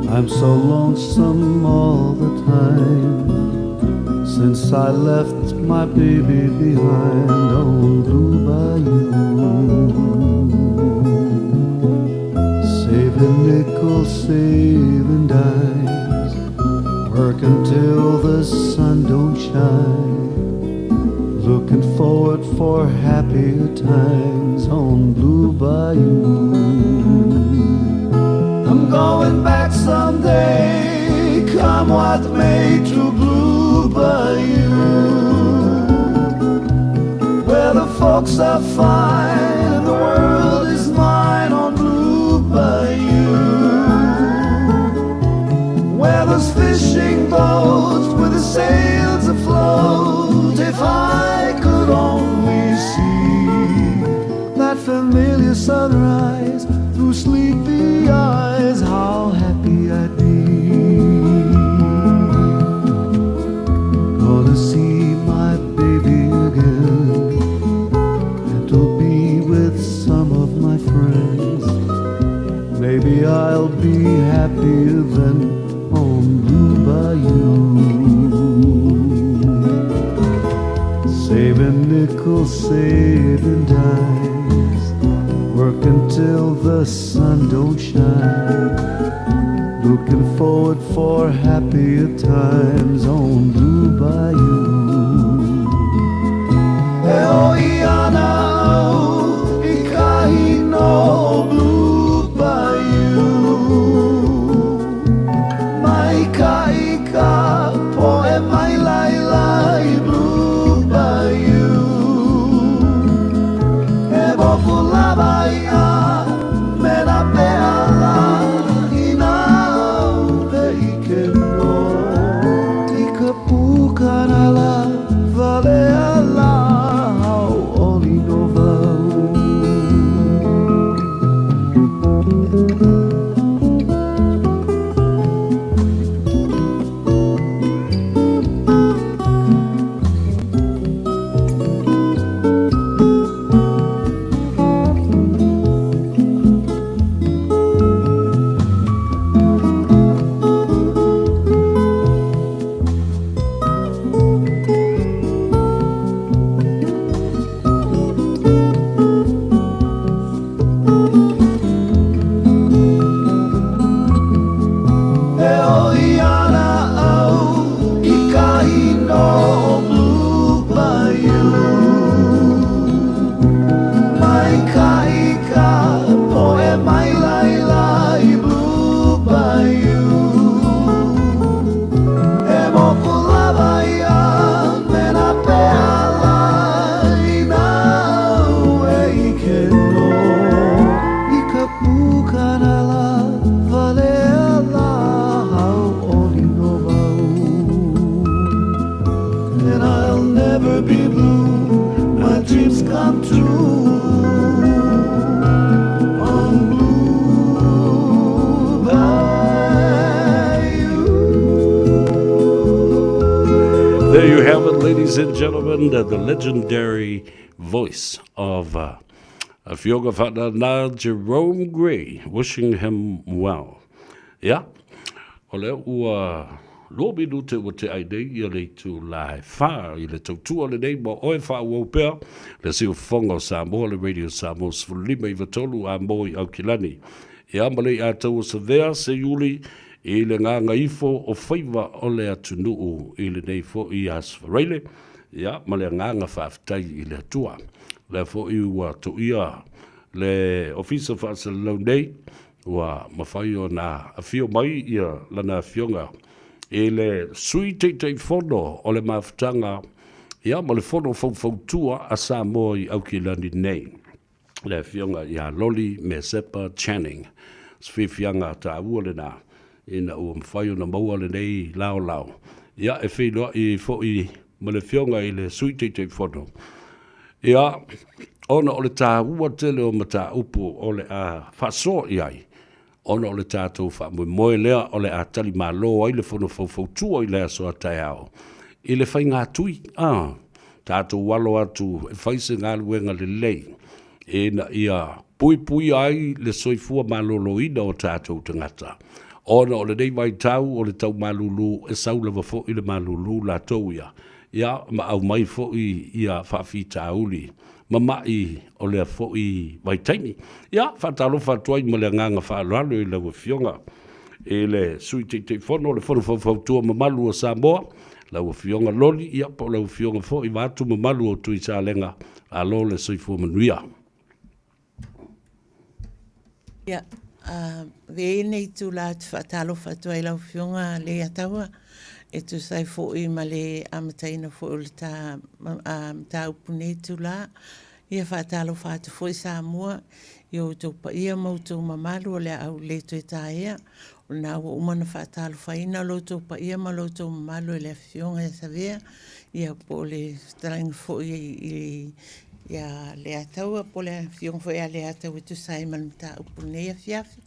I'm so lonesome all the time. Since I left my baby behind on Blue Bayou. Saving nickels, saving dimes, working till the sun don't shine. Looking forward for happier times on Blue Bayou. I'm going back someday, come what may, to Blue Bayou, where the folks are fine and the world is mine on Blue Bayou. Where those fishing boats with the sails afloat, if I could only see that familiar sunrise through sleepy eyes, how happy I'd be. Gonna see my baby again, and to be with some of my friends. Maybe I'll be happier than on Blue Bayou. Saving nickels, saving dimes, working till the sun don't shine. Looking forward for happier times on Blue Bayou. E oi ana au i kahi no Blue Bayou. Mai kai ka po e mai lai lai Blue Bayou. E moku lava ia me na peala i nā e ike no. I ka pukana la wale ala hauoli no wau. E oi ana au i kahi no Blue Bayou. Mai kai ka po e mai lai lai Blue Bayou. E moku lava ia me na peala i nā e ike no. I ka pukana la wale ala hauoli no wau. And I'll never be blue, my dreams come true on Blue Bayou. There you have it, ladies and gentlemen, the legendary voice of Afioga Fa'anana Jerome Gray, wishing him well. Ia, o lea ua lua minute ua te ai nei ia le itu la e wha i le tautua lenei mo oe whaauau pea le siufofoga o Samoa, le Radio Samoa 15 93 a mo i Aukilani. Ia, ma le i ātau o Savea, se iuli i le gagaifo o faiva o le atunuu i lenei foi Aso Faraile, ia, ma le agaga faafetai i le Atua. Lea foi ua toia le Ofisa Faasalalau nei, ua mafai ona afio mai ia lana afioga i le Sui Taitaifono o le Mafutaga, ia, ma le Fono Faufautua a Samoa i Aukilani nei, le Afioga ia Loli Mesepa Channing. Se fiafiaga taua lena ina ua mafai ona maua lenei laolao, ia, e feiloai foi ma le Afioga i le Sui Taitaifono. Ia, ona o le tāua tele o mataupu o le a faasoa i ai, ona o le tatou faamoemoe lea o le a talimalo ai le Fono Faufautua i le aso a taeao i le faigatui, a tatou alo atu e fai se galuega lelei ina ia puipuia ai le soifua maloloina o tatou tagata, ona o lenei vaitau o le tau malulu e sau lava foi le malulu latou ia, ia ma aumai foi ia faafitauli ma ma'i o lea foi vaitaimi. Ia, faatalofa atu ai ma le agaga faaaloalo i lau Afioga i le Sui Taitaifono o le Fono Faufautua Mamalu o Samoa, lau Afioga Loli, ia po o lau Afioga foi vaeatu mamalu o Tuisalega, malo le soifua manuia. Ia, avea ia lenei itula ou te faatalofa atu ai i lau Afioga Leiataua e tusa ai foi ma le amataina foi o le ta mataupu i lenei itula. Ia faatalofa atu foi Samoa i o outou paia ma outou mamalu o le a ou le toe taea, o lena ua uma ona faatalofaina lo outou paia ma lo outou mamalu e le Afioga ia Savea, ia po o le fetalaiga foi ia Leataua, po o le Afioga foi ia Leataua e tusa ai ma le mataupu i lenei afiafi.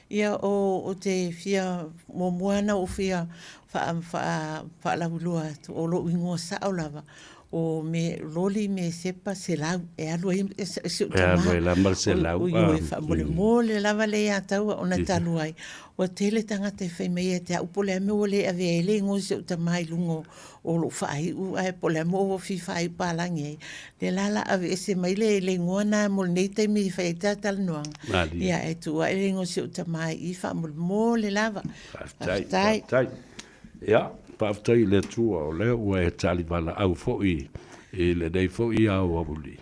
Ia ou te fia muamua lava ona ou fia faalauiloa atu, o lou igoa sao lava, o Loli Mesepa Selau, e alu ai si ou tama. E alu ai la ma le Selau. Ioe, faamolemole lava Leiataua ona talu ai, ua tele tagata e fai mai ia te au, po o le a le mea ua le avea ai le igoa o si ou tama i luga o lou faaiu, ae po o le a le mea ua fia faaiu palagi ai. O lea la o le a aveese mai le igoa lena mo lenei taimi e fai ai ta talanoaga, ia ae tuu ae le igoa o si ou tama i i faamolemole lava. Faafetai. Faafetai. Ia, faafetai i le Atua o lea ua e talivalaau foi i lenei foi aoauli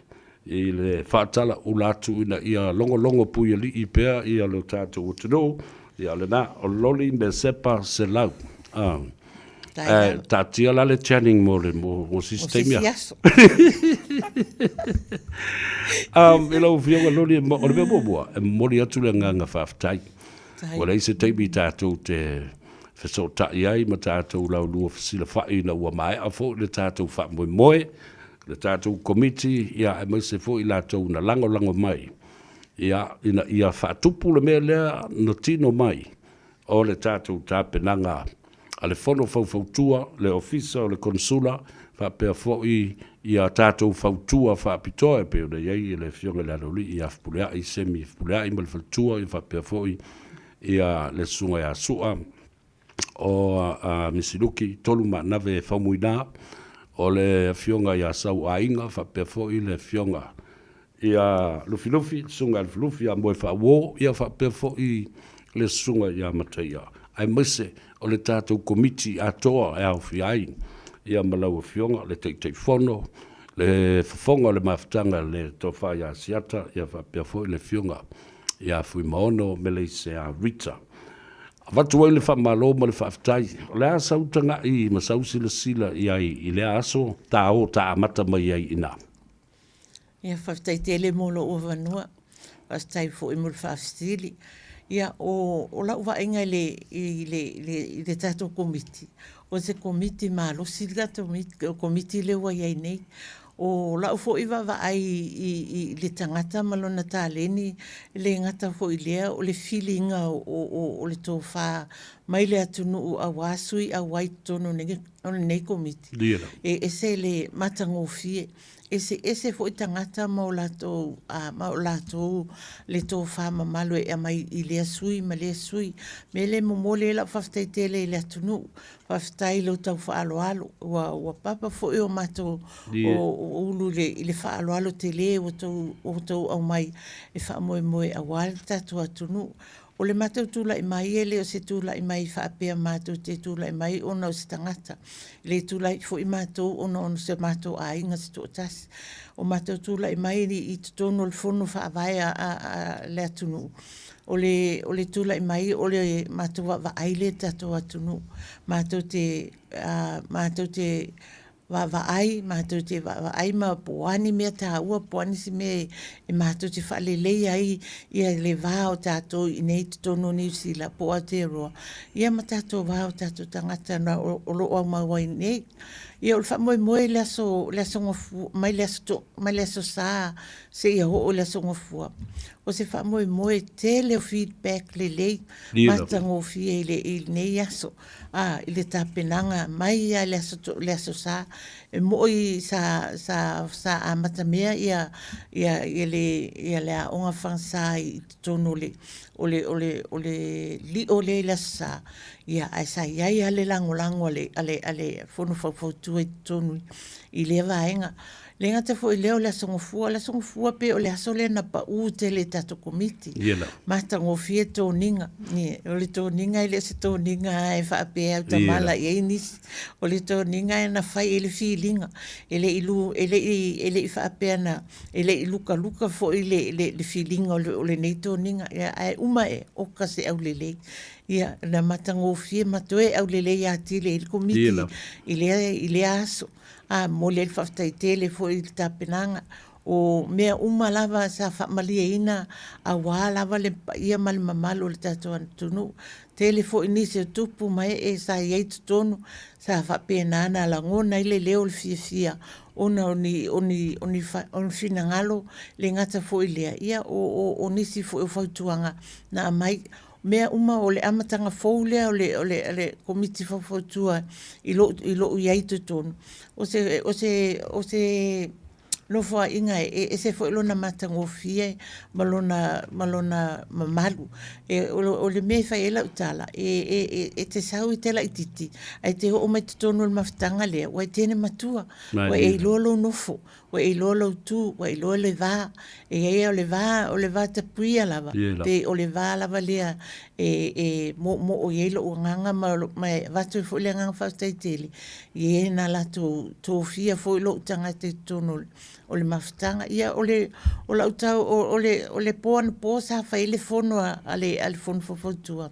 i le faatalaula atu ina ia logologo puialii pea ia lo tatou atunuu. Ia, o lena, o Loli Mesepa Selau. Ah. Eh, taatia la le Channing mo le mo sisi taimi a. Um, i lau Afioga Loli, o le mea muamua, e momoli atu le agaga faafetai. Ua leai se taimi tatou te fesootai ai ma tatou laulua fesilafai ina ua maea foi le tatou faamoemoe, le tatou Komiti, ia aemaise foi i latou na lagolago mai, ia, ina ia faatupu le mea lea na tino mai o le tatou tapenaga a le Fono Faufautua, le Ofisa o le Konesula, faapea foi ia tatou fautua faapitoa e pei ona i ai le Afioga i le Aloalii ia Fepuleai, Semi Fepuleai ma le faletua, ia faapea foi ia le Susuga ia Sua o Misiluki Tolumaanave Faumuina, o le Afioga ia Sauaiga, faapea foi le Afioga ia Lufilufi, le Susuga ia Lufilufi ia Moefaauo, ia faapea foi le Susuga ia Mataia, aemaise o le tatou Komiti atoa e aofia ai ia ma lau Afioga le Taitaifono, le Fofoga o le Mafutaga le Tofa ia Asiata, ia faapea foi le Afioga ia Fuimaono Meleisea Rita. Avatu ai le faamalo ma le faafetai. O le a sau tagai ma sau silasila i ai i lea aso ta o ta amata mai ai i ina? Ia, faafetai tele mo lou avanoa. Faafetai foi mo le faafesili. Ia, o, o lau vaaiga i le, i le, i le, i le tatou Komiti, o se Komiti malosi le tatou Komiti lea ua i ai nei. O lau foi vaavaai i, i, i le tagata ma lona taleni, e le gata foi i lea, o le filiga o, o, o le tofa mai le atunuu aua sui auai i totonu o lenei Komiti. E ese le matagofie. Eseese foi tagata ma o latou, ma o latou le tofa mamalu e aumai i lea sui ma lea sui. O le mea lea e momoli ai lau faafetai tele i le atunuu, faafetai i lo outou faaaloalo, ua, ua papa foi o matou o ulu i le faaaloalo tele ua outou aumai e faamoemoe aua le tatou atunuu. O le matou tulai mai e le o se tulai mai faapea matou te tulai mai ona o se tagata. E le tulai foi matou ona o se matou aiga se toatasi. O matou tulai mai i totonu o le fono faavae a le atunuu, o le, o le tulai mai o le matou vaavaai lea i le tatou atunuu. Matou te, matou te. Vaavaai, matou te vaavaai ma po o a ni mea taua, po o a nisi mea e matou te faaleleia ai ia le va o tatou i inei i totonu o Niu Sila po o Aotearoa, ia ma tatou va o tatou tagata na o lo o aumau ai nei. Ia o le faamoemoe i le aso, le aso Gafua, mai le aso to, mai le aso Sa seia oo i le aso Gafua, o se faamoemoe tele o feedback lelei matagofie i le, i lenei aso. ā, i le tapenaga mai lava i le aso, le aso Sa. E moʻi sa, sa, sa amatamea ia, ia, ia le, ia le aoga Fagasa i totonu o le, o le, o le, o le lio lea i le aso Sa, ia, ae sa i ai lava le lagolago a le, a le, a le Fono Faufautua i totonu i lea vaega. E le gata foi i lea o le Aso Gafua, o le Aso Gafua pei o le aso lea na pau tele i tatou Komiti. Ia la. Matagofie toniga. O le toniga e le o se toniga e faapea e autamala i ai nisi. O le toniga e na fai i le filiga. E le i, e le i, e le i faapea na, e le i lukaluka foi le, le, le filiga o, le, o lenei toniga. Ia, ae uma e, oka se aulelei. Ia, na matagofie ma toe aulelei atili ai le Komiti i lea, i lea aso. A momoli ai le faafetai tele foi i le tapenaga o mea uma lava sa faamalieina aua lava le paia ma le mamalu o le tatou atunuu. Tele foi nisi o tupu ma ee sa i ai i totonu sa faapena ona lagona ai le leo o le fiafia ona o ni, o ni, o ni, o ni finagalo, le gata foi i lea, ia o, o, o nisi foi o fautuaga na aumai. mea uma o le amataga fou lea o le, o le, o le Komiti Faufautua i lou, i lou i ai i totonu, o se, o se, o se nofoaiga e ese foi lona matagofie ma lona, ma lona mamalu. E, o, o le mea e fai ai lau tala, e, e, e, e te sau i te laitiiti, ae te oo mai totonu o le mafutaga lea, ua e teine matua, ua e iloa lou nofo, Ua e iloa lou tu, ua e iloa le va. E i ai o le va, o le va tapuia lava, pe o le va lava lea e, e moomoo i ai lou agaga ma, ma e avatu ai foi le agaga faafetai tele i e na latou tofia foi lou tagata i totonu o le mafutaga. Ia, o le, o lau tau, o, o le, o le po anapo sa fai ai le fono a, a le, a le Fono Faufautua.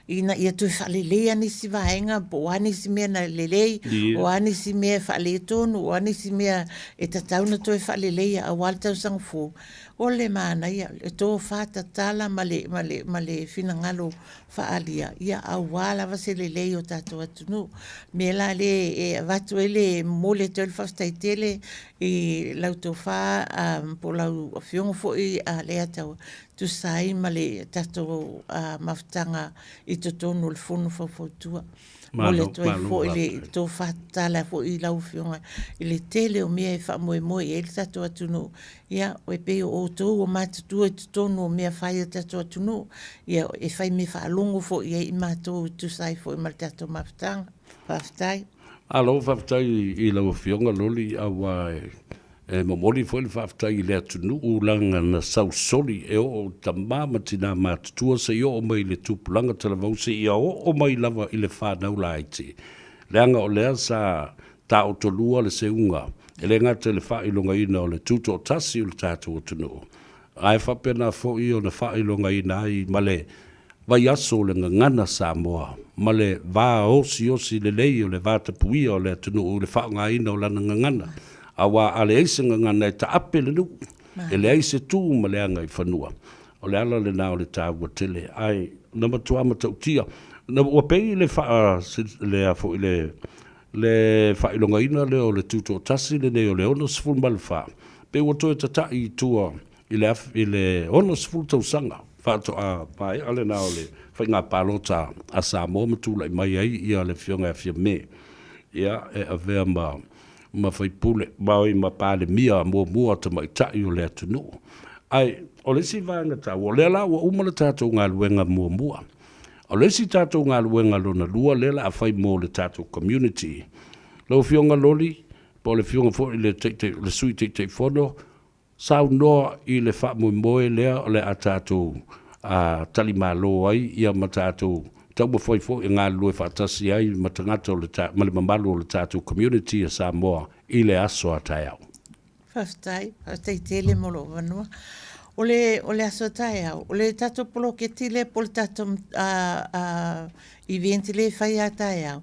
ina ia toe faaleleia nisi vaega po o a nisi mea na lelei, o a nisi mea e faaletonu, o a nisi mea e tatau ona toe faaleleia aua le tausaga fou. O le manaia, le tofa tatala ma le, ma le, ma le finagalo faaalia, ia aua lava se lelei o tatou atunuu. O le mea la lea e avatu ai le momoli atu ai le faafetai tele i lau tofa po o lau Afioga foi Leiataua, tusa ai ma le tatou mafutaga i totonu o le Fono Faufautua. Momoli atu ai foi le tofa tatala foi i lau Afioga i le tele o mea e faamoemoe i ai le tatou atunuu. Ia, e pei o outou ua matutua i totonu o mea fai a le tatou atunuu, ia e fai mea faalogo foi i ai i matou e tusa ai foi ma le tatou mafutaga. Faafetai. Malo faafetai i lau Afioga Loli aua e E momoli foi le faafetai i le atunuu leaga na sausoli e oo tama ma tina matutua seia oo mai i le tupulaga talavou seia oo mai lava i le fanau laiti, leaga o lea sa taotolua le seuga e le gata i le faailogaina o le tutoatasi o le tatou atunuu ae faapena foi ona faailogaina ai ma le vaiaso o le gagana Samoa ma le va osiosi lelei o le vatapuia o le atunuu i le faaaogaina o lana gagana, aua a leai se gagana e taape le nuu, e leai se tu ma le agaifanua. O le ala lena o le taua tele, ae na matua matautia. Na, ua pei le faa, le a foi le, le faailogaina lea o le Tutoatasi lenei o le 64, pei ua toe tatai i tua I le 60 tausaga faatoa maea lena o le faiga palota a Samoa ma tulai mai ai ia le Afioga ia Fiame ia e avea ma ma faipule ma oi ma Palemia muamua tamaitai o le atunuu. Ae o le isi vaega taua, o lea la ua uma le tatou galuega muamua. O le isi tatou galuega lona lua lea la a fai mo le tatou community. Lau Afioga Loli, po o le Afioga foi i le Taitai, le Sui Taitaifono, Saunoa i le faamoemoe lea o le a tatou talimalo ai ia ma tatou taumafai foi e galulue faatasi ai ma tagata o le ma le mamalu o le tatou community a Samoa i le aso a taeao. Faafetai, faafetai tele mo lou avanoa. O le, o le aso a taeao, o le tatou poloketi lea po o le tatou event lea e fai a taeao,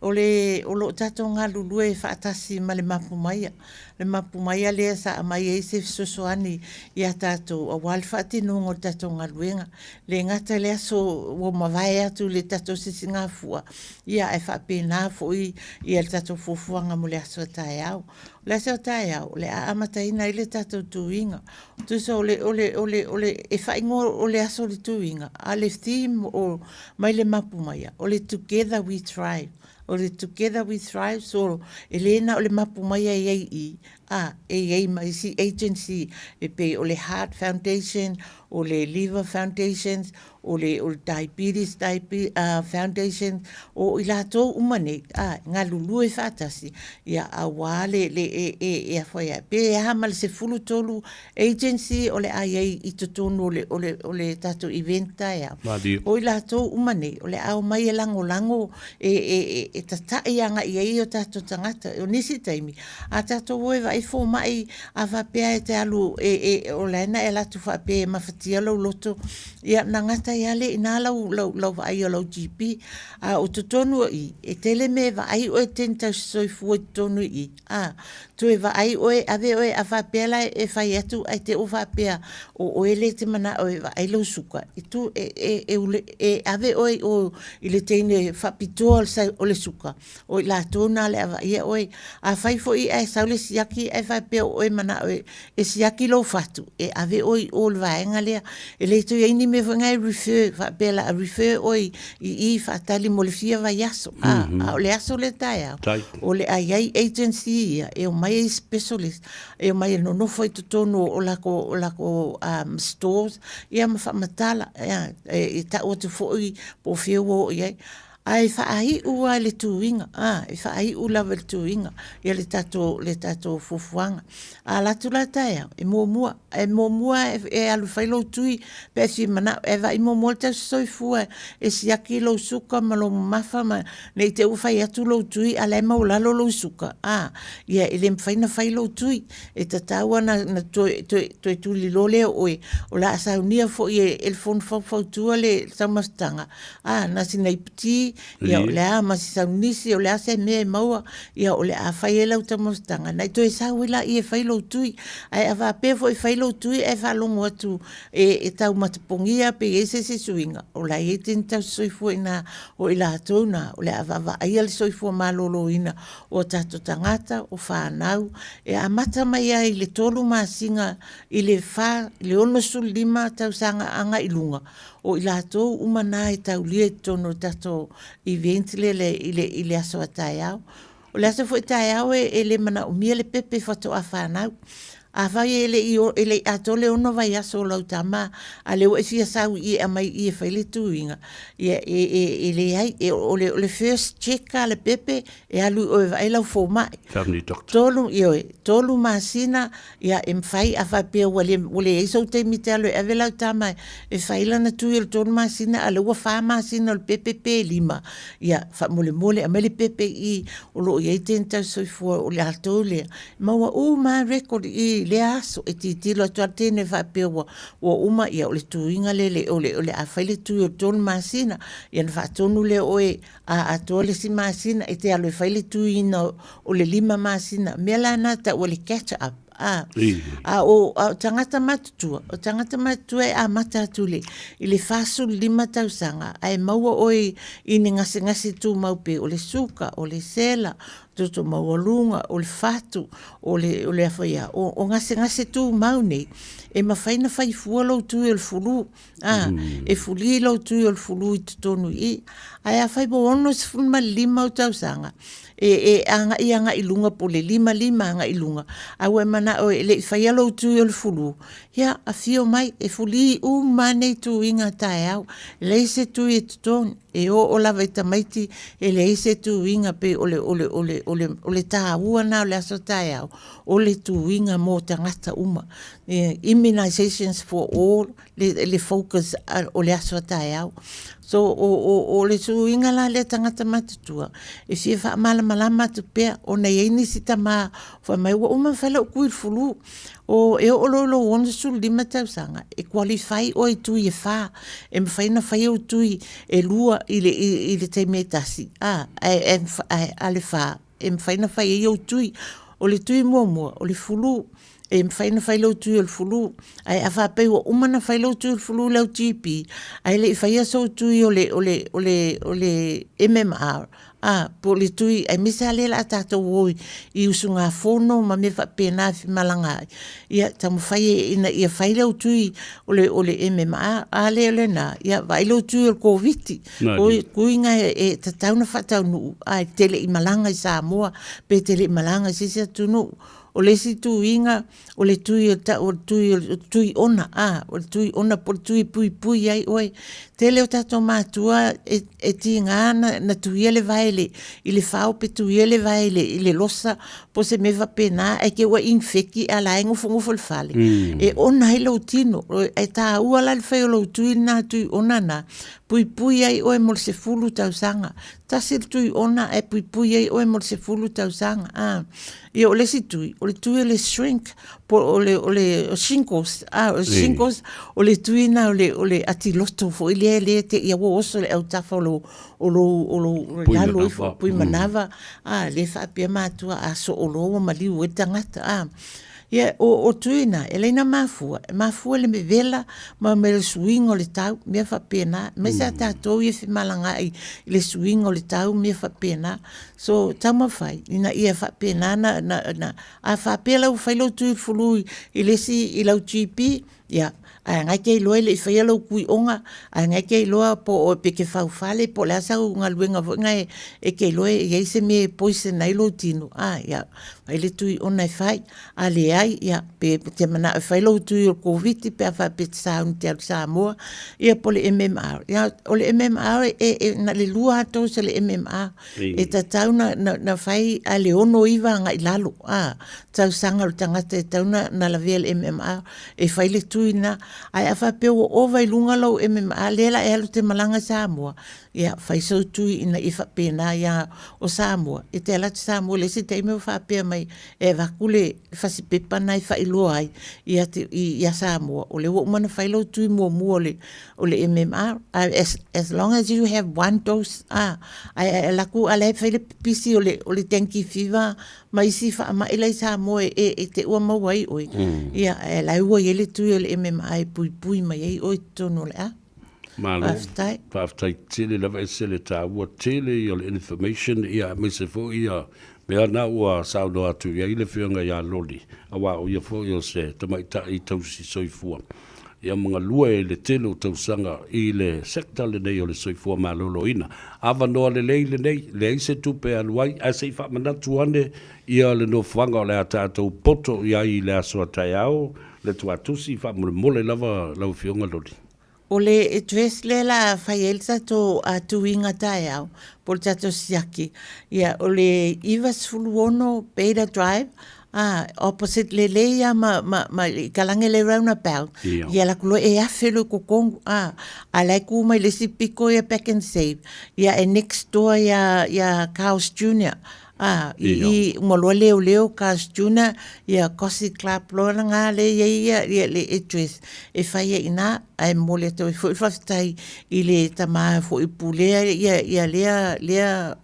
O le, o lo o tatou galulue faatasi ma le Mapu Maia, le Mapu Maia lea sa aumai ai se fesoasoani ia tatou aua le faatinoga o le tatou galuega. E le gata i le aso ua mavae atu i le tatou sisigafua, ia ae faapena foi ia le tatou fuafuaga mo le aso a taeao. O le aso a taeao, o le a amataina ai le tatou tuiga. Tusa o le, o le, o le, o le, e faaigoa o le aso o le tuiga, a o le theme o mai le Mapu Maia, o le Together We Thrive. O le Together We Thrive, so e le na o le Mapu Maia e i ai i i, a, e i ai ma isi agency e pei o le Heart Foundation, o le Liver Foundations, o le, o le Diabetes Diabe, Foundation, o i latou uma nei, a, e galulue faatasi, ia, auā le, le, e, e, e a fai ai, pe a ma le 13 agency o le a i ai i totonu o le, o le, o le tatou event taeao. Malie. O i latou uma nei, o le a omai e lagolago, e, e, e, e tataʻi agaʻi i ai o tatou tagata. O nisi taimi, a tatou o e vaai fomai, a faapea e te alu, e, e, o la e na e alu atu faapea e mafatia lou loto, ia na gata ai lava lea i ina lau, lau, lau vaai o lau GP. A o totonu o i, e tele mea e vaai oe teni tausisoifua i totonu i i, a, toe vaai oe, ave oe, a faapea la e fai atu ae te i ua faapea o oe lea e te manao e vaai lou suka, e tu, e, e, e, ule, e ave oe i o i le teine faapitoa o le suka, O i latou nā le a vaaia oe. Afai foi ae sau le siaki ae faapea o oe manao e, e siaki lou fatu, e ave oe i o le vaega lea. E le toe i ai ni mea foi na e refer, faapea la a refer oe i i faatali mo le fia vaiaso. A, mm -hmm. a o le aso lea taeao, o le a i ai agency ia e omai ai specialist, e omai e nonofo i totonu o lako, o lako um, stores, ia ma faamatala, ia, e, e tau atu foi po o fea ua oo i ai. Ae faaiu lava i le tuiga, a, e faaiu lava i le tuiga, ia le tatou, le tatou fuafuaga. A alu atu la taeao, e muamua, e muamua e alu e fai lou tui pe a e fia manao, e vaai muamua le tausisoifua e siaki lou suka ma lou mamafa ma, ne i te i ua fai atu lou tui a o la e maualalo lou suka, a, ia e le mafai ona fai lou tui. E tatau lava ona toe, toe, toe tuliloa lea o oe, o le a saunia foi e le Fono Faufautua le taumafataga, A, na sina iputi, ia o le a ma si saunisi, o le a se mea e maua, ia o le a fai ai lau taumafataga, na i toe sau ai laia e fai lou tui. Ae a faapea foi e fai lou tui ae faalogo atu e, e tau matapogia pe i ai se isi suiga, o la e i ai tini tausisoifua ina o i latou na, o le a vaavaaia le soifua maloloina o a tatou tagata, o fanau, e amata mai ai i le tolu masina i le fa, i le 65 tausaga agai i luga, O i latou uma na e taulia i totonu o le tatou event lea i le, i le aso a taeao. O le aso foi taeao e, e le manaomia le pepe faatoa fanau. Afai e le i, e le i atoa le ono vaiaso o lau tama, a lea ua e fia sau i i e aumai i i e fai le tuiga, ia e, e, e leai, e, o le, o le first check a le pepe, e alu i o e vaai lau fomai. Family doctor. Tolu, ioe, tolu masina, Ia, e mafai, a faapea ua le, ua leai sou taimi e te alu e ave lau tama e fai lana tui o le tolu masina, a o lea ua fa masina o le pepe pe lima, ia, faamolemole, aumai le pepe i i, o lo o i ai teni tausisoifua o le latou lea. E maua uma lava record i i lea aso, e tilotilo atu lava le teine faapea ua, ua uma, ia, o le tuiga lea, le, o le, o le a fai le tui o le tolu masina, ia ona faatonu lea o oe, a atoa le isi masina, e te alu e fai le tuiina o le lima masina. Mea la na tau o le catch up. A, a o, a o tagata matutua, o tagata matutua e amata atu le, i le 45 tausaga, ae maua oe i ni gasegase tumau pei o le suka, o le sela, toto maualuga, o le fatu, o le, o le a o, o gasegase tumau nei, e mafai na fai fua lou tui o le fulu. A, e fuli lou tui o le fulu i totonu i i. Ae afai ua 65 ou tausaga, e, e agai agai i luga po o le 55 agai i luga, a ua e manao e le i faia lou tui o le fulu, ia, afio mai, e fuli uma lava nei tuiga taeao. E leai se tui e totogi, e oo lava i tamaiti, e leai se tuiga pei o le, o le, o le, o le, o le taua lena o le aso taeao, o le tuiga mo tagata uma. Immunizations for all, le, le focus o le aso a taeao. So, o, o, o le suiga la lea tagata matutua, e fia faamalamalama atu pea, ona e i ai nisi tama fai mai ua uma ona fai lau tui i le flu. O, e oo loa i lou 65 tausaga, e qualify oe i tui e fa, e mafai ona fai au tui e lua i le, i, i le taimi e tasi, a, ae, ae, ae, a le fa, e mafai ona fai ai ou tui. O le tui muamua, o le flu. E mafai ona fai lou tui o le flu. Ae a faapea ua uma ona fai lou tui o le flu i lau GP, ae le i faia sou tui o le, o le, o le, o le MMR, a, po o le tui, aemaise lava lea o le a tatou o i usugafono ma mea faapena e femalaga ai, ia taumafai e, ina ia fai lau tui o le, o le MMR. A le o lena, ia vaai lou tui o le Koviti. O tuiga e tatau ona faataunuu, ae te le i malaga i Samoa, pe te le i malaga i se isi atunuu. O le isi tuiga, o le tui o le, o le tui, o le tui ona, a, o le tui ona po o le tui e puipui ai oe. Tele o tatou matua e, e tiga na, na tuia le vae i le, i le fao pe tuia le vae i le, i le losa po o se mea faapena, ae te ua infeki a la e nofonofo i le fale. E ona ai lou tino. E taua la le fai o lou tui lena, tui ona na, puipui ai oe mo le 10 tausaga. Tasi le tui ona ae puipui ai oe mo le 10 tausaga. A. Ia o le isi tui, o le tui o le shrink, po o le, o le shingles, a, o le shingles, o le tui na o le, o le atiloto foi lea, lea te ia ua oso le autafa o lou, o lou, o lou lalo ifo, pui manava, a, lea faapea matua a soo loa ua maliu ai le tagata, a. Ia, o, o tui na, e leai na mafua, e mafua le vevela ma me le suiga o le tau, mea faapena, aemaise a tatou ia e femalagaai i le suiga o le tau, mea faapena. So, taumafai ina ia faapena na, na, na, a faapea la ua fai lou tui fulu i le isi, i lau GP, ia, ae ngai te iloa e le i faia lou tuioga, ae ngai te iloa po o pe te faufale, po o le a sau galuega foi na e te iloa e i ai se mea e poison ai lou tino, a, ia, fai le tuioga e fai. A leai, ia, pe te manao e fai lou tui o le Koviti pe a faapea e te sauni te alu i Samoa, ia po o le MMR. Ia, o le MMR, e, e, na le lua lava dose o le MMR. E tatau na, na, na fai a le 69 agai lalo, a, tausaga o le tagata e tatau na, na lavea le MMR, e fai le tui lena. Ae a faapea ua ova i luga lou MMR, lea la e alu te malaga i Samoa, ia, fai sou tui ina ia faapena ia o Samoa. E te alu atu Samoa i le isi taimi ua faapea mai, e avatu le fasipepa lena e faailoa ai ia te, ia Samoa, o lea ua uma ona fai lou tui muamua o le, o le MMR. As, as long as you have one dose, ah, ae ae alu atu a la e fai le pipisi o le, o le dengue fever ma isi faamai la i Samoa e, e, e te ua maua ai oe. Ia, ae la e ua i ai le tui o le MMR e puipui mai ai oe i totonu o le a. Malo. Faafetai. Faafetai tele lava e se le taua tele ia o le information ia aemaise foi ia mea na ua saunoa atu i ai le Afioga ia Loli aua o ia foi o se tamaitai tausi soifua ia ma galue i le tele o tausaga i le sector lenei o le soifua maloloina. Avanoa lelei lenei, leai se tupe e alu ai ae se i faamanatu ane ia le nofoaga o le a tatou poto i ai i le aso a taeao le tuatusi faamolemole lava lau Afioga Loli. O le address lea la fai ai le tatou tuiga taeao po o le tatou siaki, ia o le 96 Beta Drive, ah, opposite lelei lava ma, ma, ma i Kalage le roundabout. Ia. Ia alu atu loa e afe loa i totonu, ah, a la e tu mai le isi pito ia Pak'nSave, ia e next door ia, ia Carl's Junior. A, i i uma loa leoleo Carl's Junior, ia Cosi Club loa lena lea e i ai ia, ia le address e fai ai i ina. Ae momoli atu ai foi le faafetai i le tama foi pulea ia, ia lea, lea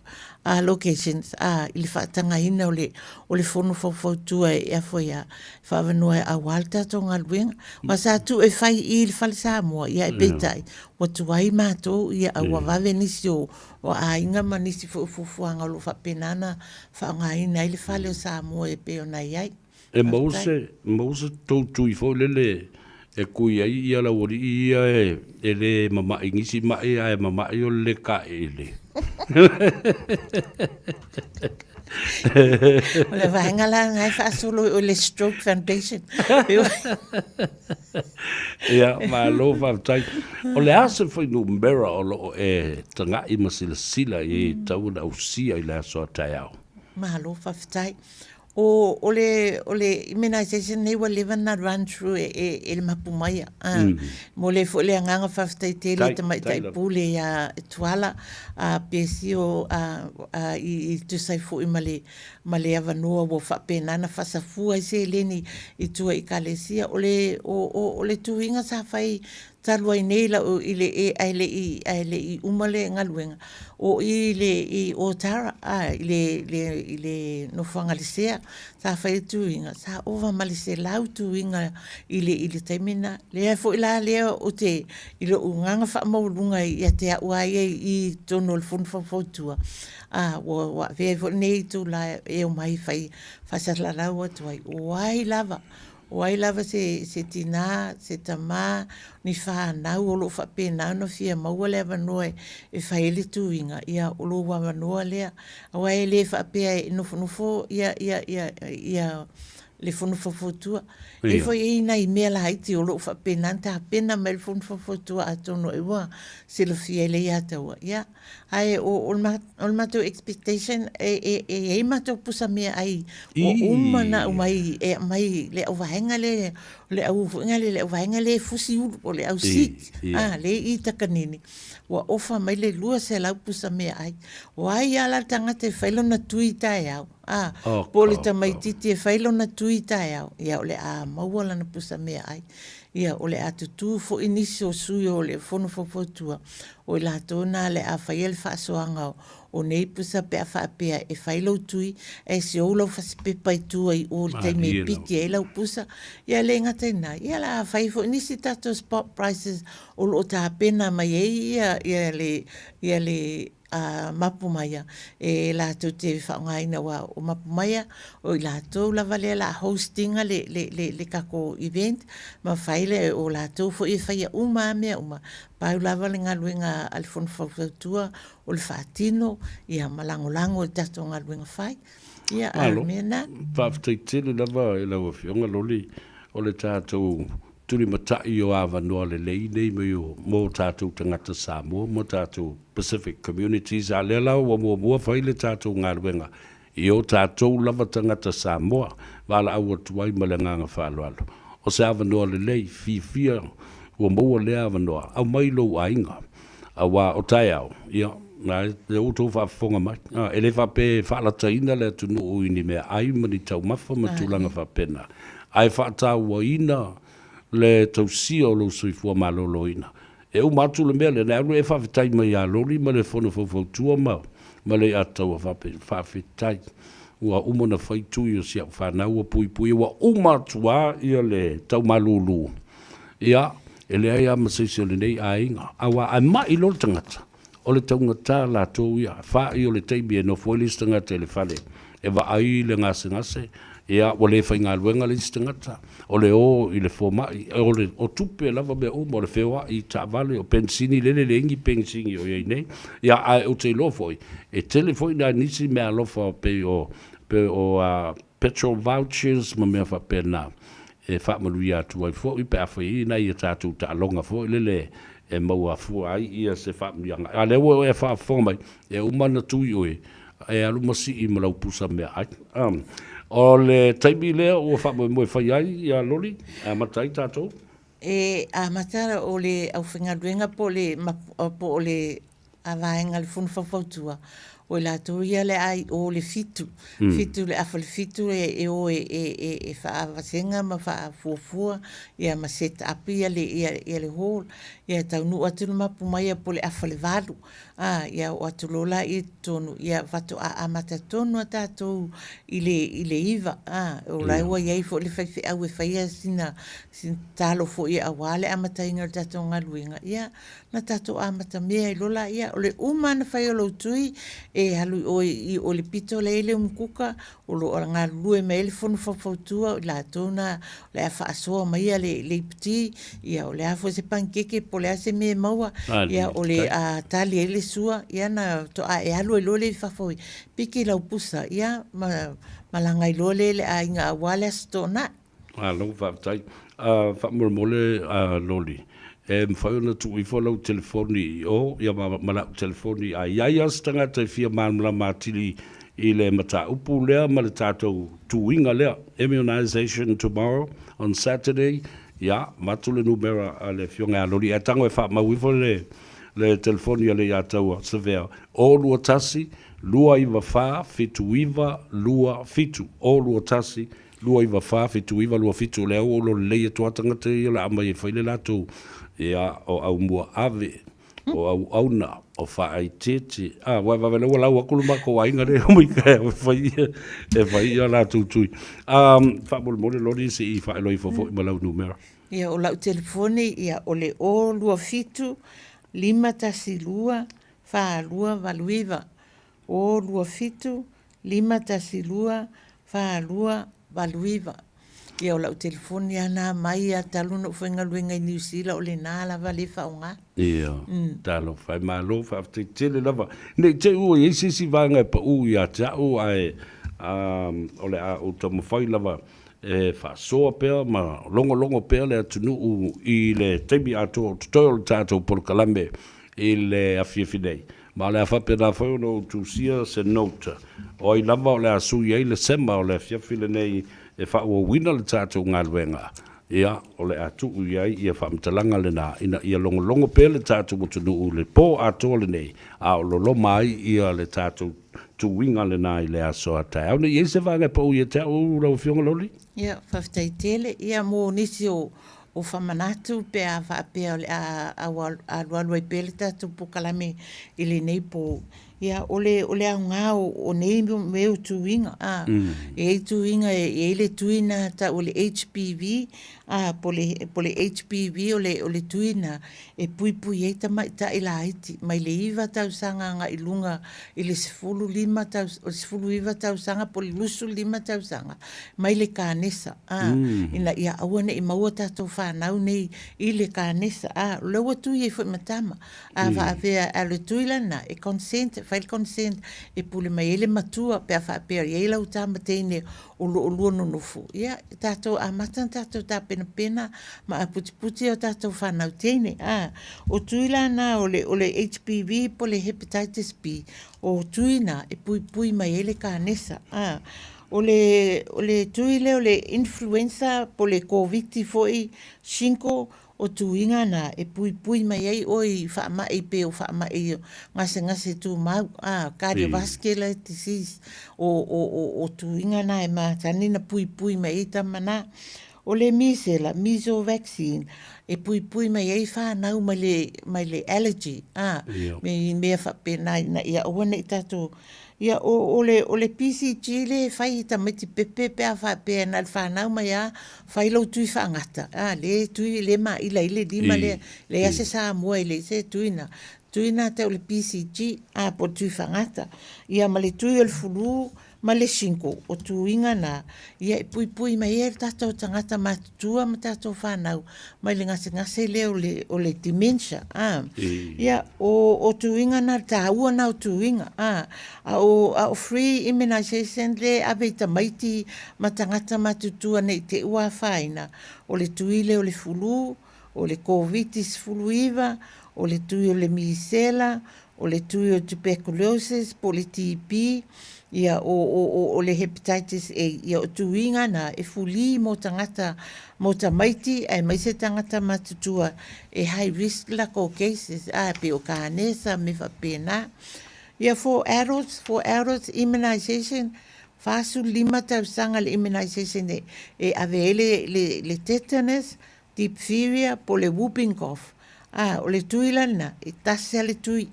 locations a, i le faatagaina o le, o le fono faufautua e afua ia faaavanoa aua le tatou galuega. Aua sa tuu e fai i i le Fale Samoa, ia ae peitai, ua tuai matou, ia a ua vave nisi o, o aiga ma nisi foi o fuafuaga o lo o faapena ona faaaogaina ai le fale o Samoa e pei ona i ai. E maua se, maua se tou tui foi lele e kui ai ia le aualii ia e le mama'i nisi ma'i ae mama'i o le le kaeele. O le vaega la lena e faasolo o le Stroke Foundation. Ia, malo faafetai. O le a se fuainumera o lo o e taga'i ma silasila i ai e tatau ona ausia i le aso a taeao? Malo faafetai. O, o le, o le immunisation nei ua leva na run through e, e, e le mapu maia. Ah, mm. Mo le foi le agaga faafetai tele i tamaitai pule ia Tuala, a Pesio a, a, i, i tusa ai foi ma le, ma le avanoa ua faapena na faasafua ai seleni i tua i ekalesia. O le, o, o, o le tuiga sa fai talu ai nei lau i le e ae le i ae le i uma le galuega o i le i Otara a i le le i le nofoaga Lesea sa fai le tuiga sa ova ma le 100 tuiga i le i le taimi na lea foi la lea o te i lou agaga faamaualuga ia te au a ia i totonu o le Fono Faufautua a ua ua avea ai foi lenei itula e omai fai faasalalau atu ai o ai lava O ai lava se, se tinā, se tamā, ni whānau o lo o faapena ona fia maua le avanoa e, e fai ai le tuiga, ia, o lou avanoa lea. Aua e le faapea e nofonofo ia, ia, ia, ia le Fono Faufautua. E i foi e i nai mea laiti o lo o faapena ona tapena mai le Fono Faufautua atonu ai ua silafia e le ia taua. Ia, Ae o, o, le, o le matou expectation, e, e, e i ai matou pusa meaai ua uma ona aumai, e aumai le auvaega le, o le au foi lea, le auvaega lea e fusi ulu, o le au seed, a, le i Takanini, ua ofa mai le 200 pusa meaai. O ai lava la le tagata e fai lona tui taeao, a, po o le tamaitiiti e fai lona tui taeao, ia o le a maua lana pusa meaai. Ia, o le a tutū foi nisi o sui o le Fono Faufautua, o i latou na le a faia le faasoaga o nei pusa pe a faapea e fai lou tui, ae seou lau fasipepa i tua i o i le taimi e piki ai lau pusa. Ia, e le gata i na, ia, le a fai foi nisi tatou spot prices o lo o tapena mai ai ia, ia le, ia le a Mapumaia e latou te faaaogaina aua o Mapumaia o i latou lava lea la host ina le le le le tatou event ma fai le o latou foi e faia uma a mea uma pau lava le galuega a le Fono Faufautua o le faatino ia ma lagolago i le tatou galuega fai ia a o le mea lena. Faafetai tele lava i lau Afioga Loli o le tatou tulimatai o avanoa lelei nei mai o mo tatou tagata Samoa ma tatou Pacific communities, a lea la ua muamua fai le tatou galuega i o tatou lava tagata Samoa, valaau atu ai ma le agaga faaaloalo. O se avanoa lelei, fiafia ua maua lea avanoa, aumai lou aiga, aua o taeao, ia, na e lea ua outou faafofoga mai, a, e le faapea e faalataina le atunuu i ni meaai ma ni taumafa ma tulaga faapena, ae faatauaina le tausia o lou soifua maloloina. E uma atu le mea lea, na alu e faafetai mai ia Loli ma le Fono Faufautua ma ma le Ataua faapea, faafetai ua uma ona fai tui o si au fanau ua puipui ua uma atu lava ia le tau malulu. Ia, e leai lava ma se isi o lenei aiga, aua a mai loa le tagata, O le taugata latou ia, fa'i o le taimi e nofo ai le isi tagata i le fale e vaai le gasegase, ia ua le faigaluega le isi tagata, o le o i le fomai, o le o tupe lava mea uma, o le feoa'i i taavale, o penisini, lele leai ni penisini o i ai nei. Ia ae ou te iloa foi, e tele foi nai nisi meaalofa pei o pei o petrol vouchers ma mea faapena e faamanuia atu ai foi pe afai e i ai nai a tatou taaloga foi lele e maua fua ai ia se faamanuiaga. A lea ua e faafofoga mai, e uma ona tui oe, e alu ma sii ma lau pusa meaai. O le taimi lea ua faamoemoe fai ai ia Loli, e amata ai tatou. E amata o le aufaigaluega po o le, po o le a vaega a le Fono Faufautua, o i latou ia le a i o le fitu, fitu le afa le fitu e, e o e, e, e, e faavasega ma faafuafua ia ma set up ia le, ia, ia le hall. Ia e taunuu atu le mapu mai ia po o le afa le valu, a, ia oo atu loa la i totonu, ia faatoa amata tonu a tatou i le, i le iva, a, o la ua i ai foi le faifeau e faia sina, sina tatalo foi aua le amataina o le tatou galuega, ia, Na tatou amata mea ai loa laia, o le uma lava na fai o lou tui e alu i o i o le pito lea i le umukuka, o lo o galulue mai ai le fono faufautua, o i latou na o le a faasoa maia le iputi, ia o le a foi se panikeke po o le a se mea e maua, ia o le a tali ai le sua, ia na faatoa e alu ai loa lea i fafo e piki lau pusa, ia ma malaga ai loa lea i le aiga aua le Aso Toonai. Malo faafetai. Faamolemole Loli, e mafai ona tuu ifo lau telefoni i o, ia ma lau telefoni a i ai lava se tagata e fia malamalama atili i le mataupu lea ma le tatou tuiga lea, Immunisation tomorrow on Saturday, ia, avatu le numera a le Afioga ia Loli ae tago e faamau ifo le le telefoni a le Iataua Savea, 021 294 7927, 021 294 7927, o lea ua ou lolelei atu lava tagata ia o le a aumai e fai le latou, ia, o Aumuaave. o auauna, o faaeteete, a, aua e vave ua lau atu le matou aiga lea e omai taeao e fai ia, e fai ia latou tui. Um, faamolemole Loni se i faailoa ifo foi ma lau numera. Ia, o lau telefoni, ia, o le 027 512 4289. 027 512 4289. Ia o lau telefoni lava na mai a talu ona ou faigaluega i Niu Sila o lena lava lea e faaaoga. Ia, talofa e, malo faafetai tele lava. Ne i te i ua i ai se isi vaega e pau ia te au ae o le a ou taumafai lava e faasoa pea ma logologo pea le atunuu i le taimi atoa o totoe o le tatou polokalame i le afiafi nei. Ma o le a faapena foi ona ou tusia se note, o ai lava o le a sui ai le sema o le afiafi lenei e faaauauina le tatou galuega, ia, o le a tuu i ai ia faamatalaga lena ina ia logologo pea le tatou atunuu i le po atoa lenei, a o loloma ai ia le tatou tuiga lena i le aso a taeao. Ne i i ai se vaega e pau ia te au lau Afioga Loli? Ia, faafetai tele. Ia, mo nisi o o famanatu pe a faapea o le a alualu ai pea le tatou polokalame i lenei po. Ia, o le, o le aoga o, o nei mea o tuiga, a, e i ai tuiga, e i ai le tui na tau o le HPV, a, po le, po le HPV o le, o le tui na e puipui ai tamaitai laiti mai le 9 tausaga agai i luga i le 15 tau, 19 tausaga po o le 25 tausaga mai le kanesa, a, ina ia aua ne i maua tatou fanau nei i le kanesa, a, o lea ua tui ai foi ma tama, a faapea a o le tui lena, e consent, e fai le consent e pule mai ai le matua pe a faapea e i ai lau tama teine o lo o lua nonofo, ia, e tatou amata ona tatou tapenapena ma aputiputi a tatou fanau teine, a. O tui la na o le, o le HPV po o le Hepatitis B, o tui na e puipui mai ai le kanesa, a. O le, o le tui lea o le influenza po o le Koviti foi, shingle, o tuiga na e puipui mai ai oe i faamai pei o faamai gasegase tumau, a, cardiovascular disease, o, o, o, o tuiga na e masani ona puipui mai ai tama na. O le misela, measles vaccine, e puipui mai ai fanau mai le, mai le allergy, a, me mea faapena ina ia aua ne i tatou Ia, o, o le, o le PCG lea e fai i tamaiti pepe pe a faapea na o le fanau mai lava, fai lou tui faagata, a, lea e tui, lea e maila ai le lima lea, leai lava se Samoa e leai se tui na. Tui na te o le PCG, a, po o le tui faagata. Ia, ma le tui o le fulu, ma le shingle, o tuiga na, ia e puipui mai ai tatou tagata matutua ma tatou fanau mai le gasegase lea o le, o le dementia, a. Ia, o, o tuiga na, le taua na o tuiga, a. A o, a o free immunization lea e ave i tamaiti ma tagata matutua ne i te i ua afaina, o le tui lea o le fulu, o le Koviti-19, o le tui o le misela, o le tui o tuberculosis po o le TB, ia, o, o, o, o le hepatitis A, ia, o tuiga na e fulī mo tagata, mo tamaiti aemaise tagata matutua e high risk lakou cases, a, pei o kanesa me faapena. Ia, for adults, for adults immunization, 45 tausaga le immunization e, e ave ai le, le, le tetanus, diphtheria po o le whooping cough, ā, o le tui la lena, e tasi lava le tui.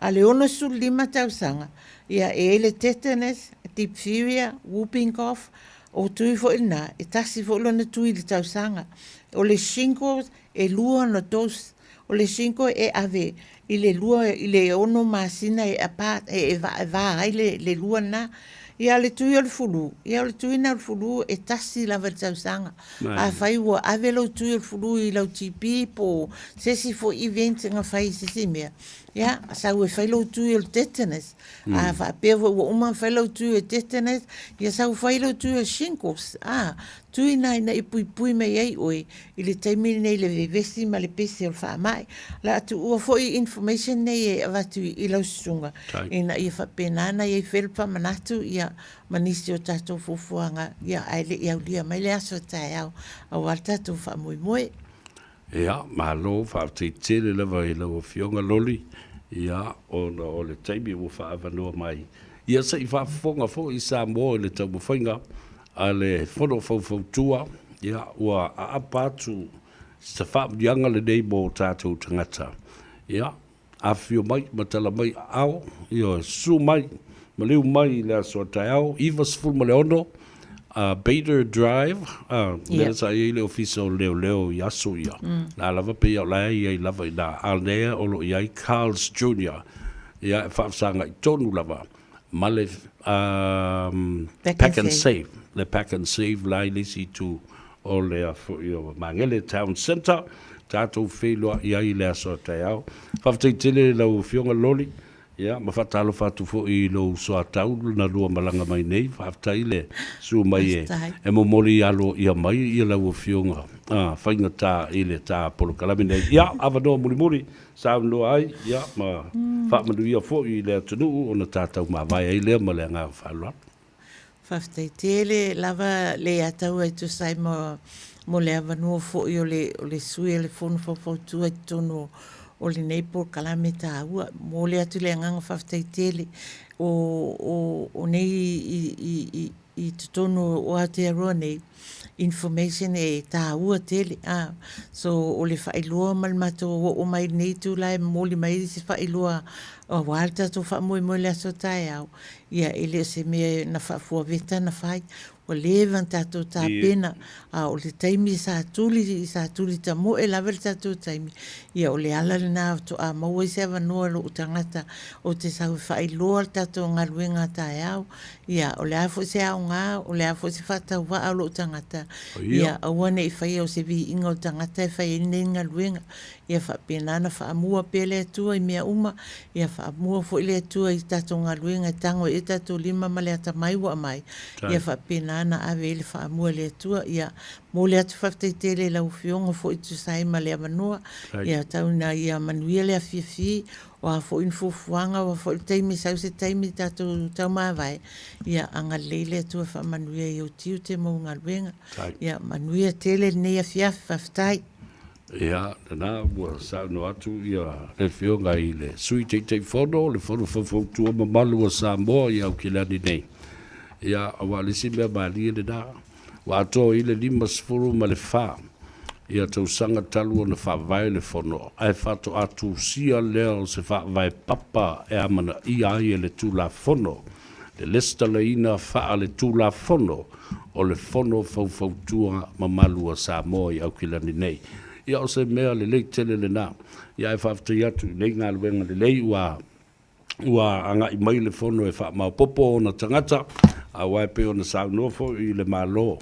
A le 65 tausaga, ia, e i ai le tetanus, diphtheria, whooping cough, o tui foi lena, e tasi foi lona tui i le tausaga. O le shingles, e lua ona dose. O le shingle e ave i le lua, i le ono masina e apart, e, e, va, e va ai le, le lua lena. Ia, le tui o le fulu, ia, o le tui lena o le fulu e tasi lava i le tausaga. Afai ua ave lou tui o le fulu i lau GP po o se isi foi event na fai i se isi mea, Ia, sau e fai lou tui o le tetanus. A faapea foi ua uma ona fai lau tui o le tetanus, ia sau fai lou tui o le shingles. A, tui na ina ia puipui mai ai oe i le taimi lenei i le vevesi ma le pese o le faamai. O le a tuua foi information nei e avatu i lau susuga ina ia faapena ona i ai faamanatu ia ma nisi o tatou fuafuaga, ia ae le i aulia mai le aso taeao aua le tatou faamoemoe. Ia, malo, faafetai tele lava i lau Afioga Loli, ia, ona o le taimi ua faaavanoa mai. Ia, se i faafofoga foi Samoa i le taumafaiga a le Fono Faufautua, ia, ua aapa atu se faamanuiaga lenei mo tatou tagata. Ia, Afifio mai ma tala mai aao, ioe, susu mai, maliu mai i le aso a taeao, 96 Bader Drive, lea sa i ai le ofisa o leoleo i aso ia. La lava pei o la e i ai lava i ina, a lea o lo o i ai Carl's Junior, ia e faafesagai tonu lava ma le Pack and Save, le Pack and Save la i le isi itu o le foi o Magele Town Centre, tatou feiloai ai i le aso a taeao. Faafetai tele i lau Afioga Loli, ia ma faatalofa atu foi i lou soatau na lua malaga mai nei, faafetai le susu mai e, e momoli aloaia mai ia lau Afioga faigata i le ta polokalame nei. Ia, avanoa mulimuli saunoa ai, ia ma faamanuia foi i le atunuu ona tatou mavae ai lea ma le agaga faaaloalo. Faafetai tele lava le ataua e tusa ai ma mo le avanoa foi o le o le sui o le Fono Faufautua i totonu o lenei polokalame taua. Momoli atu le agaga faafetai tele o o o nei i i i i totonu o Aotearoa nei information e taua tele a so o le faailoa ma le matou oo mai i lenei itula e momoli mai se faailoa aua le tatou faamoemoe i le aso taeao. Ia, e le o se mea na faafuaveta na fai, ua leva ona tatou tapena, a o le taimi sa tuli, sa tuli tamoe lava le tatou taimi, ia o le ala lena faatoa maua ai se avanoa i lou tagata ou te sau e faailoa le tatou galuega a taeao, ia o le a foi se aoga, o le a foi se faatauvaa o lou tagata, ia aua ne i faia o se viiga o le tagata e fai ai lenei galuega. Ia faapena ona faamua pea le Atua i mea uma, ia faamua foi le Atua i tatou galuega e tago ai o tatou lima ma le atamai ua aumai, ia faapena ona ave ai le faamua i le Atua. Ia momoli atu faafetai tele i lau Afioga foi e tusa ai ma le avanoa, ia tau ina ia manuia le afiafi, o a foi ni fuafuaga, o a foi le taimi e sau se taimi tatou taumavae, ia agalelei le Atua e faamanuia i ou tiute ma ou galuega. Ia manuia tele lenei afiafi, faafetai. Ia, lena ua saunoa atu ia le Afioga i le Sui Taitaifono o le Fono Faufautua Mamalu a Samoa i Aukilani nei. Ia, aua o le isi mea malie lena, ua atoa i le 54 ia tausaga talu ona faavae le Fono, ae faatoa tusia lea o se faavae papa e amanaia ai e le Tulafono le lesitalaina faaletulafono o le Fono Faufautua Mamalu a Samoa i Aukilani nei. Ia o se mea lelei tele lena. Ia ae faafetai atu i nei galuega lelei ua ua agai mai le Fono e faamaopoopo ona tagata, aua e pei ona saunoa foi i le Malo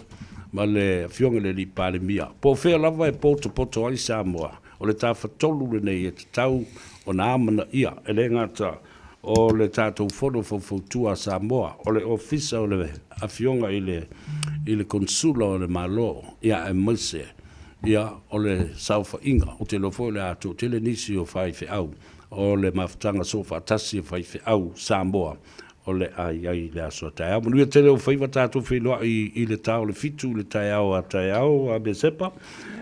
ma le Afioga i le Alii Palemia, po o fea lava e potopoto ai Samoa, o le Tafatolu lenei e tatau ona amanaia, e le gata o le tatou Fono Faufautua a Samoa, o le Ofisa o le Afioga i le i le Konesula o le Malo, ia aemaise ia o le saofaiga. Ou te iloa foi o le a toatele nisi o faifeau o le mafutaga soofaatasi a faifeau Samoa o le a i ai i le aso a taeao. Manuia tele ou faiva, tatou feiloai i le ta o le 7 i le taeao a taeao a Mesepa,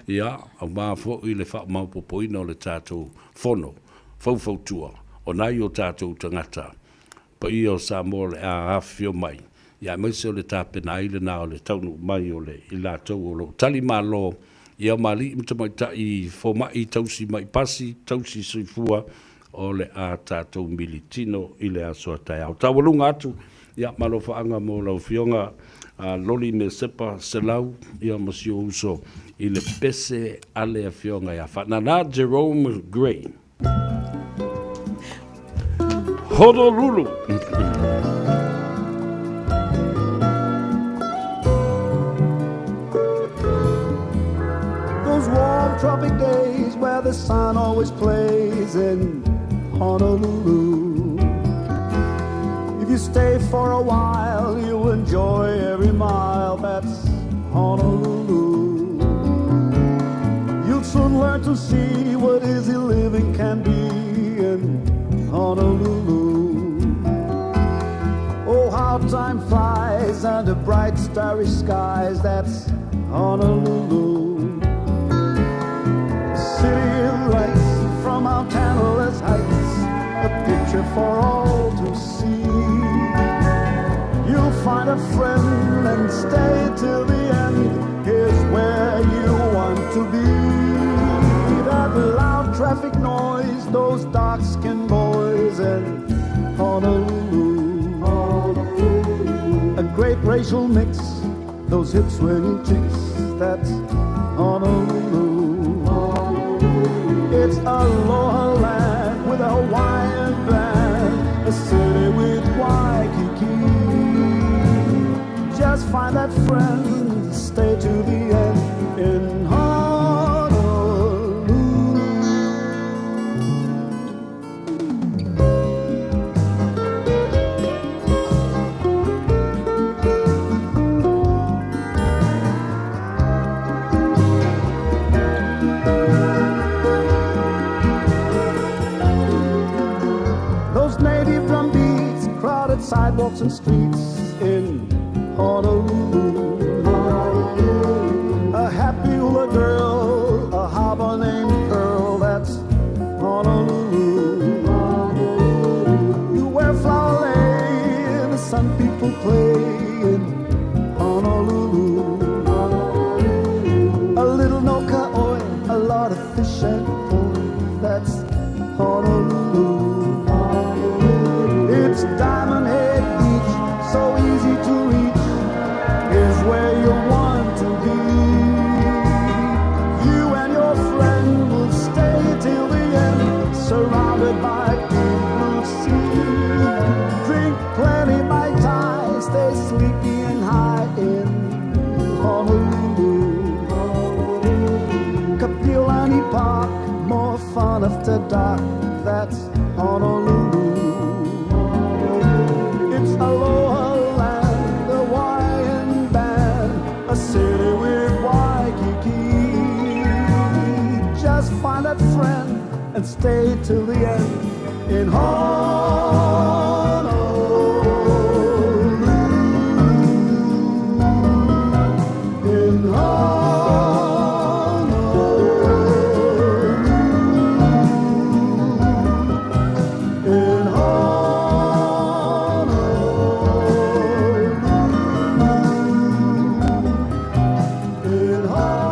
ia aua foi le faamaopoopoina o le tatou Fono. faufautua o nai o tatou tagata paia o Samoa o le a afifio mai, ia aemaise o le tapena ai lena o le taunuu mai o le i latou o lo o tali malo, ia ma alii ma tamaitai fomai tausi mai pasi, tausi soifua o le a tatou militino i le aso a taeao. Taualuga atu, ia ma alofaaga mo lau Afioga Loli Mesepa Selau, ia ma si ou uso i le pese a le Afioga ia Faanana Jerome Gray. Honolulu. Those warm tropic days where the sun always plays in. Honolulu. If you stay for a while, you'll enjoy every mile. That's Honolulu. You'll soon learn to see what easy living can be in Honolulu. Oh, how time flies under bright starry skies. That's Honolulu. City of lights from Mount Tantalus Heights, a picture for all to see. You'll find a friend and stay till the end. Here's where you want to be. That loud traffic noise, those dark-skinned boys in Honolulu. Honolulu. A great racial mix, those hip swinging chicks. That's Honolulu. It's aloha land with a Hawaiian band, a city with Waikiki. Just find that friend, stay to the end in Honolulu. Those native drum beats, crowded sidewalks and streets in Honolulu. A happy hula girl, a harbor named Pearl, that's Honolulu. You wear flower lei, the sun people play in Honolulu. A little no ka oi, a lot of fish and poi, that's Honolulu. It's Diamond Head Beach, so easy to reach. Here's where you want to be. You and your friend will stay till the end, surrounded by deep blue sea. Drink plenty Mai Tai, stay sleepy and high in Honolulu. Kapiolani Park, more fun after dark. That's Honolulu. It's Aloha Land, the Hawaiian band, a city with Waikiki. Just find that friend and stay till the end in Honolulu. In Honolulu. In Honolulu. In Honolulu.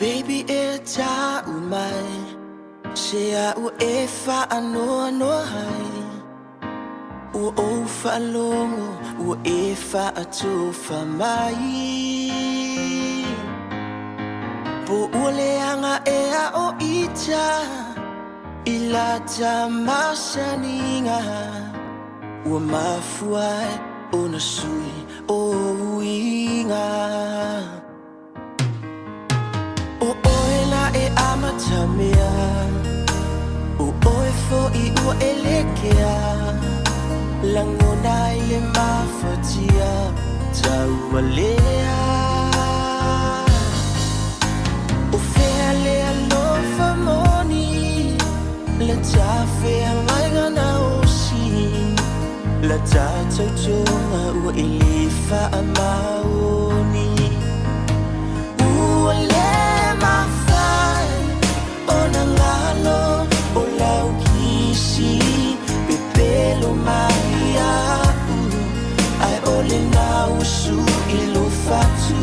Baby e tau mai Se a'u e faanoanoa ai Ua ou faalogo ua e faatofa mai Po ua leaga ea o ita I lata masaniga Ua mafua ai ona sui o uiga. ʻO ʻoe la e amatamea ʻO ʻoe foʻi ua e lekea Lagona ai le mafatia Taualea ʻO fea le alofa moni Le tafeagaiga naosi La ta tautoga ua e le faamaoni Ua le mafai ona galo O lau kisi pepelo mai iaʻu Ae ʻole na usu i lou fatu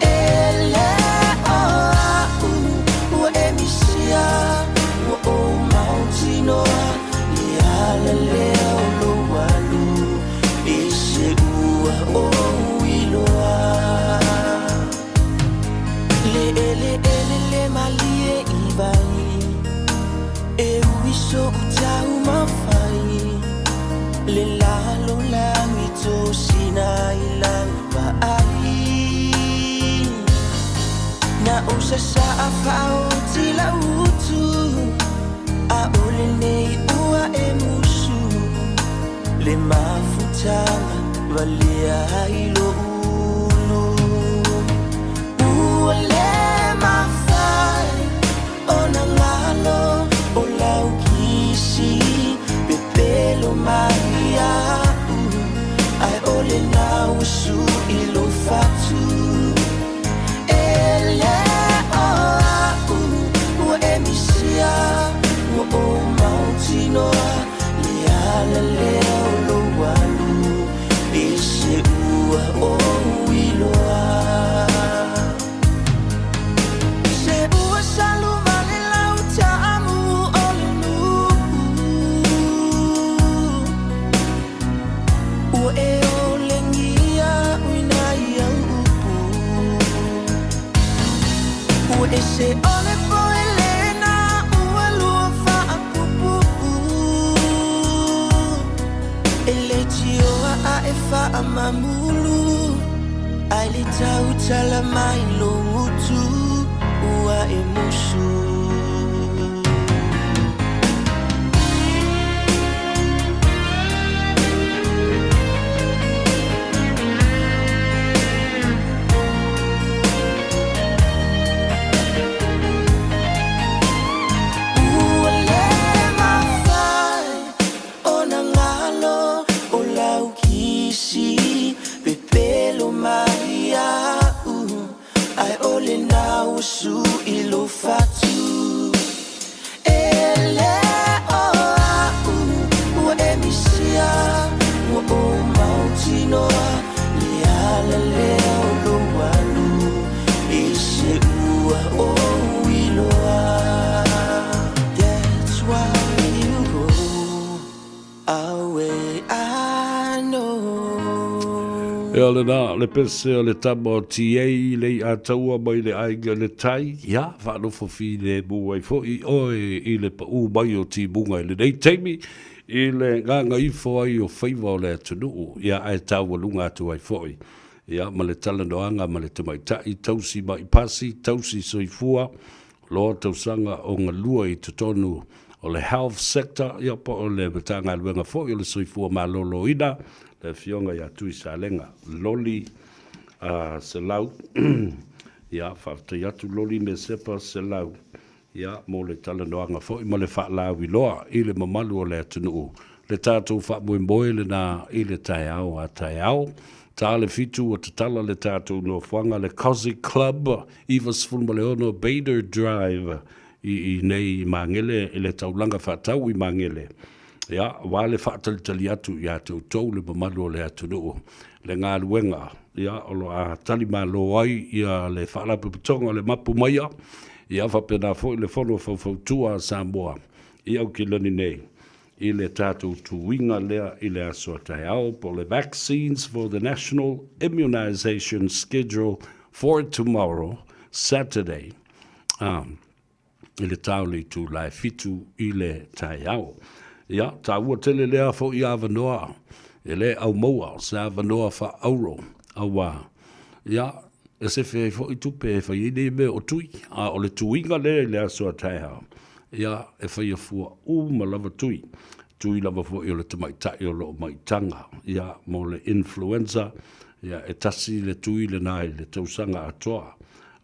E le o aʻu ua e misia Ua ou mautinoa le ala lea o lou alu I se ua ou iloa Le ʻeleʻele le malie i wai E ui soʻu taumafai Le lalolagi tosina i lau vaai Na ou sasaa faaoti lau utu ʻAʻole nei ua e musu Le mafutaga valea ai loʻu ulu Ua le mafai ona galo O lau kisi pepelo mai iaʻu Ae ʻole na usu i lou fatu E le o aʻu ua e misia Ua ou mautinoa le ala lea o lou alu I se ua ou iloa Se ua salu wale lau taamu o le nuu Ua e olegia uina i au upu Ua ese ole po elena ua lua faapuupuu E leitioa a e faamamulu Ai le tautala mai lou gutu ua e musu. Ua le mafai ona galo O lau kisi pepelo mai iaʻu Ae ʻole na usu i lou fatu E le o aʻu ua e misia Ua ou mautinoa le ala lea o lou alu I se ua ou iloa That's why you go away I know. Ea lena, le pese o le tama o TA le i'a taua mai le aiga le tai, ia, whaanofo whine mu ai fo'i oe i le pa'ū mai o timuga i lenei taimi, i le gagaifo ai o faiva o le atunuu, ia ae taualuga atu ai fo'i. Ia, ma le talanoaga ma le tamaitai, tausi ma'i pasi, tausi soifua, loa tausaga o galua i totonu o le health sector, ia po o le Matagaluega foi o le Soifua Maloloina, le Afioga ia Tuisalega Loli Selau. Ia, faafetai atu Loli Mesepa Selau, ia, mo le talanoaga foi ma le faalauiloa i le mamalu o le atunuu. Le tatou faamoemoe lena i le taeao a taeao. Ta le fitu ua tatala le tatou nofoaga le Cosy Club 96 Bader Drive i i nei i Magele i le taulaga faatau i Magele. Ia, aua le faatalitali atu ia te outou le mamalu o le atunuu, le galuega, ia, o lo o talimalo ai ia le Faalapotopotoga o le Mapu Maia, ia faapena foi le Fono Faufautua a Samoa i Aukilani nei, i le tatou tuiga lea i le aso a taeao, po o le Vaccines for the National Immunisation Schedule for Tomorrow, Saturday, i le ta o le itula e 7 i le taeao. Ia, taua tele lea fo'i avanoa, e le aumaua se avanoa faaauro, auā, ia, e sefe ai fo'i tupe e fai ai nei mea o tui, a o le tuiga lea i le aso a taeao, ia, e faia fua uma lava tui, tui lava fo'i o le tamaitai o lo o maitaga, ia, mo le influenza, ia, e tasi le tui lena i le tausaga atoa.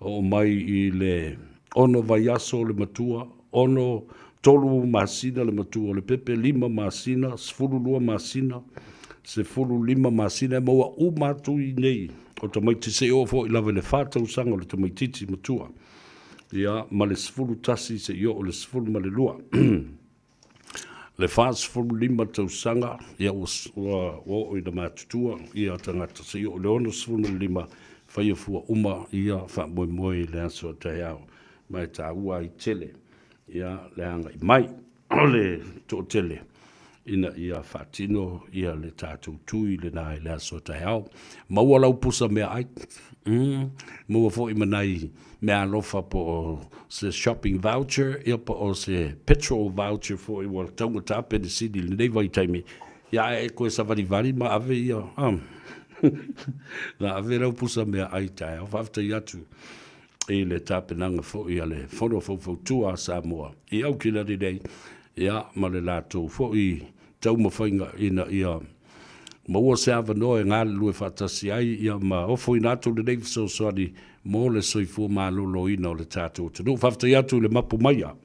Oo mai i le ono vaiaso le matua, ono, tolu masina le matua o le pepe, lima masina, 12 masina, 15 masina, e maua uma atu i nei o tamaiti se i oo foi lava i le fa tausaga o le tamaitiiti matua, ia, ma le 11 se i oo i le 12. Le 45 tausaga, ia ua, ua oo ina matutua ia tagata se i oo i le 65, faia fua uma ia faamoemoe i le aso a taeao, ma e taua ai tele ia le agai mai o le toatele ina ia faatino ia le tatou tui lena i le aso a taeao. Maua lau pusa meaai, maua foi ma nai meaalofa po o se shopping voucher ia po o se petrol voucher foi ua taugata penisini i lenei vaitaimi, ia ae e toe savalivali ma ave ia, na ave lau pusa meaai taeao. Faafetai atu i le tapenaga foi a le Fono Faufautua a Samoa i Aukilani nei, ia ma le latou foi taumafaiga ina ia maua se avanoa e galulue faatasi ai ia ma ofoina atu lenei fesoasoani mo le soifua maloloina o le tatou atunuu. Faafetai atu i le mapu maia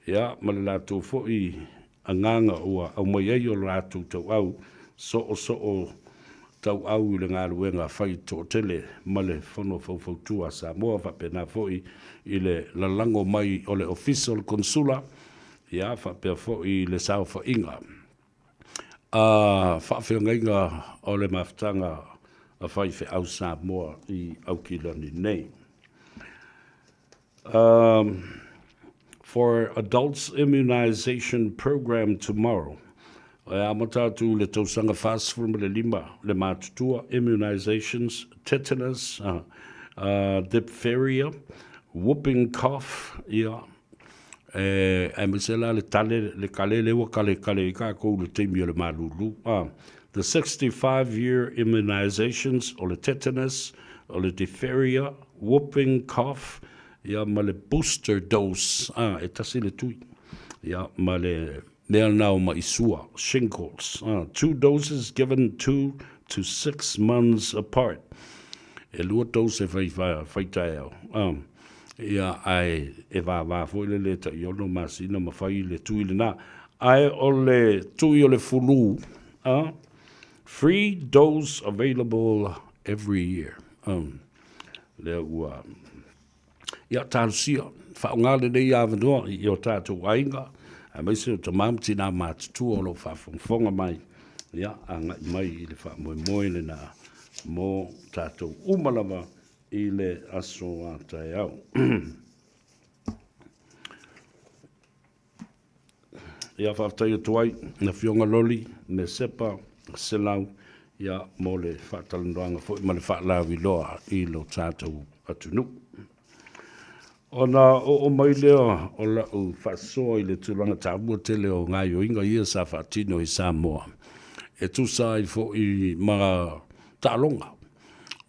ia ma le latou foi agaga ua aumai ai o latou tauau soosoo tauau i le galuega fai toatele ma le Fono Faufautua a Samoa, faapena foi i le lalago mai o le Ofisa o le Konesula, ia faapea foi i le saofaiga a faafeagaiga o le mafutaga a faifeau Samoa i Aukilani nei. For Adults Immunization Program Tomorrow, e amata atu i le tausaga 45 le matutua, immunizations, tetanus, diphtheria, whooping cough, ia, e, aemaise la le tale, le kale lea ua kalekale ai tatou i le taimi o le malulu. The 65 year immunizations o le tetanus, o le diphtheria, whooping cough, ia ma le booster dose, a, e tasi le tui, ia ma le mea lena o maisua, shingles, a, two doses given 2 to 6 months apart. E lua dose e fai, fai taeao, a, ia ae e vavā foi le le tai ono masina ma fai le tui lena. Ae o le tui o le fulu, a, free dose available every year. Lea ua ia talosia, faaaoga lenei avanoa i o tatou aiga, aemaise o tama ma tinā matutua o lo o faafogafoga mai, ia agai mai i le faamoemoe lena mo tatou uma lava i le aso a taeao. Ia faafetai atu ai i le Afioga Loli Mesepa Selau ia mo le faatalanoaga foi ma le faalauiloa i lo tatou atunuu. Ona oo mai lea o lau faasoa i le tulaga taua tele o gaoioiga ia sa faatino i Samoa e tusa ai foi ma taaloga.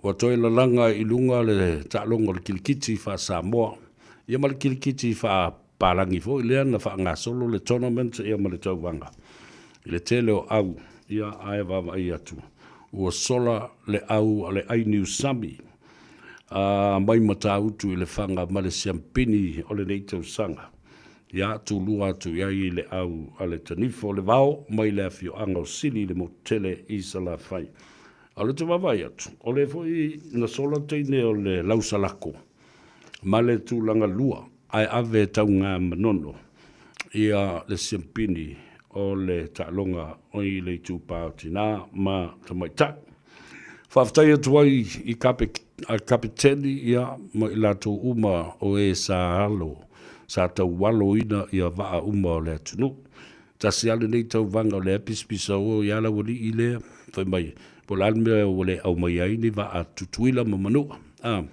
Ua toe lalaga i luga le taaloga o le kilikiti faa-Samoa ia ma le kilikiti faa palagi foi lea na faagasolo le tournament ia ma le tauvaga i le tele o au ia ae vaavaai atu ua sola le au a le ai niusami a mai Matautu i Lefaga ma le siampini o lenei tausaga ia tulua atu i ai le au a le Tanifo o le Vao mai le afioaga o Sili i le motu tele i Salafai. A o le te vaavaai atu, o le foi na sola teine o le lausalako ma le tulaga lua ae ave e Taugā Manono ia le siampini o le taaloga i le itupa o tinā ma tamaitai. Faafetai atu ai i kape, a kapeteni ia ma i latou uma o e sa alo, sa taualoina ia vaa uma o le atunuu. Tasi lava lenei tauvaga o lea pisapisao ia Laualii lea, fai mai, po o le a le mea ua le aumaia ai ni vaa Tutuila ma Manua. A,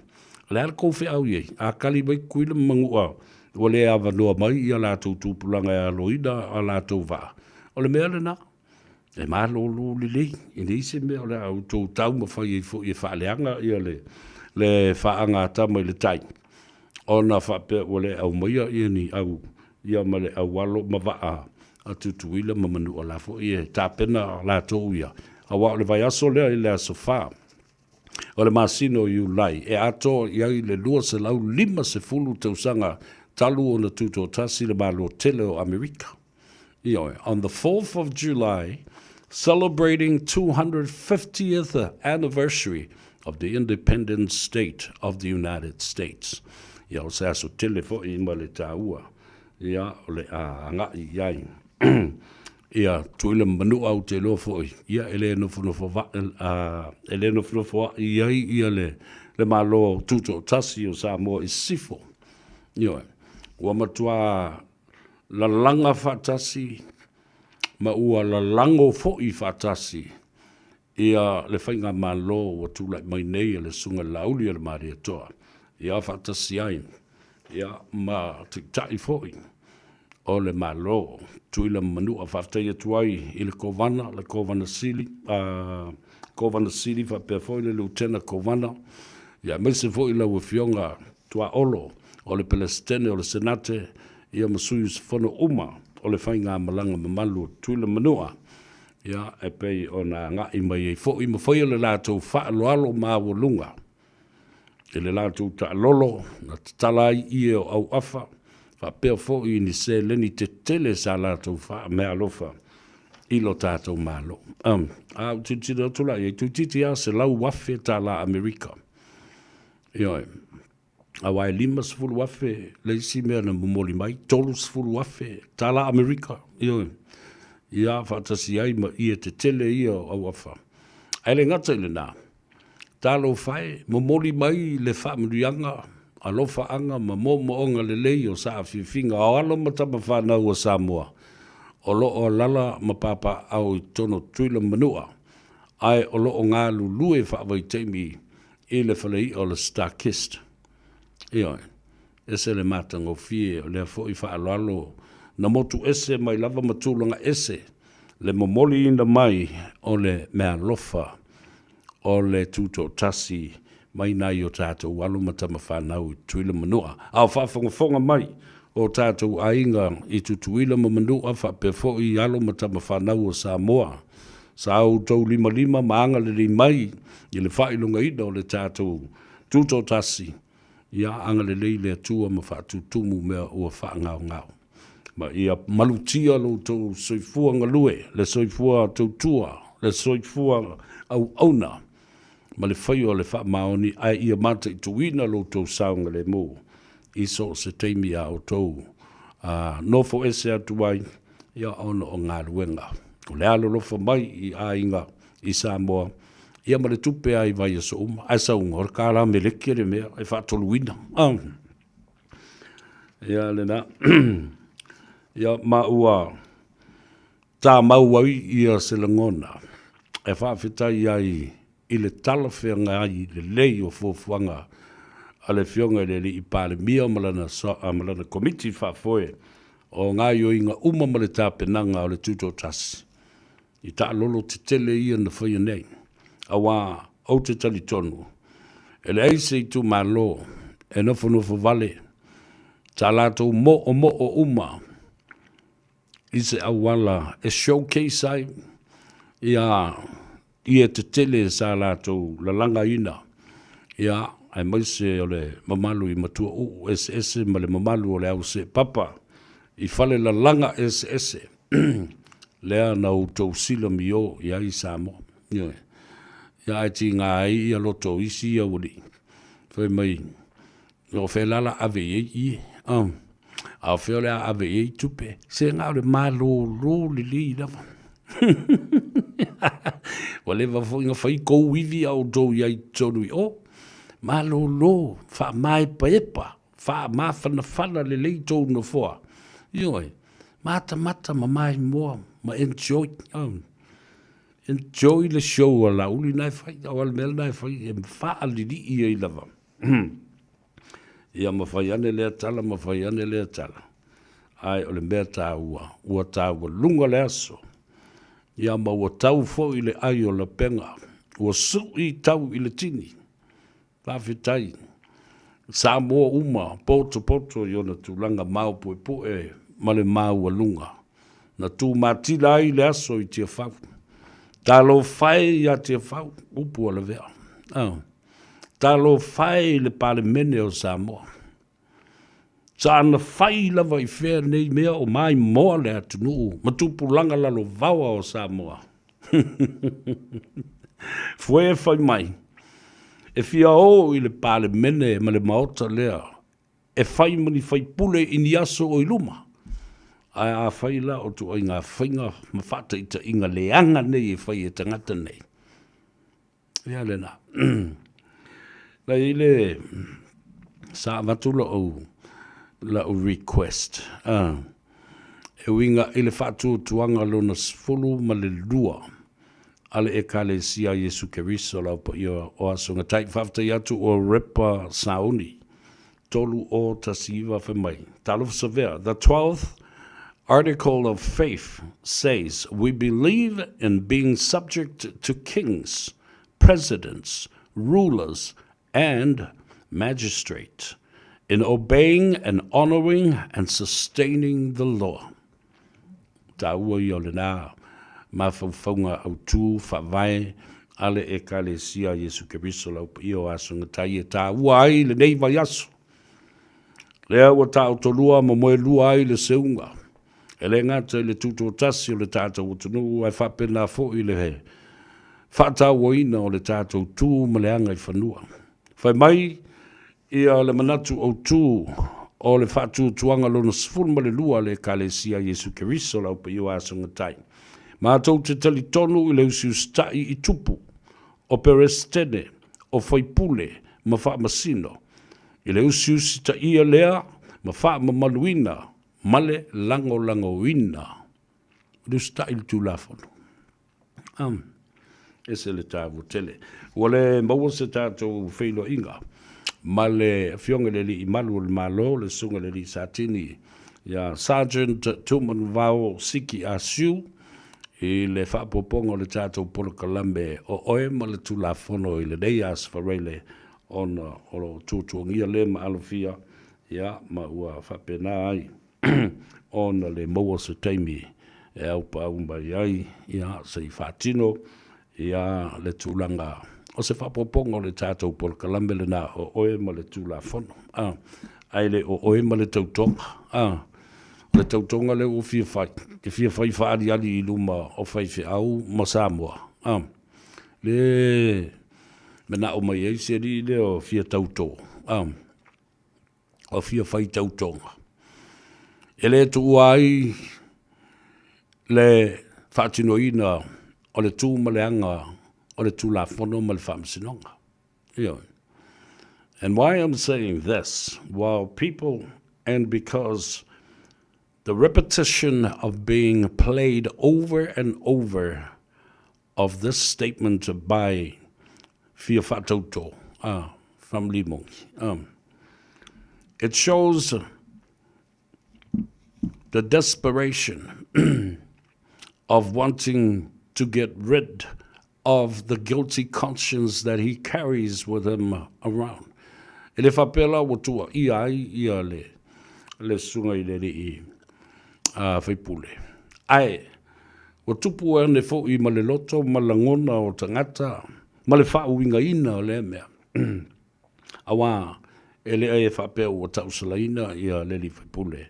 o le a le tou feau i ai? A kali mai Tutuila ma Manua ua le avanoa mai ia latou tupulaga e aloina a latou vaa, o le mea lena. E malolo lelei, e leai se mea o le a outou taumafai ai foi e faaleaga ia le, le faagatama i le tai, ona faapea ua le aumaia ia ni au ia ma le aualo ma vaa a Tutuila ma Manua la foi e tapena latou ia, aua o le vaiaso lea i le aso 4 o le masina o Iulai e atoa i ai le 250 tausaga talu ona tutoatasi le Malo tele o Amerika. Ioe, on the 4th of July, celebrating 250th anniversary of the independent state of the United States. Ia, o se aso tele foi ma le taua, ia, o le a agai i ai. Ia, Tutuila ma Manua ou te iloa foi, ia, e le nofonofo va, e le nofonofo ai ai ia le, le Malo Tutoatasi o Samoa i Sisifo. Ioe, ua matua lalaga faatasi ma ua lalago foi faatasi ia le faigamalo ua tulai mai nei e le Susuga i le Laauli o le Malietoa, ia faatasi ai ia ma Taitai foi o le Malo, Tutuila ma Manua. Faafetai atu ai i le Kovana, le Kovana Sili, Kovana Sili faapea foi le Lutena Kovana, ia aemaise foi lau Afioga Tuaolo o le Pelesitene o le Senate, ia ma sui usufono uma o le faigamalaga mamalu o Tutuila ma Manua, ia, e pei ona agai mai ai foi ma faia le latou faaaloalo maualuga i le latou taalolo na tatala ai ie o auafa, faapea foi i ni seleni tetele sa latou faameaalofa i lo tatou Malo. A ou tilotilo atu la i ai, toeitiiti lava $100,000 Amerika. Ioe. Aua e $50,000 le isi mea na momoli mai, $30,000 Amerika, ioe, ia faatasi ai ma ie tetele ia o auafa. Ae le gata i lena, talofa e, momoli mai le faamanuiaga, alofaaga ma moomooga lelei o saafiafiga o alo ma tama fanau a Samoa o lo o alala ma papaaao i totonu o Tutuila ma Manua, ae o lo o galulue faavaitaimi i le fale i'a o le StarKist. Ioe, ese le matagofie o lea foi faaaloalo na motu ese mai lava ma tulaga ese le momoliina mai o le meaalofa o le tutoatasi mai nai o tatou alo ma tama fanau i Tutuila ma Manua. A o faafogafoga mai o tatou aiga i Tutuila ma Manua faapea foi alo ma tama fanau o Samoa, Sa outou limalima ma agalelei mai i le faailogaina o le tatou Tutoatasi, ia agalelei le Atua ma faatutumu mea ua faagaogao. Ma ia malutia lo outou soifua galue, le soifua tautua, le soifua auauna, ma le faia o le faamaoni, ae ia mataituina lo outou saogalemu i so o se taimi a outou nofo ese atu ai, ia ona o galuega. O le alolofa mai i aiga i Samoa, ia ma le tupe lava i vaiaso uma, ae sauga o le kālā meleki le mea e faatoluina. Ia lena. Ia ma ua tāmau ai ia se lagona e faafetai ai i le talafeagai lelei o fuafuaga a le Afioga i le Alii Palemia ma lana, ma lana Komiti Faafoe o gaoioiga uma ma le tapenaga o le Tutoatasi i taalolo tetele ia na faia nei. Aua ou te talitonu, e leai se itumalo e nofonofo vale sa latou moomoo uma i se auala e showcase ai ia ie tetele sa latou lalagaina, ia, aemaise o le mamalu i matuauu eseese ma le mamalu o le au seepapa i fale lalaga eseese lea na outou silamio i ai Samoa. Ioe. Ia ae tiga ai ia loto o isi aualii, fai mai, o fea la la ave i ai ie? A o fea o le a ave i ai tupe? Se na o le malōlō lelei lava. Ua leva foi na fai kou ivi a outou i ai totonu i o. Malōlō, faamaepaepa, faamafanafana lelei tou nofoa. Ioe, matamata ma maimoa ma enjoy. Oh. Enjoy le show a Laauli na e fai, o le mea lena e fai e faalilii ai lava. Ia ma fai ane lea tala ma fai ane lea tala. Ae o le mea taua, ua taualuga le aso. Ia ma ua tau foi le ai o lapega. Ua sui tau i le tini. Faafetai. Samoa uma, potopoto i ona tulaga maopuepue ma le maualuga. Na tumatila ai le aso i Tiafau. Talofa e ia Tiafau, upu a Lavea. Oh. Talofa e i le Palemene o Samoa. Sa na fai lava i fea nei mea o maimoa le atunuu ma tupulaga lalovaoa o Samoa. Fue fai mai, e fia o i le Palemene ma le Maota lea e fai ma ni faipule i ni aso o i luma. Ae afai la o ituaiga faiga ma faataitaiga leaga nei e fai e tagata nei, Ia lena. Na i le sa avatu lou lau request e uiga i le faatuatuaga lona 12 a le Ekalesia a Iesu Keriso lau paia o Aso Gatai. Faafetai atu o Repa Sauni 3019 fai mai, Talofa Savea, the 12th article of faith says we believe in being subject to kings, presidents, rulers and magistrate in obeying and honoring and sustaining the law. Taua ia o lena mafaufauga autu faavae a le Ekalesia a Iesu Keriso lau paia o Aso Gatai e taua ai lenei vaiaso. Lea ua taotolua ma moelua ai le seuga, e le gata i le tutoatasi o le tatou atunuu ae faapena foi le faatauaina o le tatou tu ma le agaifanua. Fai mai Ia le manatu autu o le faatuatuaga lona 12 a le Ekalesia a Iesu Keriso lau paia o Aso Gatai. Matou te talitonu i le usiusitai i tupu, o Peresetene, o faipule, ma faamasino, i le usiusitaia lea ma faamamaluina ma le lagolagoina. Le usitai i le Tulafono. Um, ese le taua tele. Ua le maua se tatou feiloaiga ma le Afioga i le Alii Malu o le Malo, le Susuga i le Alii Satini ia Sergeant Tumanuvao Siki Asiu i le faaopoopoga o le tatou polokalame o oe ma le Tulafono i lenei Aso Faraile ona o lo o tuatuagia le ma alofia ia ma ua faapena ai ona le maua se taimi e aupaau mai ai, ia, se i faatino ia le tulaga o se faaopoopoga o le tatou polokalame lena o oe ma le Tulafono, a, ae le o oe ma le tautoga, a. O le tautoga lea ua fia fai, e fia fai faaaliali i luma o faifeau ma Samoa, a. Le manao mai ai se alii lea o fia tauto, a. o fia fai tautoga. E le tuua ai le faatinoina o le tu ma le aga o le Tulafono ma le Faamasinoga. Ioe. And why I'm saying this, while people, and because the repetition of being played over and over of this statement by Fia Faatauto from Limogi. It shows the desperation of wanting to get rid of the guilty conscience that he carries with him around. E le faapea la ua tuuaia ai ia le, le susuga i le alii faipule. Ae, ua tupu ane foi ma le loto ma lagona o tagata ma le faauigaina o lea mea. Auā, e le e faapea ua tausalaina ia le alii faipule.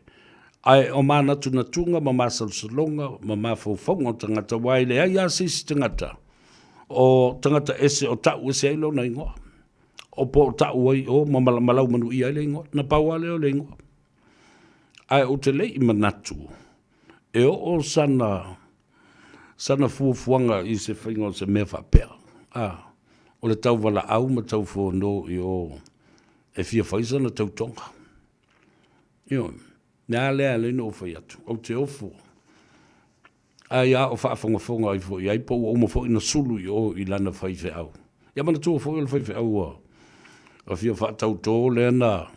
Ae o manatunatuga ma masalosaloga ma mafaufauga o tagata, aua e leai lava se isi tagata o tagata ese o tau ese ai lona igoa, o po o tau ai o ma malaumanuia ai le igoa. Na pau lava lea o le igoa. Ae ou te le i manatu e oo sana, sana fuafuaga i se faiga o se mea faapea, a, o le tauvalaau ma taufono i o e fia fai sana tautoga. Ioe. Le a lea e ala ai ona ou fai atu, ou te ofo. Ae ia o faafogafoga ai foi i ai po ua uma foi ona sulu i o i lana faifeau. Ia manatua foi o le faifeau ua ua fia faatauto lea na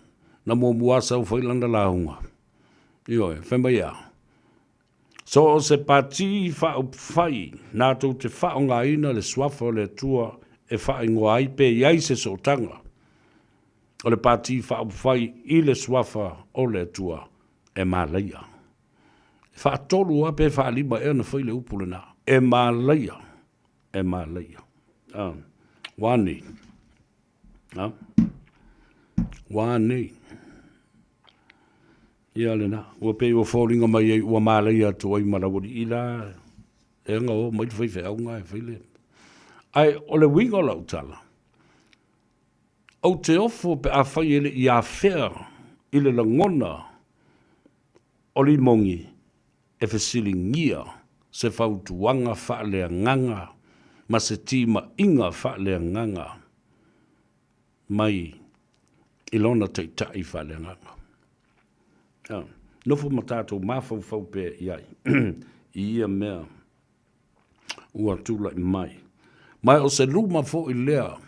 na muamua sau fai lana lauga. Ioe, fai mai e a? So o se pati faaupufai natou te faaaogaina le Suafa o le Atua e faaigoa ai pe i ai se sootaga o le pati faaupufai i le Suafa o le Atua e malaia. E faatolu lava pe faalima ea ona fai le upu lena. E malaia, e malaia. Ah, ua nei. Ah, ua nei. Ia lena, ua pei ua foliga mai ai ua malaia atu ai ma laualii la, e aga o mai le faifeauga e fai le. Ae o le uiga o lau tala, ou te ofo pe afai e le i afea i le lagona o Limogi e fesiligia se fautuaga faaleagaga ma se timaiga faaleagaga mai i lona taitai faaleagaga. Nofo ma tatou mafaufau pea i ai i ia mea ua tulai mai. Ma o se luma foi lea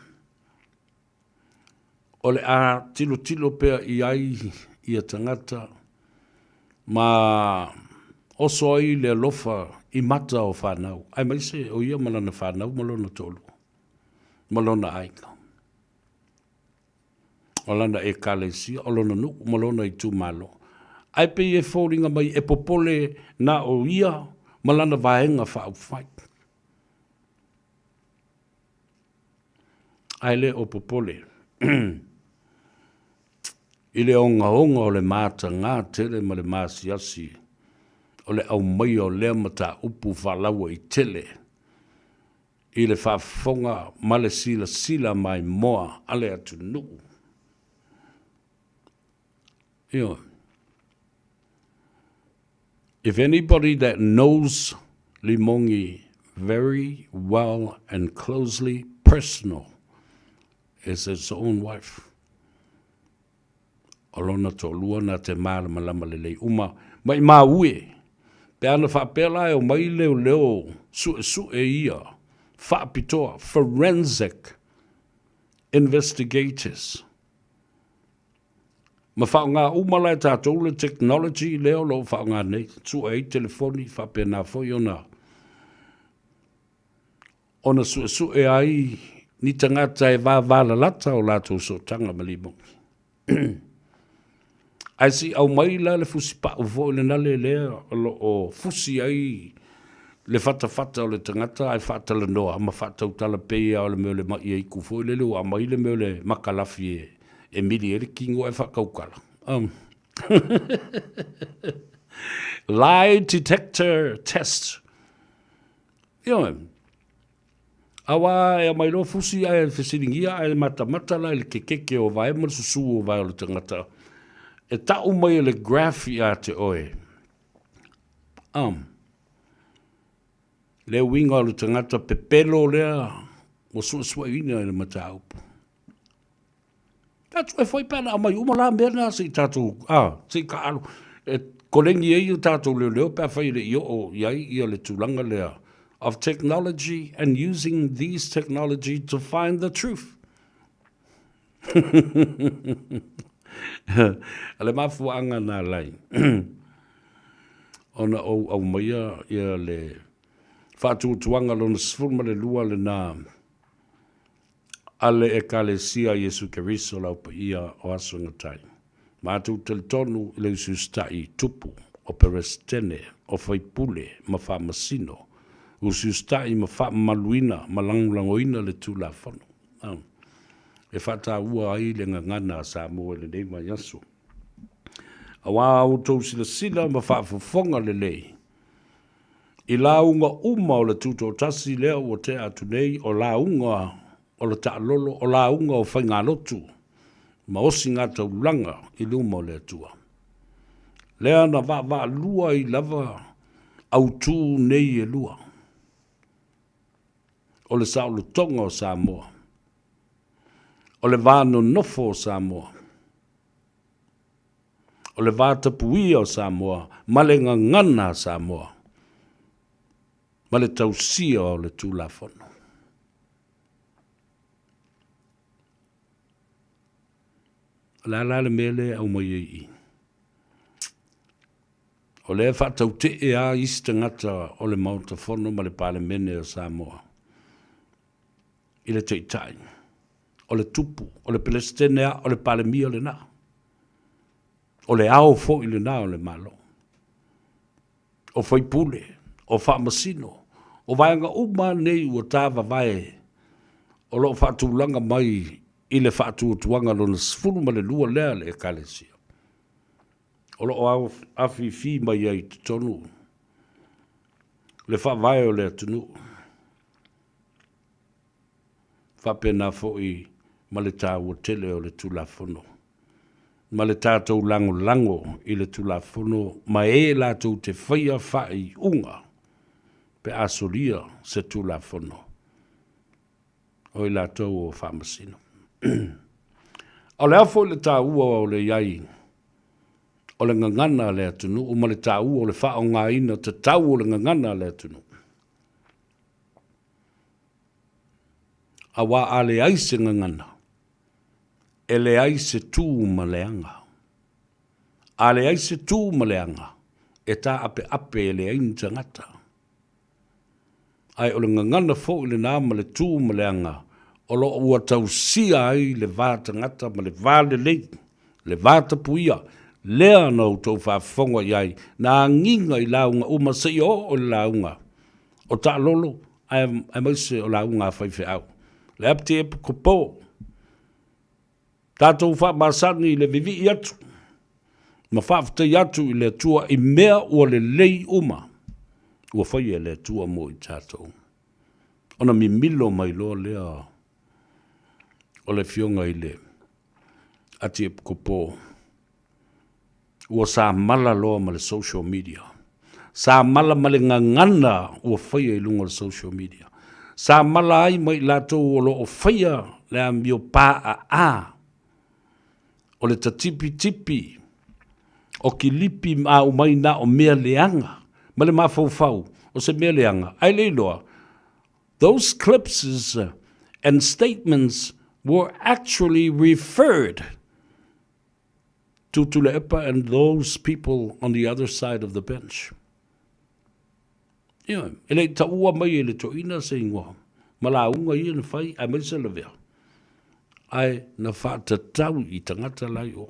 o le a tilotilo pea i ai ia tagata ma oso ai le alofa i mata o fanau, aemaise o ia ma lana fanau ma lona toalua ma lona aiga, o lana ekalesia, o lona nuu ma lona itumalo. Ae pei e foliga mai e popole na o ia ma lana vaega faaupufai. Ae le o popole i le ogaoga o le matagā tele ma le maasiasi o le aumaia o lea mataupu faalauaitele i le faafofoga ma le silasila maimoa a le atunuu. Ioe. If anybody that knows Limogi very well and closely personal is his own wife. O lona toalua na te malamalama lelei uma maimau e. Pe ana faapea la e omai leoleo suesue ia faapitoa, forensic investigators, Ma faaaoga uma la e tatou le technology lea o lo o faaaoga nei, sue ai telefoni, faapena foi ona ona suesue ai ni tagata e vavalalata o latou sootaga ma limogi. Ae se i aumai la le fusipau foi lena le lea o lo o fusi ai le fatafata o le tagata ae faatalanoa ma faatautala pei lava o le mea o le ma'i aiku foi lele ua aumai le mea o le makalafi e e mili ai le kino ae faatautala. Lie detector test. Ioe. Aua e aumai loa fusi ae fesiligia ae matamata la i le kekeke o vae ma le susu o vae o le tagata. E ta'u mai e le graph ia te oe. Le uiga o le tagata pepelo lea ua suesueina i le mataupu. Tatou e foi pe ana aumai uma la mea na se i tatou, a, se i taaalo e koleni ai o tatou leoleo pe afai e le i oo i ai ia le tulaga lea of technology and using these technology to find the truth. A le mafuaaga na alai ona ou aumaia ia le faatuatuaga lona 12 lena a le Ekalesia a Iesu Keriso Lau Paia o Aso e Gatai. Matou talitonu i le usiusitaʻi tupu o Peresetene, o faipule ma faamasino, usiusitaʻi ma faamamaluina ma lagolagoina le Tulafono e faataua ai le gagana a Samoa i lenei vaiaso. Auā a outou silasila ma faafofoga lelei i lauga uma o le Tutoatasi lea ua tea atu nei, o lauga o le taalolo, o lauga o faigalotu ma osigataulaga i luma o le Atua. Lea na vaavaalua ai lava autū nei e lua, o le saolotoga o Samoa, o le va nonofo o Samoa, o le va tapuia o Samoa ma le gagana a Samoa ma le tausia o le Tulafono. O le a la le mea lea e aumai ai i i? O lea e faatautee lava isi tagata o le Maota Fono ma le Palemene o Samoa i le Taitai, o le Tupu, o le Peresetene lava, o le Palemia lena, o le ao foi lena o le Malo, o faipule, o faamasino, o vaega uma lava nei ua tavavae o lo o faatulaga mai i le faatuatuaga lona 12 lea a le Ekalesia, o lo o afifi mai ai i totonu le faavae o le atunuu, faapena foi ma le taua tele o le Tulafono, ma le tatou lagolago i le Tulafono ma e latou te faia faaiuga pe a solia se Tulafono. o i latou o Faamasino. O le a foi le taua o le i ai o le gagana a le atunuu ma le taua o le faaaogaina tatau o le gagana a le atunuu? Aua a leai se gagana, e leai se tu ma le aga. A leai se tu ma le aga, e taapeape e leai ni tagata. Ae o le gagana foi lena ma le tu ma le aga o lo o ua tausia ai le va tagata ma le va lelei, le va tapuia, lea na outou faafofoga i ai, na agiga i lauga uma seia oo i le lauga o taalolo aemaise o lauga a faifeau. Le apti-epikopo. Tatou faamasani i le vivii atu ma faafetai atu i le Atua i mea ua lelei uma ua faia e le Atua mo i tatou. Ona mimilo mai loa lea o le Afioga i le Atiepikopo ua samala loa ma le social media, samala ma le gagana ua faia i luga o le social media, samala ai ma i latou o lo o faia le amio paaa o le tatipitipi o kilipi ma aumai na o mea leaga ma le mafaufau o se mea leaga ae le iloa. Those clips and statements were actually referred to Tuilaepa and those people on the other side of the bench. Ioe, e le i taua mai e le toeaina se ingoa ma lauga ia na fai aemaise lavea, ae na faatatau i tagata la i o,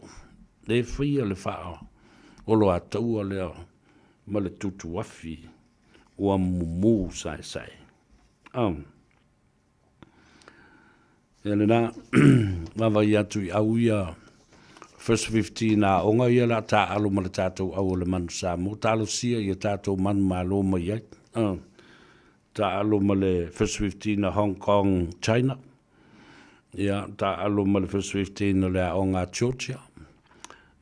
le faia le faaoloataua lea ma le tutuafi ua mumu saesae. Um. Ia lena, vaavaai atu i au ia First 15 aoga ia la taaalo ma le tatou au o le Manu Samoa. Talosia ia tatou manumalo mai ai. Taaalo ma le First 15 a Hong Kong, China. Ia, taaalo ma le First 15 o le aoga a Georgia.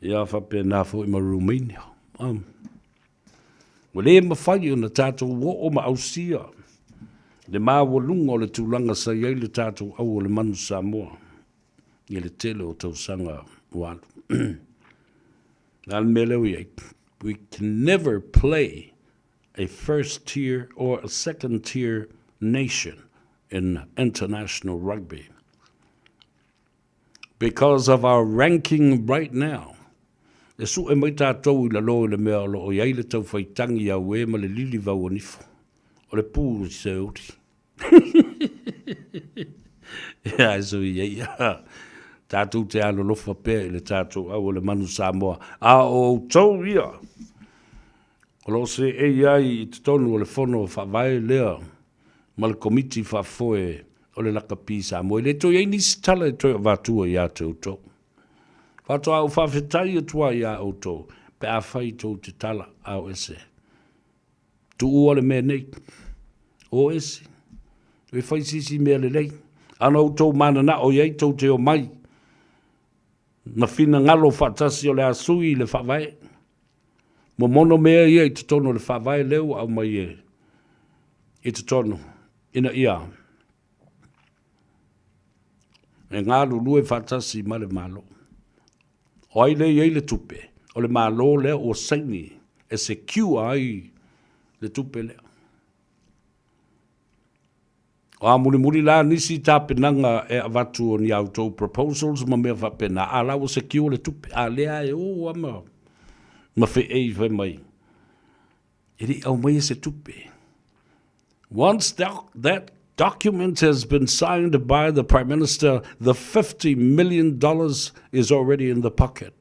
Ia, faapena foi ma Romania. Ua le mafai ona tatou oo ma ausia le maualuga o le tulaga sa i ai le tatou au o le Manu Samoa i le tele o tausaga ua alu. Le a le mea lea ua i ai? We can never play a first tier or a second tier nation in international rugby because of our ranking right now. E sue mai tatou i lalo i le mea o lo o i ai le taufaitagi auē ma le lilivau o nifo. O le pū i se uri. Ia, ae sui ia ia. Tatou te alolofa pea i le tatou au o le manu Samoa. A o outou ia, o lo o seei ai i totonu o le fono faavae lea ma le Komiti Faafoe o le Lakapi Samoa. E le toe i ai nisi tala e toe avatua ia te outou. Faatoa ou faafetai atu ai iā outou pe afai tou te tala a o ese. Tuua le mea nei. O ese. E fai sisi mea lelei. Ana outou mananao i ai tou te omai na finagalo faatasi o le a sui le faavae. Momono mea ia i totonu o le Faavae lea ua aumai e i totonu ina ia e galulue faatasi ma le Malo. O ai lea e i ai le tupe? O le Malo lea ua saini e secure ai le tupe lea. O a mulimuli la nisi tapenaga e avatu o ni a outou proposals ma mea faapena, a la ua secure le tupe, a lea e o lava ma, ma feei fai mai, e le i aumaia se tupe. Once that document has been signed by the Prime Minister, the $50 million is already in the pocket.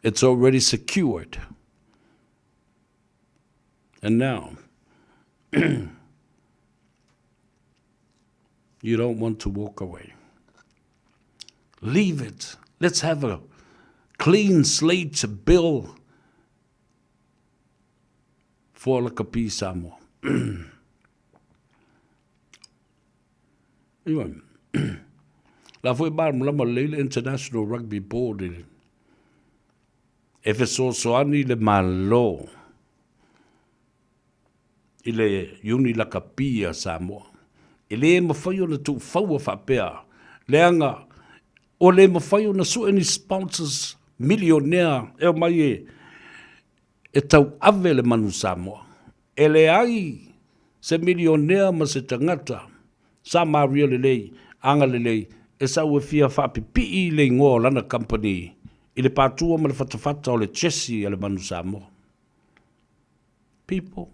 It's already secured. And now, you don't want to walk away. Leave it. Let's have a clean slate bill for Lakapi Samoa. Anyway, la foi malamalama lelei le International Rugby Board i E fesoasoani le Malo i le Iuni Lakapi a Samoa. E le mafai ona tuufaua faapea, leaga ua le mafai ona sue ni sponsors milionea e omai e e tauave le manu Samoa. E leai se milionea ma se tagata Samaria lelei, agalelei, e sau e fia faapipii i le igoa o lana kamupani i le patua ma le fatafata o le chesi a le manu Samoa. People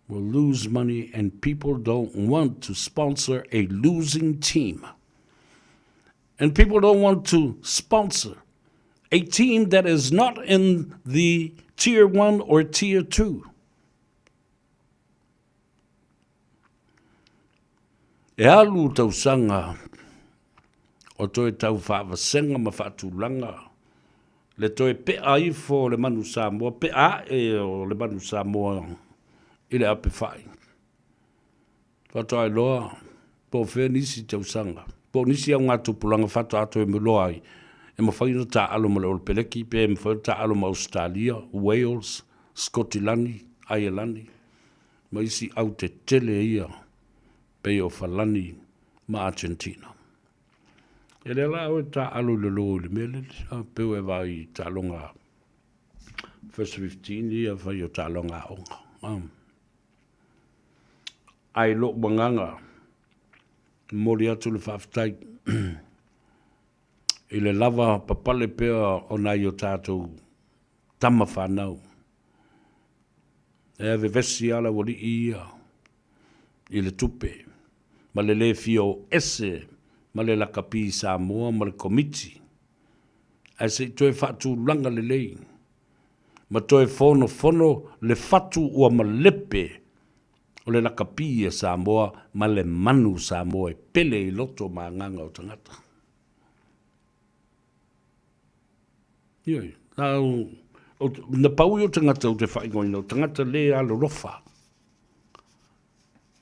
will lose money and people don't want to sponsor a losing team. And people don't want to sponsor a team that is not in the tier 1 or tier 2. E alu tausaga o toe tau faavasenga ma faatulaga le toe pea ifo o le manu Samoa, pea ae o le manu Samoa i le apefai. Faatoa iloa po o fea nisi tausaga, po o nisi augatupulaga faatoa toe iloa ai e mafai ona taaalo ma le Olepeleki pe mafai ona taaalo ma Ausetalia, Wales, Sikotilani, Aielani ma isi au tetele ia pei o Falani ma Argentina. E lea la oe taaalo i lalo i le mea lele, a peu e vaai i taaloga First 15 ia fai o taaloga aoga. Ae i lou agaga, momoli atu le faafetai i le lava papale pea o nai o tatou tama fanau. E vevesi lava le aualii ia i le tupe ma le le fia o ese ma le lakapi Samoa ma le Komiti, ae se i toe faatulaga lelei ma toe fonofono le fatu ua malepe o le lakapi a Samoa ma le manu Samoa e pele i loto ma agaga o tagata. Ioe, na, na pau i o tagata ou te faaigoaina, o tagata le alolofa.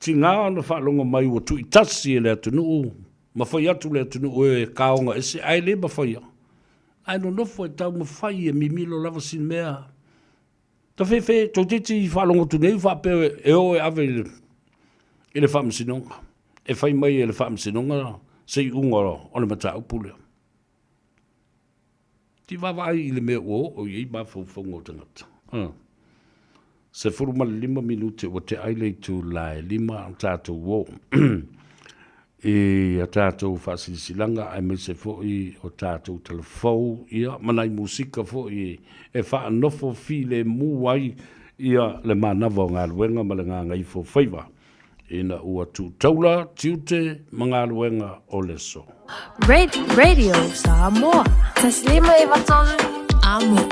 Tigā ona faalogo mai ua tuitasi e le atunuu ma fai atu le atunuu e kaoga ese ae le mafaia. Ae nonofo e taumafai e mimilo lava sina mea. Tafefe toeitiiti faalogo atu nei faapea e o e ave i le, i le faamasinoga. E fai mai e le faamasinoga se iuga o le mataupu lea. Ti vaavaai i le mea ua oo i ai mafaufauga o tagata. 15 minute ua tea ai le itula e 5 o tatou o i a tatou faasilasilaga aemaise foi o tatou talafou ia ma nai musika foi e faanofo filemu ai ia le manava o galuega ma le gagaifo faiva. Ina ua tu taula, tiute ma galuega o le aso. Radio Samoa. Taslima e vatolu amo.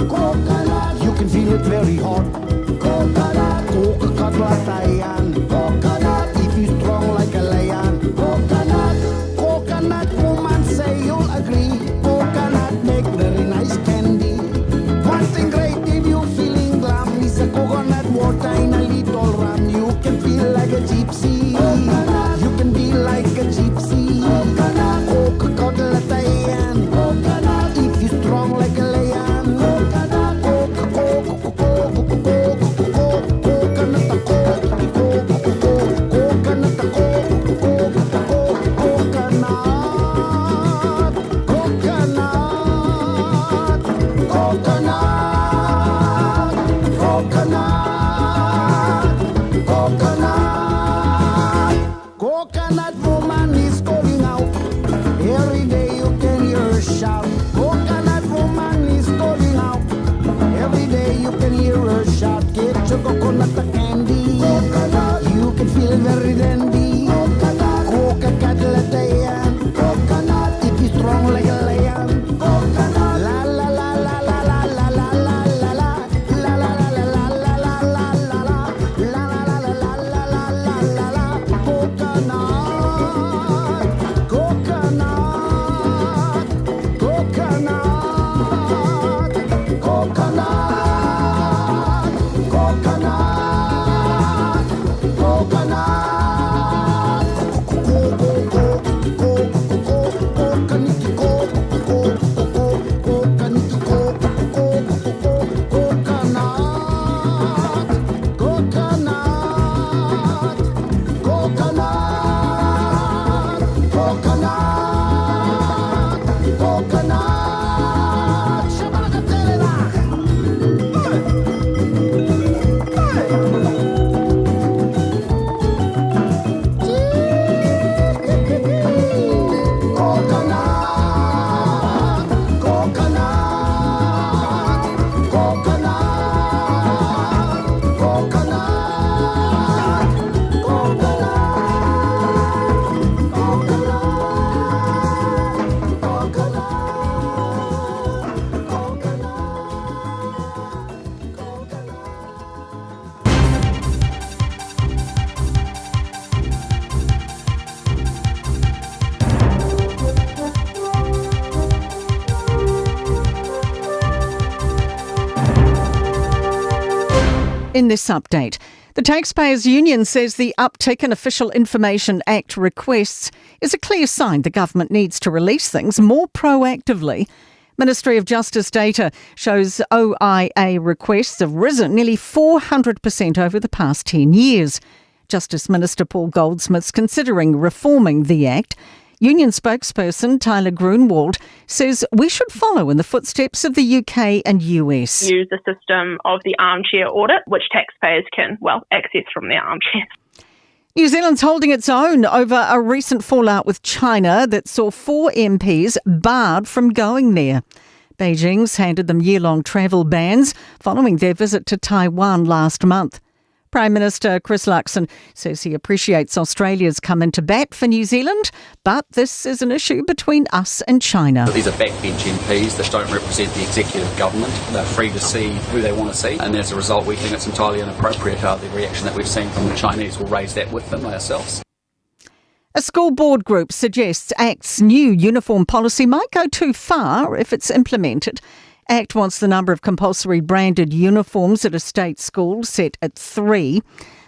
Coconut, you can feel it very hot. Coconut, Coca-Cola, Coconut. You can be like a gypsy. Coca-Cola If you're strong like a lion. Coconut, coconut, coconut. Coconut woman is calling out. Every day you can hear her shout. Coconut woman is calling out. Every day you can hear her shout. Get your coconut candy. Coconut. You can feel very dandy. Coconut. Coca-Cola Coconut. If you're strong like a lion. Coconut. La la la la la la la la la la la. La la la la la la la la la la. La la la la la la la la la la. Coconut. Coconut. Coconut. Coconut. Coconut. Coconut. Coconut. Coconut. Coconut. Coconut. Shabalakatelela. Coconut, coconut, coconut, coconut, coconut, In this update, the Taxpayers Union says the uptick in Official Information Act requests is a clear sign the government needs to release things more proactively. Ministry of Justice data shows OIA requests have risen nearly 400% over the past 10 years. Justice Minister Paul Goldsmith's considering reforming the Act. Union spokesperson Tyler Grunwald says we should follow in the footsteps of the UK and US. Use the system of the armchair audit, which taxpayers can, well, access from their armchairs. New Zealand's holding its own over a recent fallout with China that saw four MPs barred from going there. Beijing's handed them year long travel bans following their visit to Taiwan last month. Prime Minister Chris Luxon says he appreciates Australia's come into bat for New Zealand, but this is an issue between us and China. These are backbench MPs that don't represent the executive government. They're free to see who they want to see, and as a result, we think it's entirely inappropriate how the reaction that we've seen from the Chinese will raise that with them ourselves. A school board group suggests ACT's new uniform policy might go too far if it's implemented. ACT wants the number of compulsory branded uniforms at a state school set at three.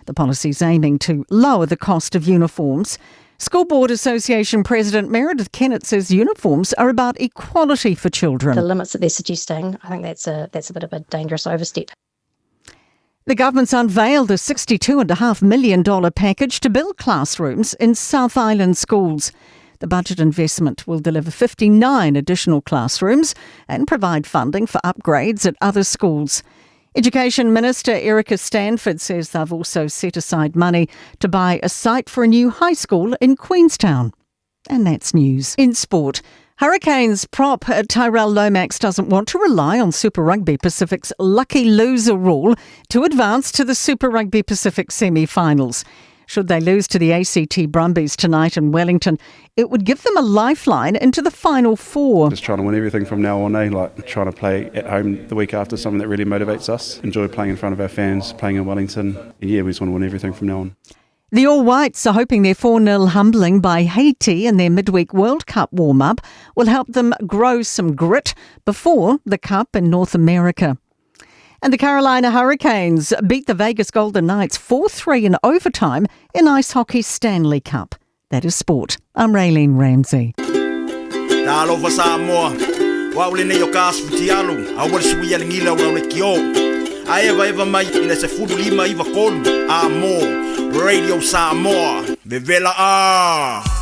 The policy's aiming to lower the cost of uniforms. School Board Association President Meredith Kennett says uniforms are about equality for children. The limits that they're suggesting, I think that's a that's a bit of a dangerous overstep. The government's unveiled a $62.5 million package to build classrooms in South Island schools. The budget investment will deliver 59 additional classrooms and provide funding for upgrades at other schools. Education Minister Erica Stanford says they've also set aside money to buy a site for a new high school in Queenstown. And that's news. In sport, Hurricanes prop Tyrell Lomax doesn't want to rely on Super Rugby Pacific's lucky loser rule to advance to the Super Rugby Pacific semi finals. Should they lose to the ACT Brumbies tonight in Wellington, it would give them a lifeline into the final four. Just trying to win everything from now on, eh? Like trying to play at home the week after, something that really motivates us. Enjoy playing in front of our fans, playing in Wellington. And yeah, we just want to win everything from now on. The All Whites are hoping their 4 0 humbling by Haiti in their midweek World Cup warm up will help them grow some grit before the Cup in North America. And the Carolina Hurricanes beat the Vegas Golden Knights 4-3 in overtime in ice hockey's Stanley Cup. That is sport. I'm Raylene Ramsey. Talofa Samoa, o au lenei o ka asu fitialu, aua le suia le gila o lau lekiō. A evaeva mai i le 15 93 a mo Radio Samoa, vevela a!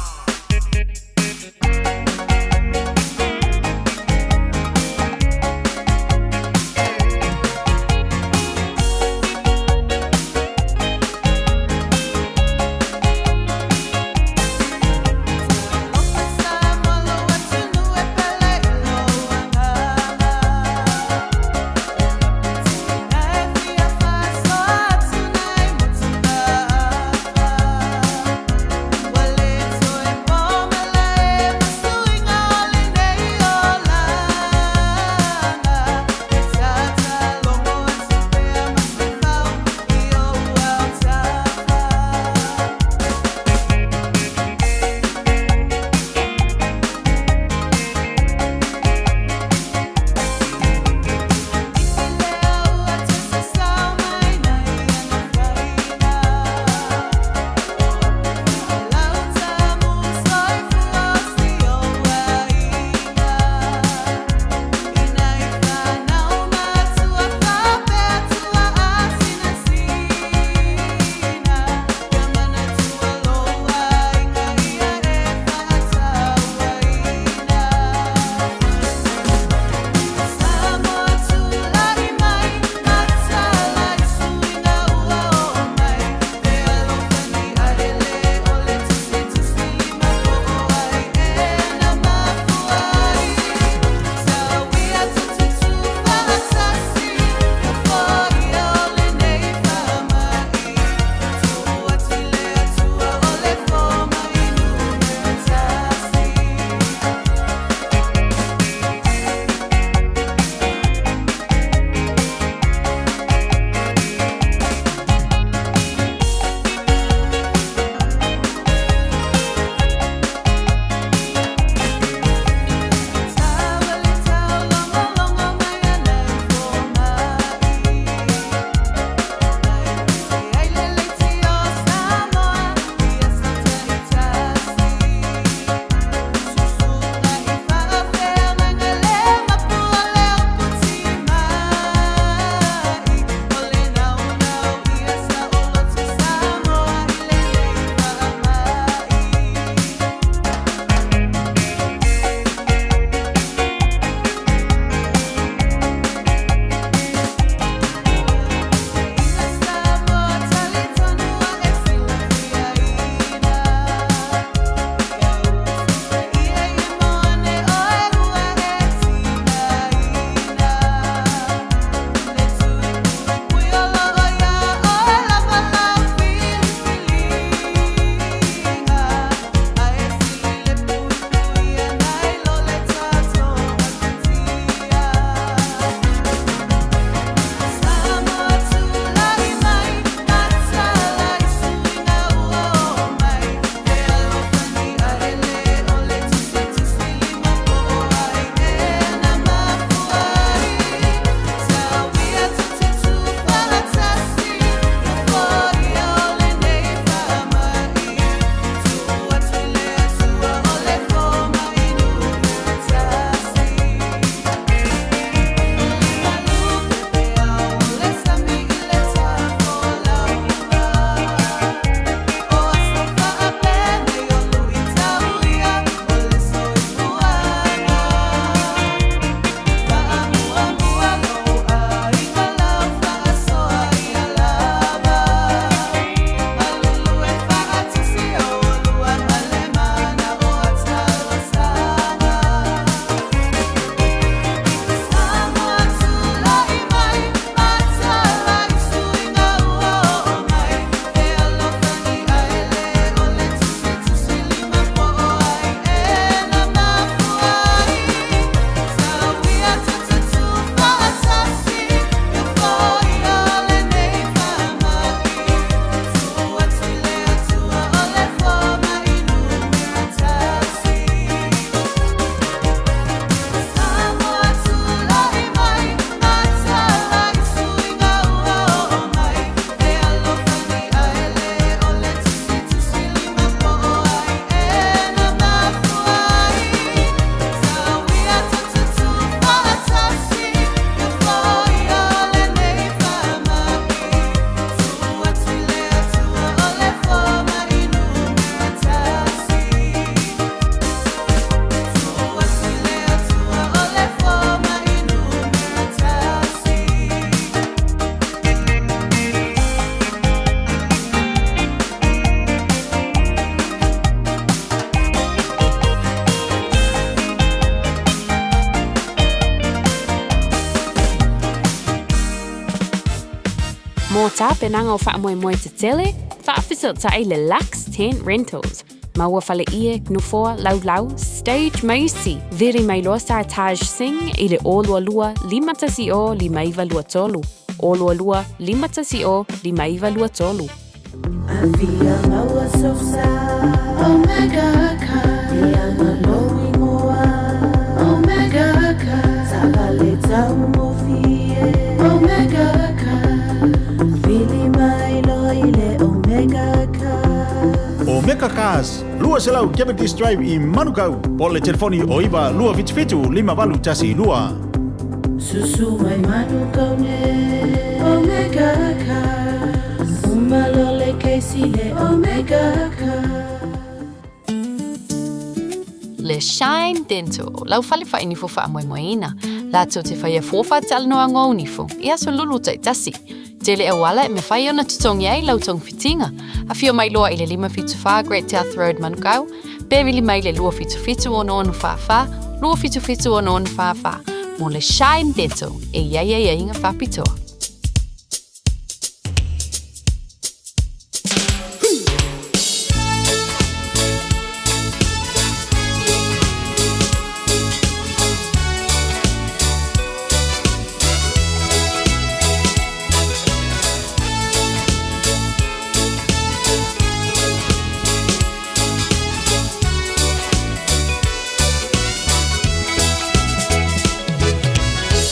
tapenaga o faamoemoe tetele, faafesootai le Lux Tent Rentals. Maua faleie, nofoa, laulau, stage ma isi. Vili mai loa sa Taj Singh i le 022 510 5923. 022 510 5923. Afia maua sosa Omega ka Ianga lou ingoa Omega ka Savale taugofie Omega ka Vili mai loa i le Omega ka Omega Cars, 200 Cavendish Drive i Manukau, po o le telefoni o 9 277 5812. Susu mai Manukau nei Omega Cars Uma loa le kesi le Omega Cars. Le Shine Dental, lau fale faainifo faamoemoeina, latou te faia fua faatalanoaga o nifo i aso lulu taitasi. Tele auala e mafai ona totogi ai lau togafitiga. Afio mai loa i le 574 Great South Road, Manukau, pe vili mai le 277 6644, 277 6644 mo le Shine Dental e i ai aiaiga faapitoa.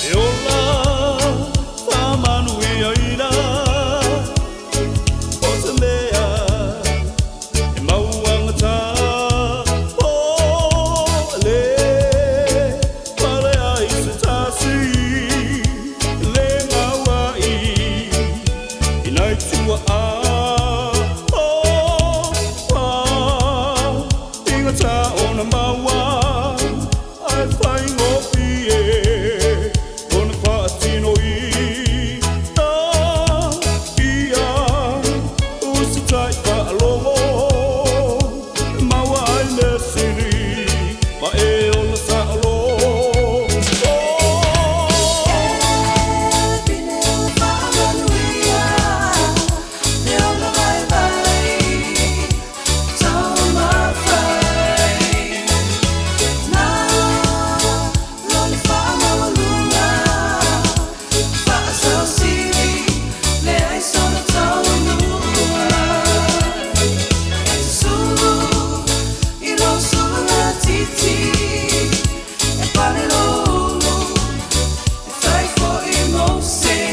E ola faamanuia ina o se mea e mauagata o le pale ai se tasi le gauai i nai tuaa o faigata ona maua ae faigofie ona faatinoina ia usitai faalogo maua ai mea sili ma e ola saolo. Faamanuia le ola vaivai Taumafai Na lo le faamaualuga Faasausili leai sona taualuga E te sulu i lou suluga titi E pale lou ulu E fai foi mou sei.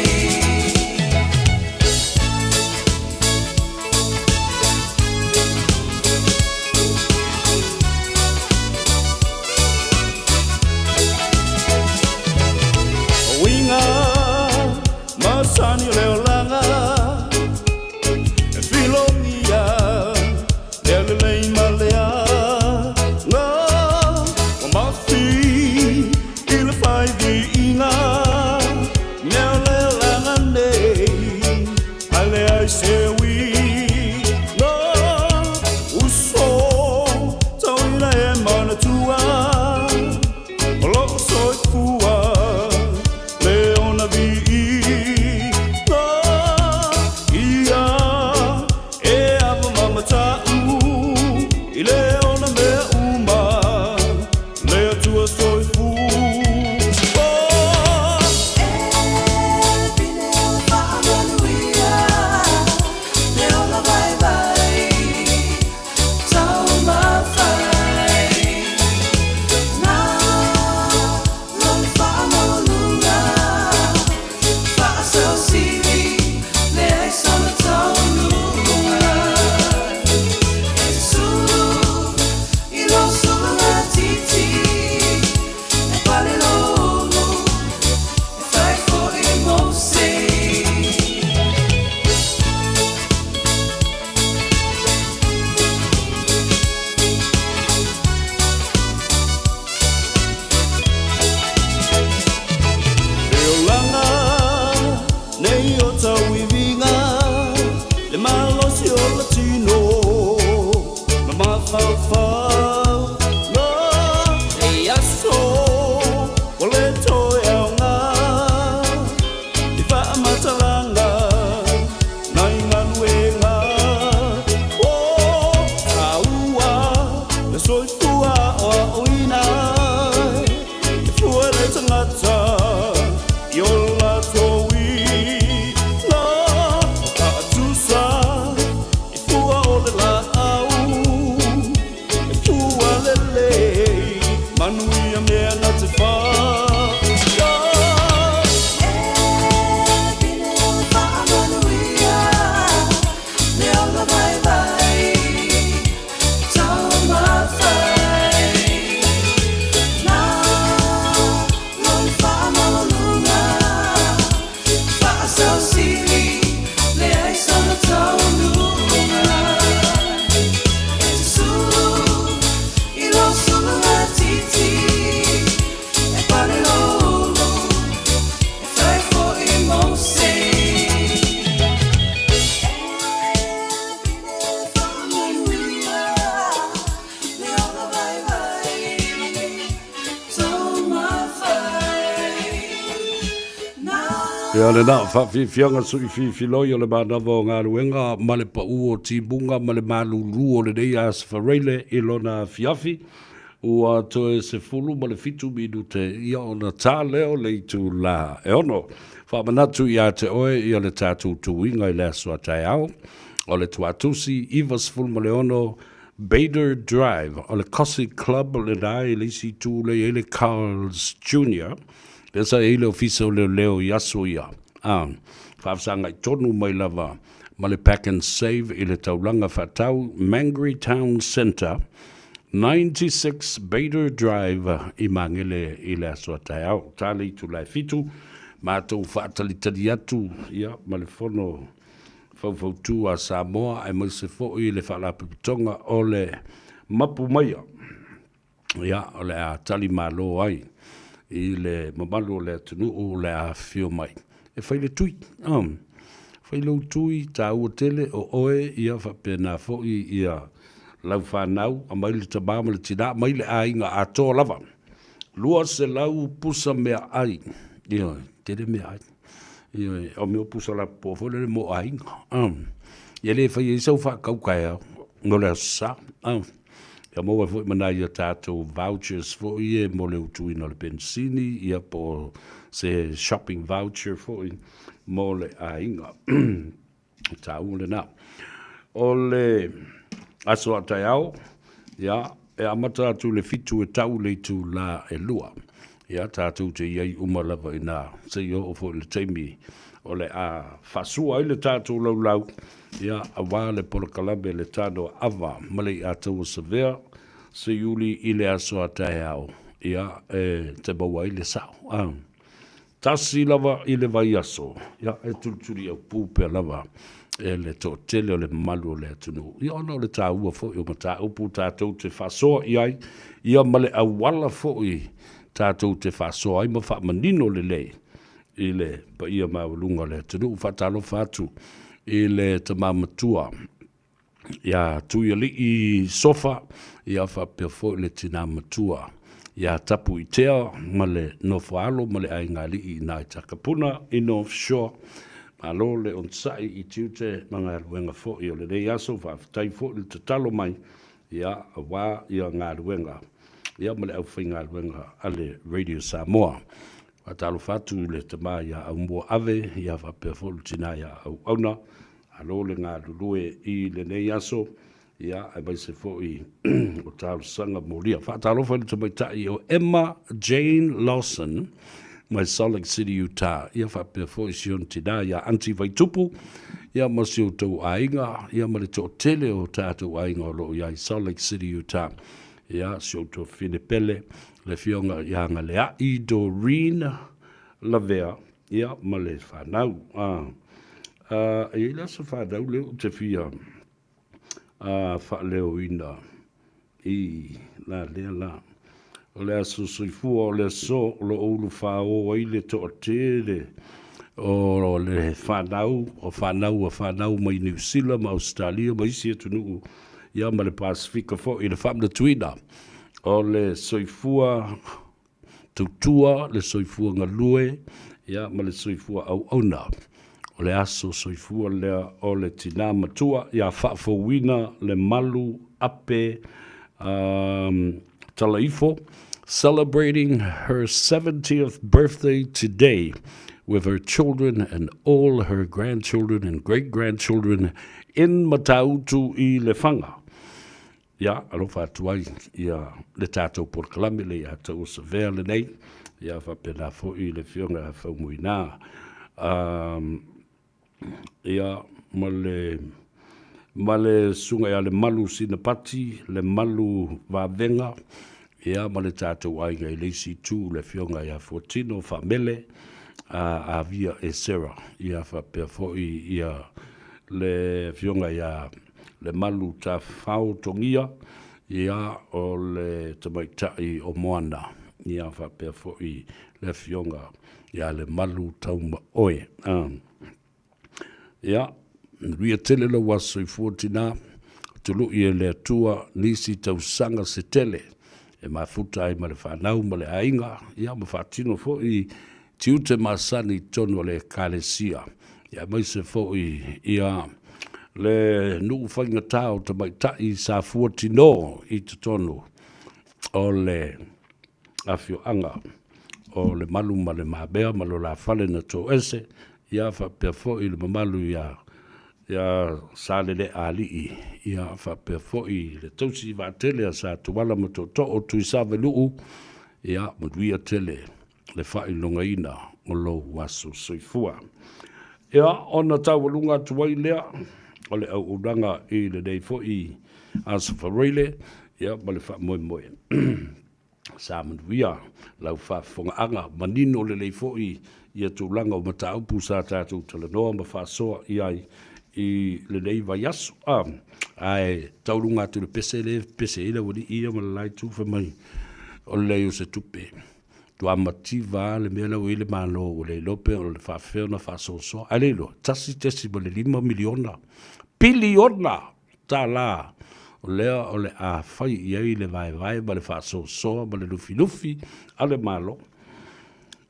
Uiga masani o le olaga e filogia le lelei ma le aga ua mafi i le fai viiga mea o le olaga nei ae leai se uiga uso tauina e manatua o lou soifua le ona viiga ia e ava mamata'u i le ona mea uma le Atua soifua. Faamanuia le ola vaivai Taumafai Na lo le faamaualuga Faasausili leai sona taualuga E te sulu Ia lena faafiafiaga sui fifiloi o le manava o galuega ma le pau o timuga ma le malulu o lenei Aso Faraile i lona afiafi ua toe 17 minute ia ona ta lea o le itula e 6. Faamanatu ia te oe ia le tatou tuiga i le aso a taeao o le Tuatusi 96 Bader Drive o le Cossie Club lena i le isi itu lea i ai le Carl's Junior lea sa i ai le Ofisa o Leoleo i aso ia, a faafesagai tonu mai lava ma le Pack and Save i le taulaga faatau Mangere Town Centre, 96 Bader Drive i Magele i le aso a taeao. Ta le itula e 7, matou faatalitali atu ia ma le fono faufautu a Samoa aemaise foi le Faalapotopotoga o le Mapu Maia. Ia, o le a tali malo ai i le mamalu o le atunuu o le a afifio mai e fai le tui. Um, fai lou tui, taua tele o oe, ia faapena foi ia lau fanau, aumai le tama ma le tina, aumai le aiga atoa lava. 200 pusa meaai, ioe, tele meaai. Ioe, o mea o pusa lapopoa foi lele mo aiga. Um, ia le fai ai sau faatau taeao mo le Aso Sa. Um, ia maua ai foi ma nai a tatou vouchers foi ia mo le utuina o le penisini, ia po o se shopping voucher foi mo le aiga. Taua lena. O le aso a taeao, ia, e amata atu i le 7 e tau i le itula e 2. Ia, tatou te i ai uma lava i ina seia oo foi i le taimi o le a faasua ai le tatou laulau, ia, aua le polokalame le Tanoa Ava ma le Iataua Savea, Seiuli i le aso a taeao, ia, e te maua ai le sao. A. Tasi lava i le vaiaso, ia, e tulituli aupu pea lava e le toatele o le mamalu o le atunuu, ia, ona o le taua foi o mataupu tatou te faasoa i ai, ia, ma le auala foi tatou te faasoa ai ma faamanino lelei i le paia maualuga o le atunuu. Faatalofa atu i le tama matua ia Tuialii Sofa, ia faapea foi le tina matua ia Tapuitea ma le nofoaalo ma le aigaalii i ina i Takapuna i North Shore. Malo le onosai i tiute ma galuega foi o lenei aso, faafetai foi le tatalo mai ia aua ia galuega ia ma le aufaigaluega a le Radio Samoa. Faatalofa atu i le tama ia Aumua Ave, ia faapea foi le tina ia Auauna. Malo le galulue i lenei aso, ia, aemaise foi o talosaga molia. Faatalofa i le tamaitai o Emma Jane Lawson mai Salt Lake City, Utah. Ia faapea foi si ona tina ia Aunty Vaitupu, ia ma si outou aiga, ia ma le toatele o tatou aiga o lo o i ai Salt Lake City, Utah. Ia, si outou afafine pele, le afioga ia Galea'i Doreen Lavea, ia, ma le fanau. A, a, e i ai la se fanau lea ou te fia a, faaleoina i la lea la. O le aso soifua o le aso o lo o ulufāō ai le toatele o le fanau, o fanau a fanau mai Niu Sila ma Ausetalia ma isi atunuu, ia ma le Pasefika foi i le faamanatuina o le soifua tautua, le soifua galue, ia, ma le soifua auauna. O le aso soifua lea o le tina matua ia faafouina le malu ape um, Talaifo, celebrating her 70th birthday today with her children and all her grandchildren and great-grandchildren in Matautu i Lefaga. Ia, alofa atu ai ia le tatou polokalame le ia taua savea lenei, ia faapena foi le afioga ia Faumuina. Um, ia, ma le, ma le susuga ia Lemalu Sinapati, Lemalu Vavega, ia ma le tatou aiga i le isi itu, le afioga ia Fuatino Faamele, a Avia e Sarah, ia faapea foi ia le afioga ia Lemalu Tafao Togia, ia, o le tamaitai o Moana, ia faapea foi le afioga ia Lemalu Taumaoe. Ia, manuia tele lou aso soifua tina, tului e le Atua nisi tausaga se tele e mafuta ai ma le fanau ma le aiga, ia ma faatino foi tiute masani i totonu o le Ekalesia, aemaise foi ia le nuu faigata o tamaitai sa fuatino i totonu o le afioaga o Lemalu ma Le Mamea ma lo la fale na toese, ia faapea foi le mamalu ia ia Saleleaalii, ia faapea foi le tausi vaatele a Satuala ma Tootoo Tuisaveluu, ia manuia tele le faailogaina o lou aso soifua. Ia, ona taualuga atu ai lea o le auaunaga i lenei foi Aso Faraile, ia ma le faamoemoe. Sa manuia lau faafofogaaga, manino lelei foi ia tulaga o mataupu sa tatou talanoa ma faasoa i ai i lenei vaiaso. Ae tauluga atu i le pese lea e pese ai le aualii ia ma le la itu fai mai o le leai o se tupe. Matua mativa lava le mea la ua i ai le Malo ua le iloa pe o le faapefea ona faasoasoa. Ae le iloa, $1.5 miliona, piliona tala o lea o le a fai i ai le vaevae ma le faasoasoa ma le lufilufi a le Malo.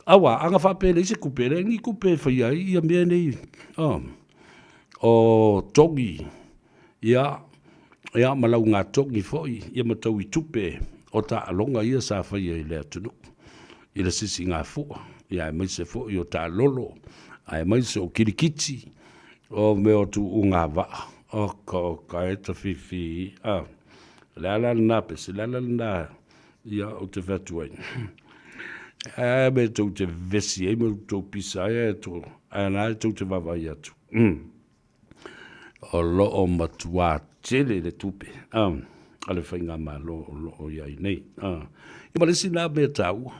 Aua, a na faapea e leai se tupe, e leai ni tupe e faia ai ia mea nei o togi, ia, ia ma laugatogi foi, ia ma taui tupe o taaloga ia sa faia i le atunuu i le sisigafua, ia aemaise foi o taalolo, aemaise o kilikiti, O mea o tuuga vaa, oka oka e tafifi, a. O le a la lena pese, o le a la lena ia ou te fai atu ai. Ae a mea tou te vevesi ai ma tou pisa ai ae tou, ae la e tou te vaavaai atu. O lo o matua tele le tupe a le faigamalo o lo o i ai nei. Ia ma le isi la mea taua,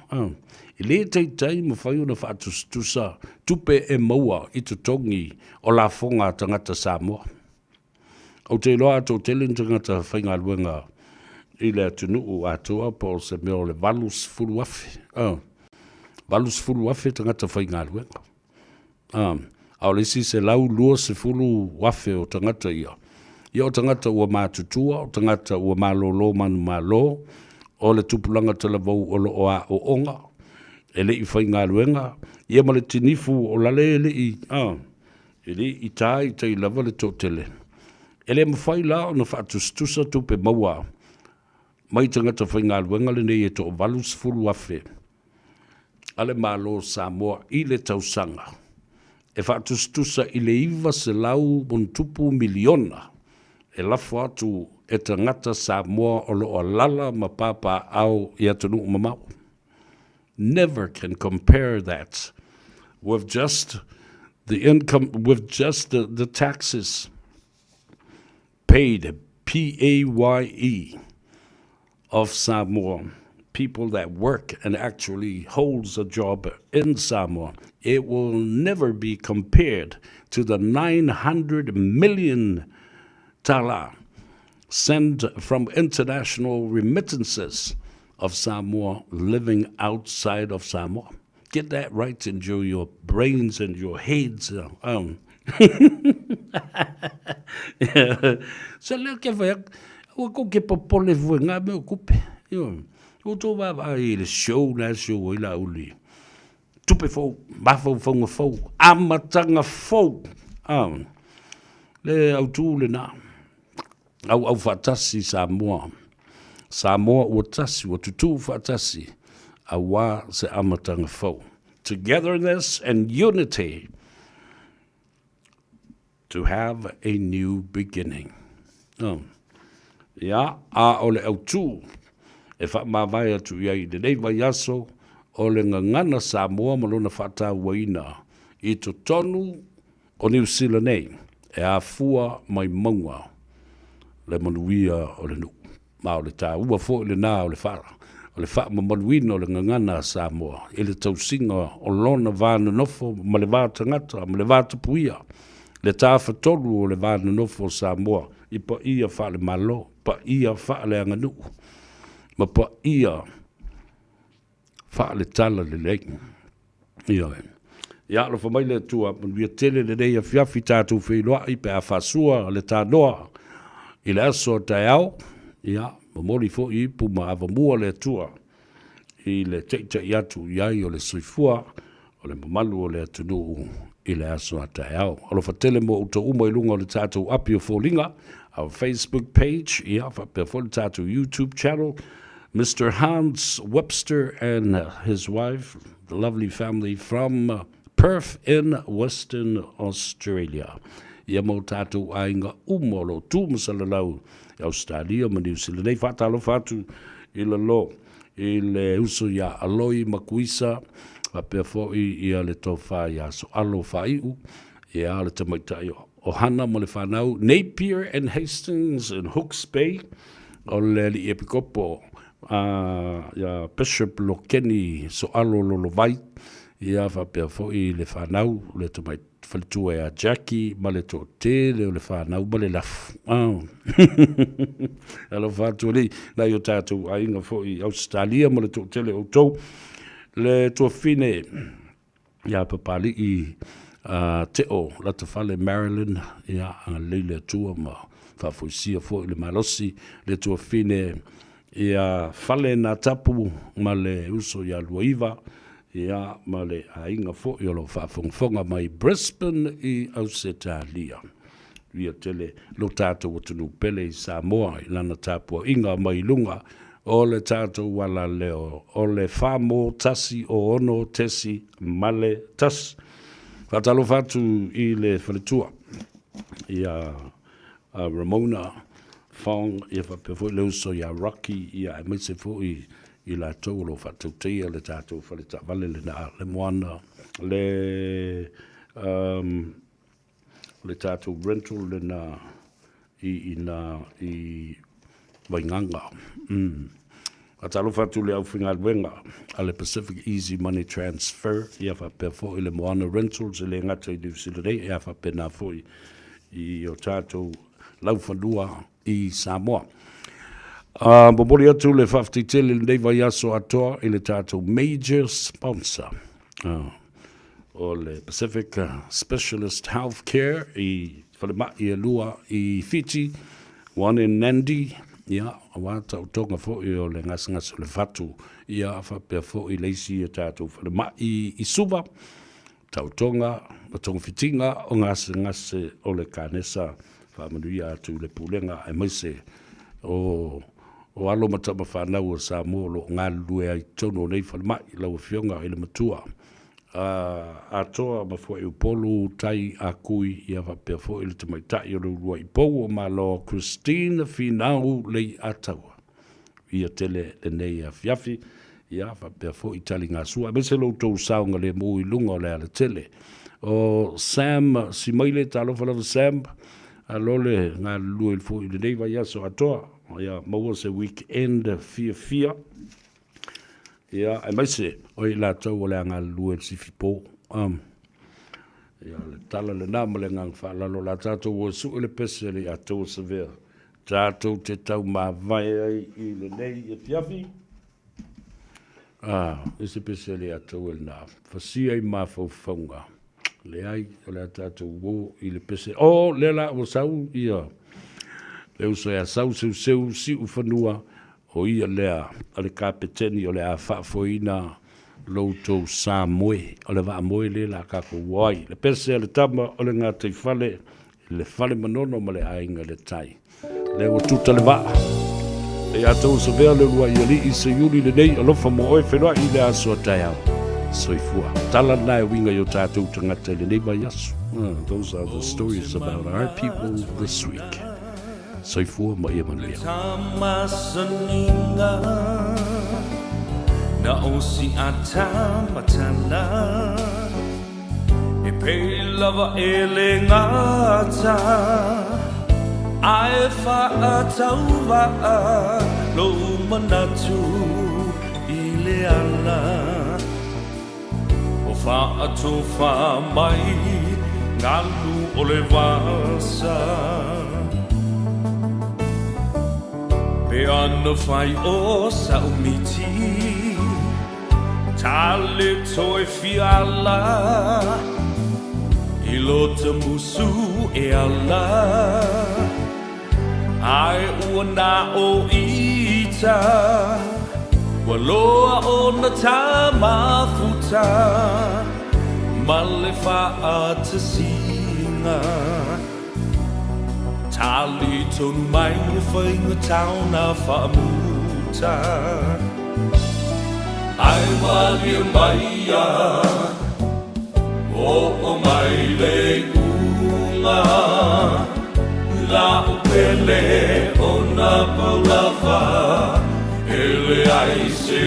e le taitai mafai ona faatusatusa tupe e maua i totogi o lafoga a tagata Samoa. Ou te iloa a toatele ni tagata faigaluega i le atunuu atoa po o se mea o le 80,000, 80,000 tagata faigaluega. A o le isi 120,000 o tagata ia, ia o tagata ua matutua, o tagata ua malolo manumalo, o le tupulaga talavou o lo o aooga, e le i faigaluega, ia ma le tinifu o lale e le i, e le i ta i tai lava le toatele. E le mafai la ona faatusatusa tupe maua mai tagata faigaluega lenei e toa 80,000 a le Malo o Samoa i le tausaga e faatusatusa i le $900+ miliona e lafo atu e tagata Samoa o lo o alaala ma papaaao i atunuu mamao. Never can compare that with just the income, with just the taxes paid, P-A-Y-E, of Samoa, people that work and actually holds a job in Samoa. It will never be compared to the 900 million tala sent from international remittances of Samoa living outside of Samoa. Get that right into your brains and your heads. So lea ke whai ua kou ke popole fue ngā mea o kupe. Io, o tō vaavaai i le show la show ai la uli. Tupe fou, mafaufauga fou, amataga fou. Le autū lenā. Auau faatasi Samoa. Samoa ua tasi, ua tutū faatasi, auā se amataga fou. Togetherness and unity to have a new beginning. Oh. Ia, a o le autū e faamavae atu i ai i lenei vaiaso o le gagana Samoa ma lona faatauaina i totonu O Niu Sila nei, e afua mai mauga le manuia o le nuu. Ma o le taua foi lena o le o le faamamaluina o le gagana a Samoa i le tausiga o lona va nonofo ma le va tagata ma le va tapuia, le tafatolu o le va nonofo o Samoa i paia faale-Malo, paia faaleaganuu ma paia faale-talalelei. Ioe. Ia alofa mai le Atua, manuia tele lenei afiafi tatou feiloai pe a faasua le tanoa i le aso a taeao. Ia, momoli foi ipu ma avamua le Atua i le teitei atu i ai o le soifua. o le mamalu o le atunuu i le aso a taeao. Alofa tele mo outou uma i luga o le tatou api o foliga, our Facebook page, ia, faapea foi le tatou YouTube channel, Mister Hans Webster and his wife, the lovely family from Perth in Western Australia. Ia mo tatou aiga uma o lo o tu ma salalau i Australia ma Niu Sila nei. Faatalofa atu i lalo i le uso iā Aloi Makuisa, faapea foi ia le tofa iā Soalo Faaiu, ia le tamaitai o Hana ma le whanau, Napier and Hastings in Hooks Bay, o le alii epikopo a ia Bishop Lokeni Soalo Lolovai, ia faapea foi le whanau, le tamaitai faletua ia Jackie ma le toatele o le whanau ma le lafu. Oh. Alofa atu alii, nai o tātou aiga foi i Australia ma le toatele o outou. Le tuafine ia Papali'i uh, Teo Latafale Marilyn, ia agalelei le Atua ma faafoisia foi le malosi, le tuafine ia Fale Natapu ma le uso ia Luaiva, ia ma le aiga foi o lo o faafogafoga mai Brisbane i Ausetalia. Ia tele lo tatou atunuu pele i Samoa i lana tapuaiga mai luga o le tatou alaleo o le 4 1 6 male 1. Faatalofa atu i le faletua ia Ramona Fong, ia faapea foi le uso ia Rocky, ia aemaise foi i latou o lo o faatautaia le tatou fale taavale lena le moana le um, le tatou rental lena i ina i Vaigaga. Mm. Faatalofa atu le aufaigaluega a le Pacific Easy Money Transfer, ia faapea foi le Moana Rentals e le gata i Niu Sila nei, ia faapena foi i o tatou laufanua i Samoa. Uh, momoli atu le faafetai tele lenei vaiaso atoa i le tatou major sponsor o le Pacific Specialist Healthcare i falemai e lua i Fiti, one in Nandi, ia, aua taotoga foi o le gasegase o le fatu, ia, faapea foi le isi o tatou falemai i Suva, taotoga ma togafitiga o gasegase o le kanesa, faamanuia atu i le Pulega aemaise o o alo ma tama fanau o Samoa o lo o galulue ai i totonu o nei falemai, lau Afioga i le Matua atoa ma Fuaiupolu Tai a Kui, ia faapea foi le Tamaitai o le Uluai Pou o Malo Christine Finau Leiataua. Ia tele lenei afiafi, ia faapea foi taligasua, aemaise lo outou saogalemu i luga o le alatele. O Sam Simaile, talofa lava Sam, alo le galulue foi i lenei vaiaso atoa, ia maua se weekend fiafia. Ia, aemaise o i latou o le a galulue i le sifipo. Um, ia, le tala lena ma le agaga faaaloalo, o le a tatou o e sue le pese le ia tou savea. Tatou te taumavae ai i lenei afiafi. Ah, e se pese le ia tou e lena. Fasia i mafaufauga. Leai, o le a tatou o i le pese. O, lea la ua sau ia le uso ia sau seuseu siufanua, o ia lea o le kapeteni o le a faafoeina lo outou sa moe, o le vaa moe lea la tatou o ai. Le pese a le tama o le gataifale, le fale manono ma le aiga i le tai. Lea ua tuta le vaa. E ia tou savea le uluai alii Seiuli lenei alofa mo oe feiloai i le aso a taeao. Soifua. Tala lena e uiga i o tatou tagata i lenei vaiaso. Those are the stories about our people this week. Soifua ma ia manuia. Na o si atamatala E pei lava e le gata Ae faatauvaa lou manatu i le ala O faatofa mai galu o le vasa Pe ana fai o sa'u miti Tale toe fiala I lota musu e ala Ae ua na o ita Ua loa ona tamafuta. Ma le fa'atasiga. Tali tonu mai e faigata ona fa'amuta. Ae malie mai ia, o'o mai le iuga, La'u pele ona pau lava, e leai se.